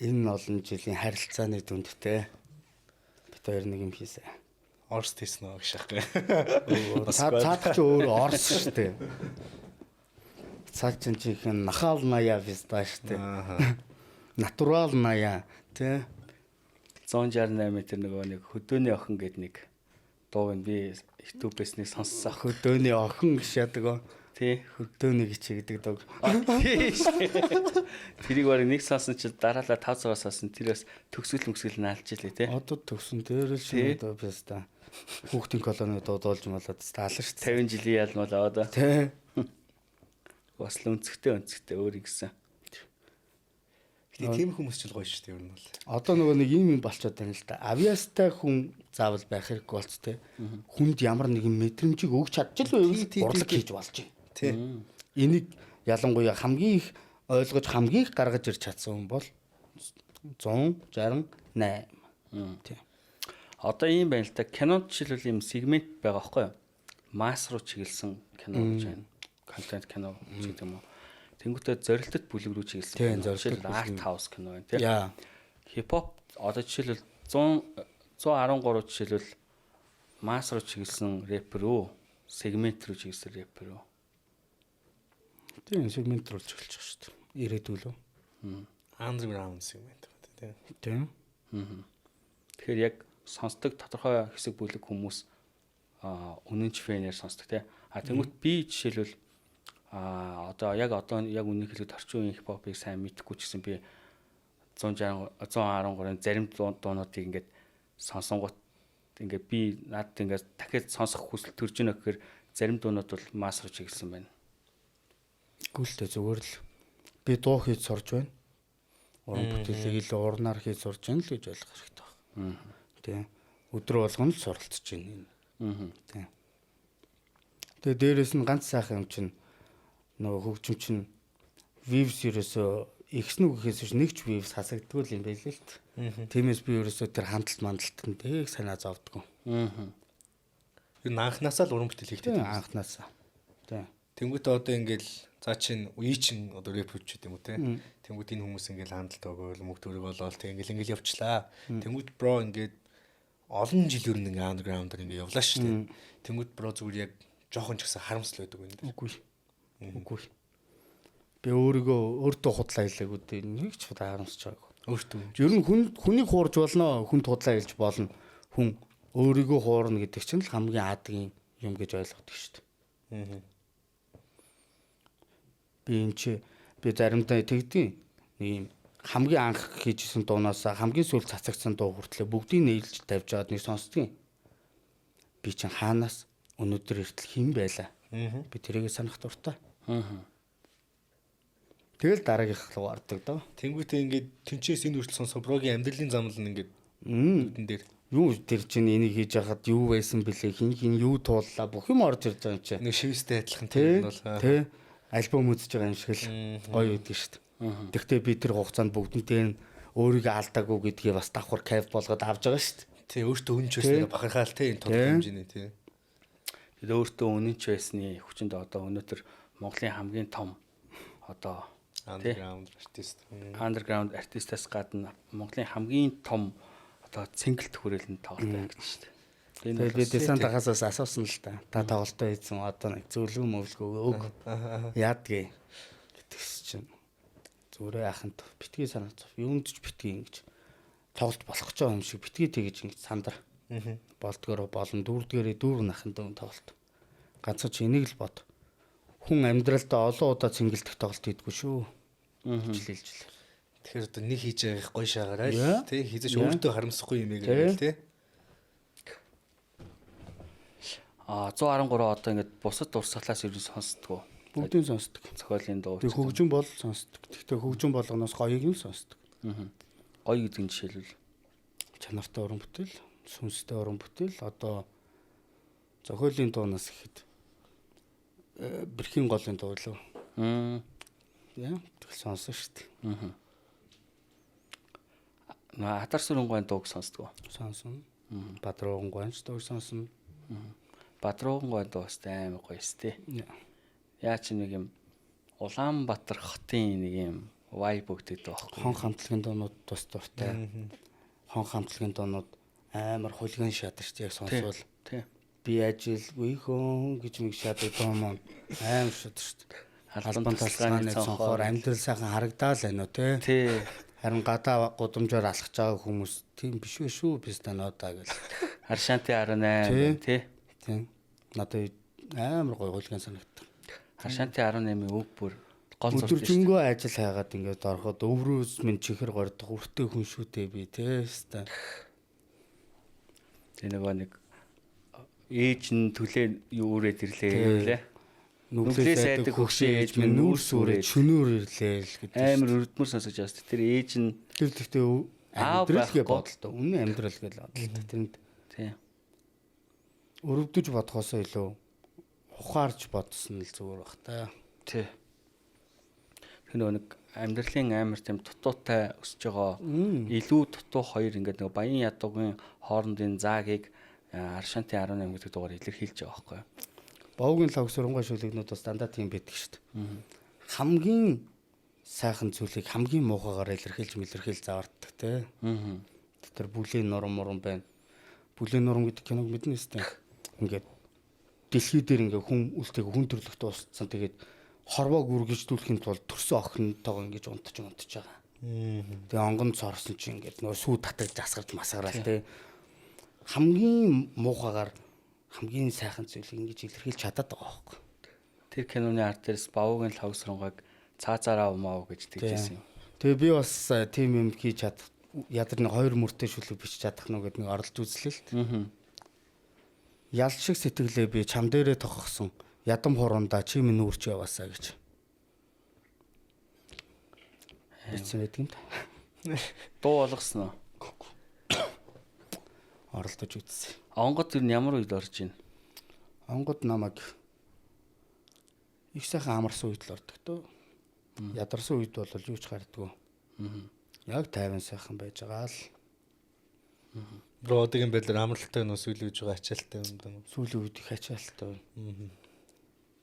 Энэ олон жилийн харилцааны дүнд те. Бит хоёр нэг юм хийсэн. Орс тийсэн үү гэж шахах. Цаад чи өөр Орс шүү дээ. Цаад чинь чихэн нахалная виста шүү дээ. Натуралная тий. 168 тэр нөгөө нэг хөдөөний охин гээд нэг Дууг нь би YouTube-ээс нэг сонссон. Хөдөөний охин гэж яадаг. Тий. Хөдөөний гэж гэдэг дог. Тэрийг барыг нэг сонсон чи дараалал 5 6 сонсон. Тэр бас төгсгөл мөсгөл наалж илээ тий. Одоо төгсөн дээр л шинэ одоо писта. Хүүхдийн колони дуудуулж малаад таалаа шүү дээ. 50 жилийн ялмал одоо. Тий. Бас л өнцгтэй өөр ингэсэн. Гэтэ тийм хүмүүс ч л гоё шүү дээ ер нь бол. Одоо нөгөө нэг юм болчиход байна л да. Авиастай хүн заавал байх хэрэггүй болц те. Хүнд ямар нэгэн мэдрэмжийг өгч чадчихл байвал урлаг хийж болж байна. Тий. Энийг ялангуяа хамгийн их ойлгож хамгийн их гаргаж ирч чадсан хүн бол 168. Тий. Одоо ийм байна л да. Кинонд жишээлбэл ийм сегмент байгаа байхгүй юу? Масс руу чиглэсэн кино гэж байна. Контент кино гэдэг юм уу? Тэнгүүтээ зорилтод бүлэг рүү чиглэсэн. Жишээлбэл арт хаус кино байна тий. Яа. Хипхоп одоо жишээлбэл 113 жишээлбэл масс руу чиглэсэн рэпер үү? Сегмент рүү чиглэсэн рэпер үү? Тийм, сегмент рүү чиглэж байгаа шүү дээ. Ирээдүй лөө. Underground сегмент тий. Тийм. Тэгэхээр яг сонсдог тодорхой хэсэг бүлэг хүмүүс үнэнч фэнээр сонсдог тий. А тэнгүүт би жишээлбэл одоо яг үнэн хэлэхэд орчин үеийн хипхопыг сайн мэдэхгүй ч гэсэн би 160 113-ын зарим дуунуудыг ингээд сонсонгууд ингээд би надад ингээд дахиад сонсох хүсэл төрж ийнө гэхээр зарим дуунууд бол масс руу чиглэсэн байна. Гүйлтэй зүгээр л би дуу хийж сурж байна. Уран бүтээлийг илүү урнаар хийж сурж байна л гэж ойлгох хэрэгтэй байна. Тийм. Өдөр болгоно л суралцж байна. Тийм. Тэгээ дээрэс нь ганц сайхан юм чинь нөгөө хөгжим чинь Waves ерөөсөө ихсэн үг гэхээс биш нэг ч Waves хасагддгүй юм байл л дээ. Тиймээс би ерөөсөө тэр хандлт мандалтанд яг санаа зовдгоо. Ер нь анхнаасаа л уран бүтээл хийхдээ. Тийм, анхнаасаа. Тийм. Тэнгүүтээ одоо ингээл за чин үе чин одоо рэп хүч гэдэг юм уу те. Тэнгүүт энэ хүмүүс ингээл хандлт өгөөл мөнгө төгрөг олоол тэг ингээл явчлаа. Тэнгүүт бро ингээд олон жил ер нь ингээ андерграундаар ингээ явлаа шүү дээ. Тэнгүүт бро зүгээр яг жоохон ч гэсэн харамсал байдаг юм дээр. Үгүй. Үгүй. Би өөрийгөө худлаа хэлээгүй дээ. Нэг ч удаа харамсаж байгаагүй. Өөртөө. Ер нь хүнийг хуурж болно, хүнд худлаа хэлж болно. Хүн өөрийгөө хуурна гэдэг чинь л хамгийн аадгийн юм гэж ойлгодог шүү дээ. Би энэ чи би заримдаа тэгдیں۔ Нэг юм хамгийн анх хийжсэн дуунаас хамгийн сүүл цацагдсан дуу хүртлээ бүгдийг нийлж тавьж аваад нэг сонсдгийн. Би чин хаанаас өнөөдөр хүртэл хэн байлаа? Би тэрийг санах дуртай. Тэгэл дараагийнх руу ордог доо. Тэнгүүтээ ингээд тэнцээс энэ хүртэл сонсоо брогийн амьдралын замл нь ингээд нүдэн дээр. Юу тэр чинь энийг хийж яхад юу байсан бэлээ, хин юу тууллаа, бүх юм орж ирж байгаа юм чи. Нэг шивстэй адилхан тэр нь бол тий. Альбом үзэж байгаа юм шиг л гоё өгдөг шүү дээ. Тэгтээ би тэр хугацаанд бүгднтэй нь өөрийгөө алдаагүй гэдгийг бас давхар кайф болгоод авч байгаа шүү дээ. Тий, өөртөө үнэнч байснаа бахархаал тий энэ тодорхой хэмжээний тий. Тэгэл өөртөө үнэнч байсны хүчинд одоо өнөөдөр Монголын хамгийн том одоо underground artist. Underground artist-аас гадна Монголын хамгийн том одоо цэнгэлт хүрээлэн тоглолт гэж шүү дээ. Тэгээд би десантахаас бас асуусан л та. Та тоглолтоо хийсэн одоо нэг зөвлөгөө мөвлөгөө өг. Яадгийг гэтгс чинь зүрээ аханд битгий санаа зов. Юунд ч битгий ингэж тоглолт болох гэж байгаа юм шиг битгий тэгэж ингэж сандар. Болдгороо болон дүүрдгээрээ дүүр наханд тоглолт. Ганцхан чи энийг л бод. Хүн амьдралдаа олон удаа цэнгэлдэх тоглолт хийдэггүй шүү. Хэлж. Тэгэхээр одоо нэг хийж байгаа их гоё шаагаарай л тий хийзэж өөртөө харамсахгүй юм яг тий. А 113 одоо ингээд бусад дурсгалаас ер нь сонсдгоо. Бүгдийг сонсдог. Зохиолын дуу. Тэг хөгжим бол сонсдог. Тэгтээ хөгжим болгоноос гоёг нь сонсдог. Гоё гэдэг нь жишээлбэл чанартай уран бүтээл, сүнстэй уран бүтээл, одоо зохиолын дуунаас гэхэд бэрхийн голын дуу лөө. Яа, тэгэл сонсон шүү дээ. Атар сүрэнгуйн дууг сонсдгоо. Сонсон. Бадрууган ч дууг сонсон. Бадрууган дуу бас амар гоё сте. Яа чи нэг юм Улаанбаатар хотын нэг юм vibe өгдөг байхгүй. Хон хамтлагийн дуунууд бас дуртай. Хон хамтлагийн дуунууд амар хулиган шатар шүү дээ яг сонсвол. Тий. Би ажилгүй хөн гэж нэг шатар дуу маань амар шатар шүү дээ. Албан тасалгааны цонхоор амьдрал сайхан харагдаал байна уу те. Тий. Харин гадаа гудамжаар алхаж байгаа хүмүүс тийм биш вэ шүү би станоодаа гэл. Аршанти 18 тий. Тийм. Надад амар гоё гуйлган санагддаг. Аршанти 18-ийн өв бүр гол зураг шүү. Өдөржингөө ажил хайгаад ингээд ороход өврөөс минь чихэр гордох өртөө хүн шүү дээ би тий. Хэвээ. Тэ нөгөө нэг ээж нь түлээ юу үрээд ирлээ лээ. Нүглээ сайдаг хөгшин ээж минь нүүрс үрээд шөнөөр ирлээ л гэдэг. Амар өрдмөр сонсож байгаа шүү. Тэр ээж нь тэр гэхдээ амьдрал гэж бодлоо. Үнэн амьдрал гэж бодлоо. Тэрэнд тий. Өрөвдөж бодохоосоо илүү ухаарч бодсон л зүгээр бах та. Тий. Тэр нөгөө нэг амьдралын амар тийм дутуутай өсөж байгаа илүү дутуу хоёр ингээд нөгөө баян ядуугийн хоорондын заагийг Аршанти 18 гэдэг дугаар илэрхийлж байгаа байхгүй юу? Бовгийн лог сурангаа шүлэгнүүд бас дандаа тийм байдаг шүү дээ. Хамгийн сайхан зүйлийг хамгийн муухайгаар илэрхийлж мэлэрхийл заваарддаг те. Тэр бүлийн нурам мурам байна. Бүлийн нурам гэдэг киног мэднэ үстэй. Ингээд дэлхий дээр ингээ хүн үлтэйг хүн төрлөخت дууссан. Тэгээд хорвоог үргэлжлүүлэхийн тулд төрсөн охинтойгоо ингэж унтаж байгаа. Тэгээ онгон цорсон чинь ингээд нөгөө сүү татаж асгарч масгараал те. Хамгийн муухайгаар хамгийн сайхан зүйлийг ингэж илэрхийлж чадаад байгаа байхгүй. Тэр киноны арт дээрс бавуугийн лог сурангааг цаазаараа умаа гэж тэгжсэн юм. Тэгээ би бас тийм юм хийж чадах ядар нэг хоёр мөртэй шүлэг бичиж чадах нь гэдэг нэг оролж үзлээ л дээ. Ял шиг сэтгэлээ би чам дээрээ тохохсон. Ядам хуруундаа чи минь нүрч яваасаа гэж. Бичсэн байдаг юм да. Дуу болгосон уу? Оролдож үзсэн. Онгод ер нь ямар үед орж ийн? Онгод намайг их сайхан амарсан үед л ордог дөө. Ядарсан үед бол юу ч гардаггүй. Яг тайван сайхан байж байгаа л. Бро одоогийн байдлаар амралтай нөө сүүлийн үед байгаа ачаалттай юм даа. Сүүлийн үед их ачаалттай байна.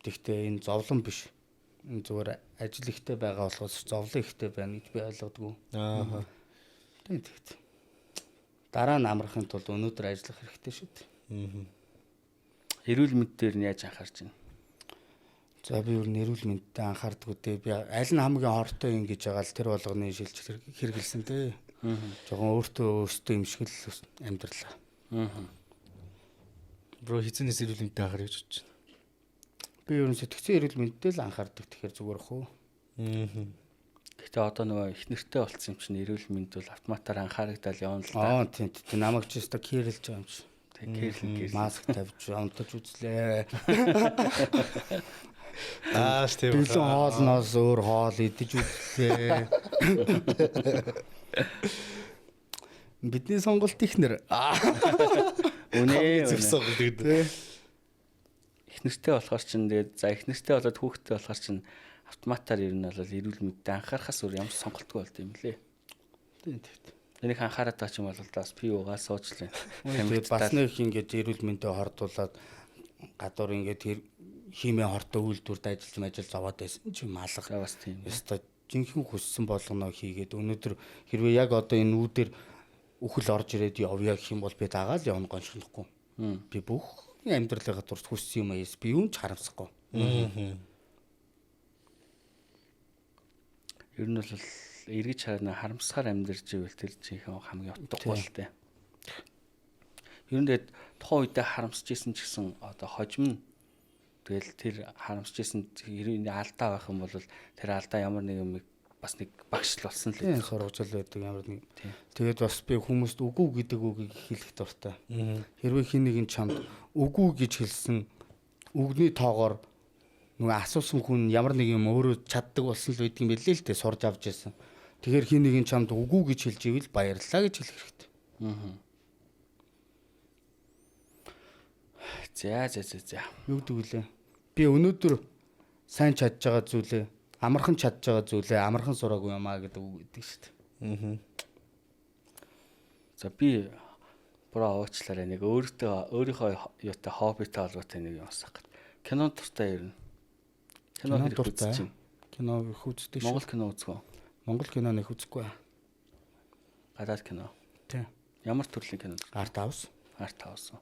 Тэгтээ энэ зовлон биш. Энэ зүгээр ажил ихтэй байгаа болохоос зовлон ихтэй байна гэж би ойлгодгүй. Аа. Тийм тэгт. Дараа нь амрахын тулд өнөөдөр ажиллах хэрэгтэй шүү дээ. Эрүүл мэнд дээр нь яаж анхаарч байна? За би юу н эрүүл мэндэд анхаардаггүй дээ. Би аль нь хамгийн хортой юм гэж байгаа л тэр болгоны шилж хэрэгэлсэн дээ. Жохон өөртөө юм шиг л амьдралаа. Бро хизэнээс эрүүл мэндэд анхаарах гэж бодож байна. Би ер нь сэтгцэн эрүүл мэндэд л анхаардаг тэгэхээр зүгээр ах уу. Гэхдээ одоо нөгөө их нэртэй болцсон юм чинь эрүүл мэнд бол автоматар анхаарагдал явна л да. Аа тийм тийм намайг ч өстой кэрлж байгаа юм чи. Тэг кэрлэн. Маск тавьж унтаж үзлээ. Аа тийм. Бэлэн хоолноос өөр хоол идэж үзлээ. Бидний сонголт их нэр. Үнэ зөв сонголт гэдэг. Их нэртэй болохоор чинь тэгээд за их нэртэй болоод хүүхдтэй болохоор чинь автоматар ер нь бол эрүүл мэндэд анхаарахаас өөр ямар сонголтгүй болд юм лээ. Тийм тийм. Энийг анхаарат байгаа ч юм бол бас пи угаа суучлаа. Тэгээд бас нэг ингэж эрүүл мэндэ хордуулаад гадуур ингээд химээ хортой үйлдвэрт ажиллаж мажил зовоод байсан чи малга. Бас тийм. Ёстой жинхэнэ хүссэн болгоно хийгээд өнөөдөр хэрвээ яг одоо энэ үүдэр үхэл орж ирээд явъя гэх юм бол би дагаал явна гоншинохгүй. Би бүх амьдралынхаа турш хүссэн юм аяас би юун ч харамсахгүй. Ер нь бол эргэж харна харамсахаар амьдарч ивэл тэр жинхэнэ хамгийн утгагүй л дээ. Ер нь тэгээд тухайн үедээ харамсаж исэн ч гэсэн одоо хожим нь тэгэл тэр харамсаж исэн хэрвээ алдаа байх юм бол тэр алдаа ямар нэг юм бас нэг багшл болсон л үү. Сургажил байдаг ямар нэг. Тэгээд бас би хүмүүст үгүй гэдэг үгийг хэлэх дуртай. Хэрвээ хин нэгэн чамд үгүй гэж хэлсэн үгний тоогоор нөгөө асуусан хүн ямар нэг юм өөрөө чаддаг болсон л байдаг юм билээ л дээ сурж авч байсан. Тэгэхээр хин нэгэн чамд үгүй гэж хэлж ивэл баярлалаа гэж хэлэх хэрэгтэй. За за за за. Юу гэдэг вүлээ? Би өнөөдөр сайн чадж байгаа зүйлээ амархан чадж байгаа зүйлээ амархан сураагүй юм аа гэдэг үг гэдэг шүү дээ. За би бро уучлаарай нэг өөрийнхөө юутай хоббитой холбоотой нэг юм асах гэт. Кино дуртай ер нь. Кино хэрэг үзэж байна. Кино их үздэг шүү. Монгол кино үзэх үү? Монгол кино нэг үзэхгүй. Гадаад кино. Тийм. Ямар төрлийн кино? Art house. Art house.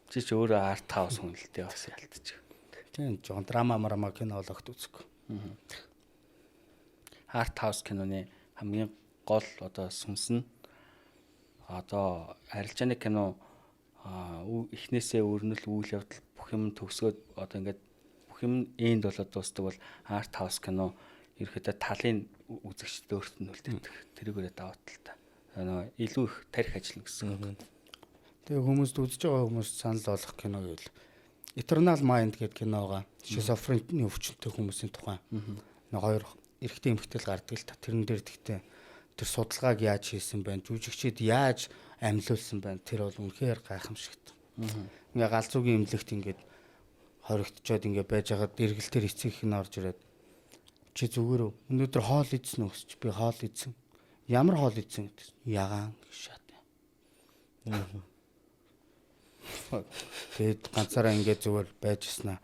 Чи ч өөрөө art house хүн л дээ бас ялтчих. Тийм, жоон драма марама кино бол огт үзэхгүй. Art house киноны хамгийн гол одоо сүнс нь одоо арилжааны кино эхнээсээ өрнөл үйл явдал бүх юм төгсгөөд одоо ингээд бүх юм энд болоод дуустдаг бол art house кино ерөөхдөө талын үзэгчдэд өөрт нь үлдээдэг. Тэрүүгээрээ даваа талтай. Нөгөө илүү их тарих ажиллана гэсэн үг. Тэгээ хүмүүст үзэж байгаа хүмүүст санал болгох кино гэвэл Eternal Mind гэдэг кино байгаа. Шизофрений өвчнөд хүмүүсийн тухай. Нэг хоёр эрэгтэй эмэгтэй л гардаг л та. Тэрэн дээр тэгтээ тэр судалгааг яаж хийсэн байна, жүжигчид яаж амьлуулсан байна. Тэр бол үнэхээр гайхамшигт. Ингээ галзуугийн эмнэлэгт ингээд хоригдчоод ингээ байж байгаад эргэлтээр эцэг их нь орж ирээд чи зүгээр өнөөдөр хоол идсэн үү гэж би хоол идсэн. Ямар хоол идсэн гэдэг. Ягаан гэж шат. Тэгээд ганцаараа ингээд зүгээр байж яснаа.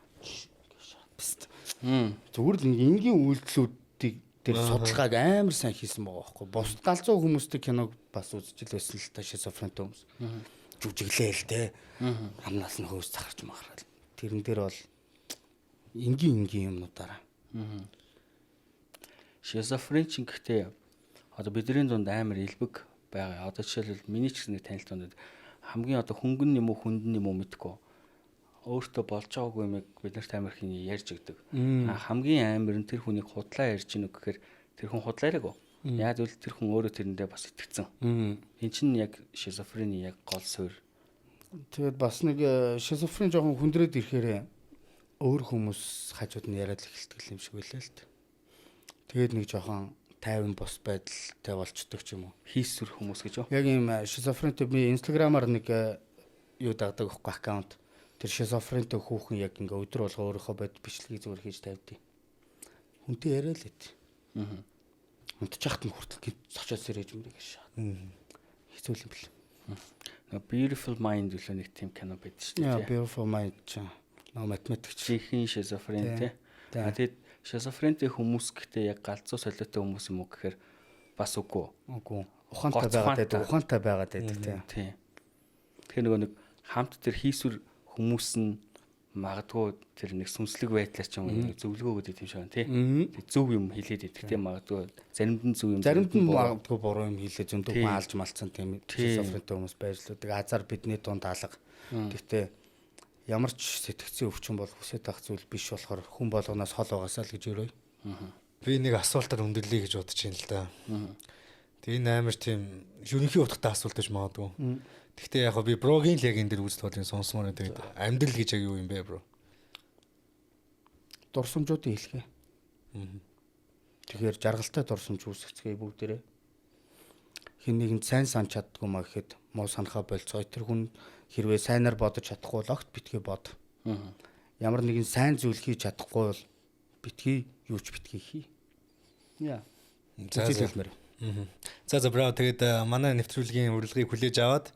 Зүгээр л энгийн үйлдэлүүдийг тэр судалгааг амар сайн хийсэн байгаа байхгүй. Бусд галзуу хүмүүстэй киног бас үзэж л байсан л та шизофрентэй хүмүүс. Жүжиглээ л те. Амнаас нь хөөс захарч махрал. Тэрэн дээр бол энгийн юмнуудаараа. Шизофрен чинь гэхдээ одоо бидний дунд амар илбэг байгаа. Одоо жишээлбэл миний ч гэсэн нэг танил дунд хамгийн одоо хөнгөн юм уу хүндэн юм уу мэдэхгүй. Өөртөө болж байгаагүй юмыг бид нарт амар их ярьж өгдөг. Хамгийн амар нь тэр хүнийг худлаа ярьж гинүү гэхээр тэр хүн худлаа яриаг. Яг л тэр хүн өөрөө тэрэндээ бас итгэцэн. Энд чинь яг шизофрени яг гол суурь. Тэгээд бас нэг шизофрен жоохон хүндрээд ирэхээр өөр хүмүүс хажууд нь яриад л эхэлдэг юм шиг байлаа л дээ. Тэгээд нэг жоохон тайван бус байдалтай болчдөг ч юм уу. Хийсвэр хүмүүс гэж юу? Яг ийм шизофрентэй би Instagram-аар нэг юу дагдаг байхгүй аккаунт. Тэр шизофрентэй хүүхэн яг ингээ өдөр болго өөрийнхөө бод бичлэгийг зүгээр хийж тавьдیں۔ Хүнтэй яриа л байт. Унтчих хат нь хүртэл гинт цочоод сэрэж мэрэг гэж шаа. Хэцүү юм бэл. Нөгөө Beautiful Mind үлээ нэг тийм кино байдаг шүү дээ. Beautiful Mind ч нөгөө математикч. Жинхэнэ шизофрен тий. А тэгэд шизофрентэй хүмүүс гэхдээ яг галзуу солиотой хүмүүс юм уу гэхээр бас үгүй. Үгүй. Ухаантай байгаад байдаг, ухаантай байгаад байдаг тий. Тий. Тэгэхээр нөгөө нэг хамт тэр хийсвэр хүмүүс нь магадгүй тэр нэг сүнслэг байдлаар ч юм уу зөвлөгөө өгöd юм шиг байна тий. Зөв юм хэлээд идэх тий магадгүй заримд нь зөв юм заримд нь магадгүй буруу юм хэлээ зөндөө хүн алж малцсан тийм шизофрентэй хүмүүс байж л үүдэг. Азар бидний дунд алга. Гэхдээ ямар ч сэтгцийн өвчин бол хүсэж авах зүйл биш болохоор хүн болгоноос хол байгаасаа л гэж өрөөе. Би нэг асуултаар өндөрлөе гэж бодож байна л да. Тэгээ энэ амар тийм ерөнхий утгатай асуулт гэж магадгүй. Гэхдээ яг би брогийн л яг энэ дэр үзэл бодлыг сонсомоор тэгээд амьдрал гэж яг юу юм бэ бро? Дурсамжуудын хэлхээ. Тэгэхээр жаргалтай дурсамж үүсгэцгээе бүгдээрээ. Хин нэгэнд сайн сан чаддгүй маа гэхэд муу санахаа болцгоё. Тэр хүн хэрвээ сайнаар бодож чадахгүй бол огт битгий бод. Ямар нэгэн сайн зүйл хийж чадахгүй бол битгий юу ч битгий хий. Яа. За хэлмээр. За за бро тэгээд манай нэвтрүүлгийн урилгыг хүлээж аваад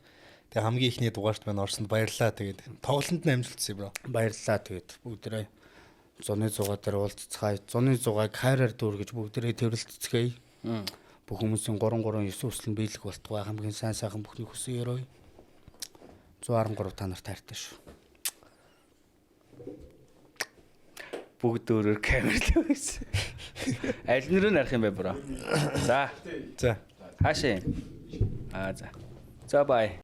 тэгээ хамгийн ихний дугаарт маань орсонд баярлалаа. Тэгээд тоглолтод нь амжилт хүсье бро. Баярлалаа. Тэгээд бүгдээрээ зуны 100 дээр уулзцгаая. Зуны 100-ыг хайраар дүүргэж бүгдээрээ тэрэлтцгээе. Бүх хүмүүсийн 3 3 9 хүсэл нь биелэх болтугай. Хамгийн сайн сайхан бүхний хүсэн өрөөе. 113 та нарт хайртай шүү. Бүгд өөрөөр камерлаа гэсэн. Аль нь рүү нарах юм бэ бро? За. За. Хаашаа. Аа за. За бай.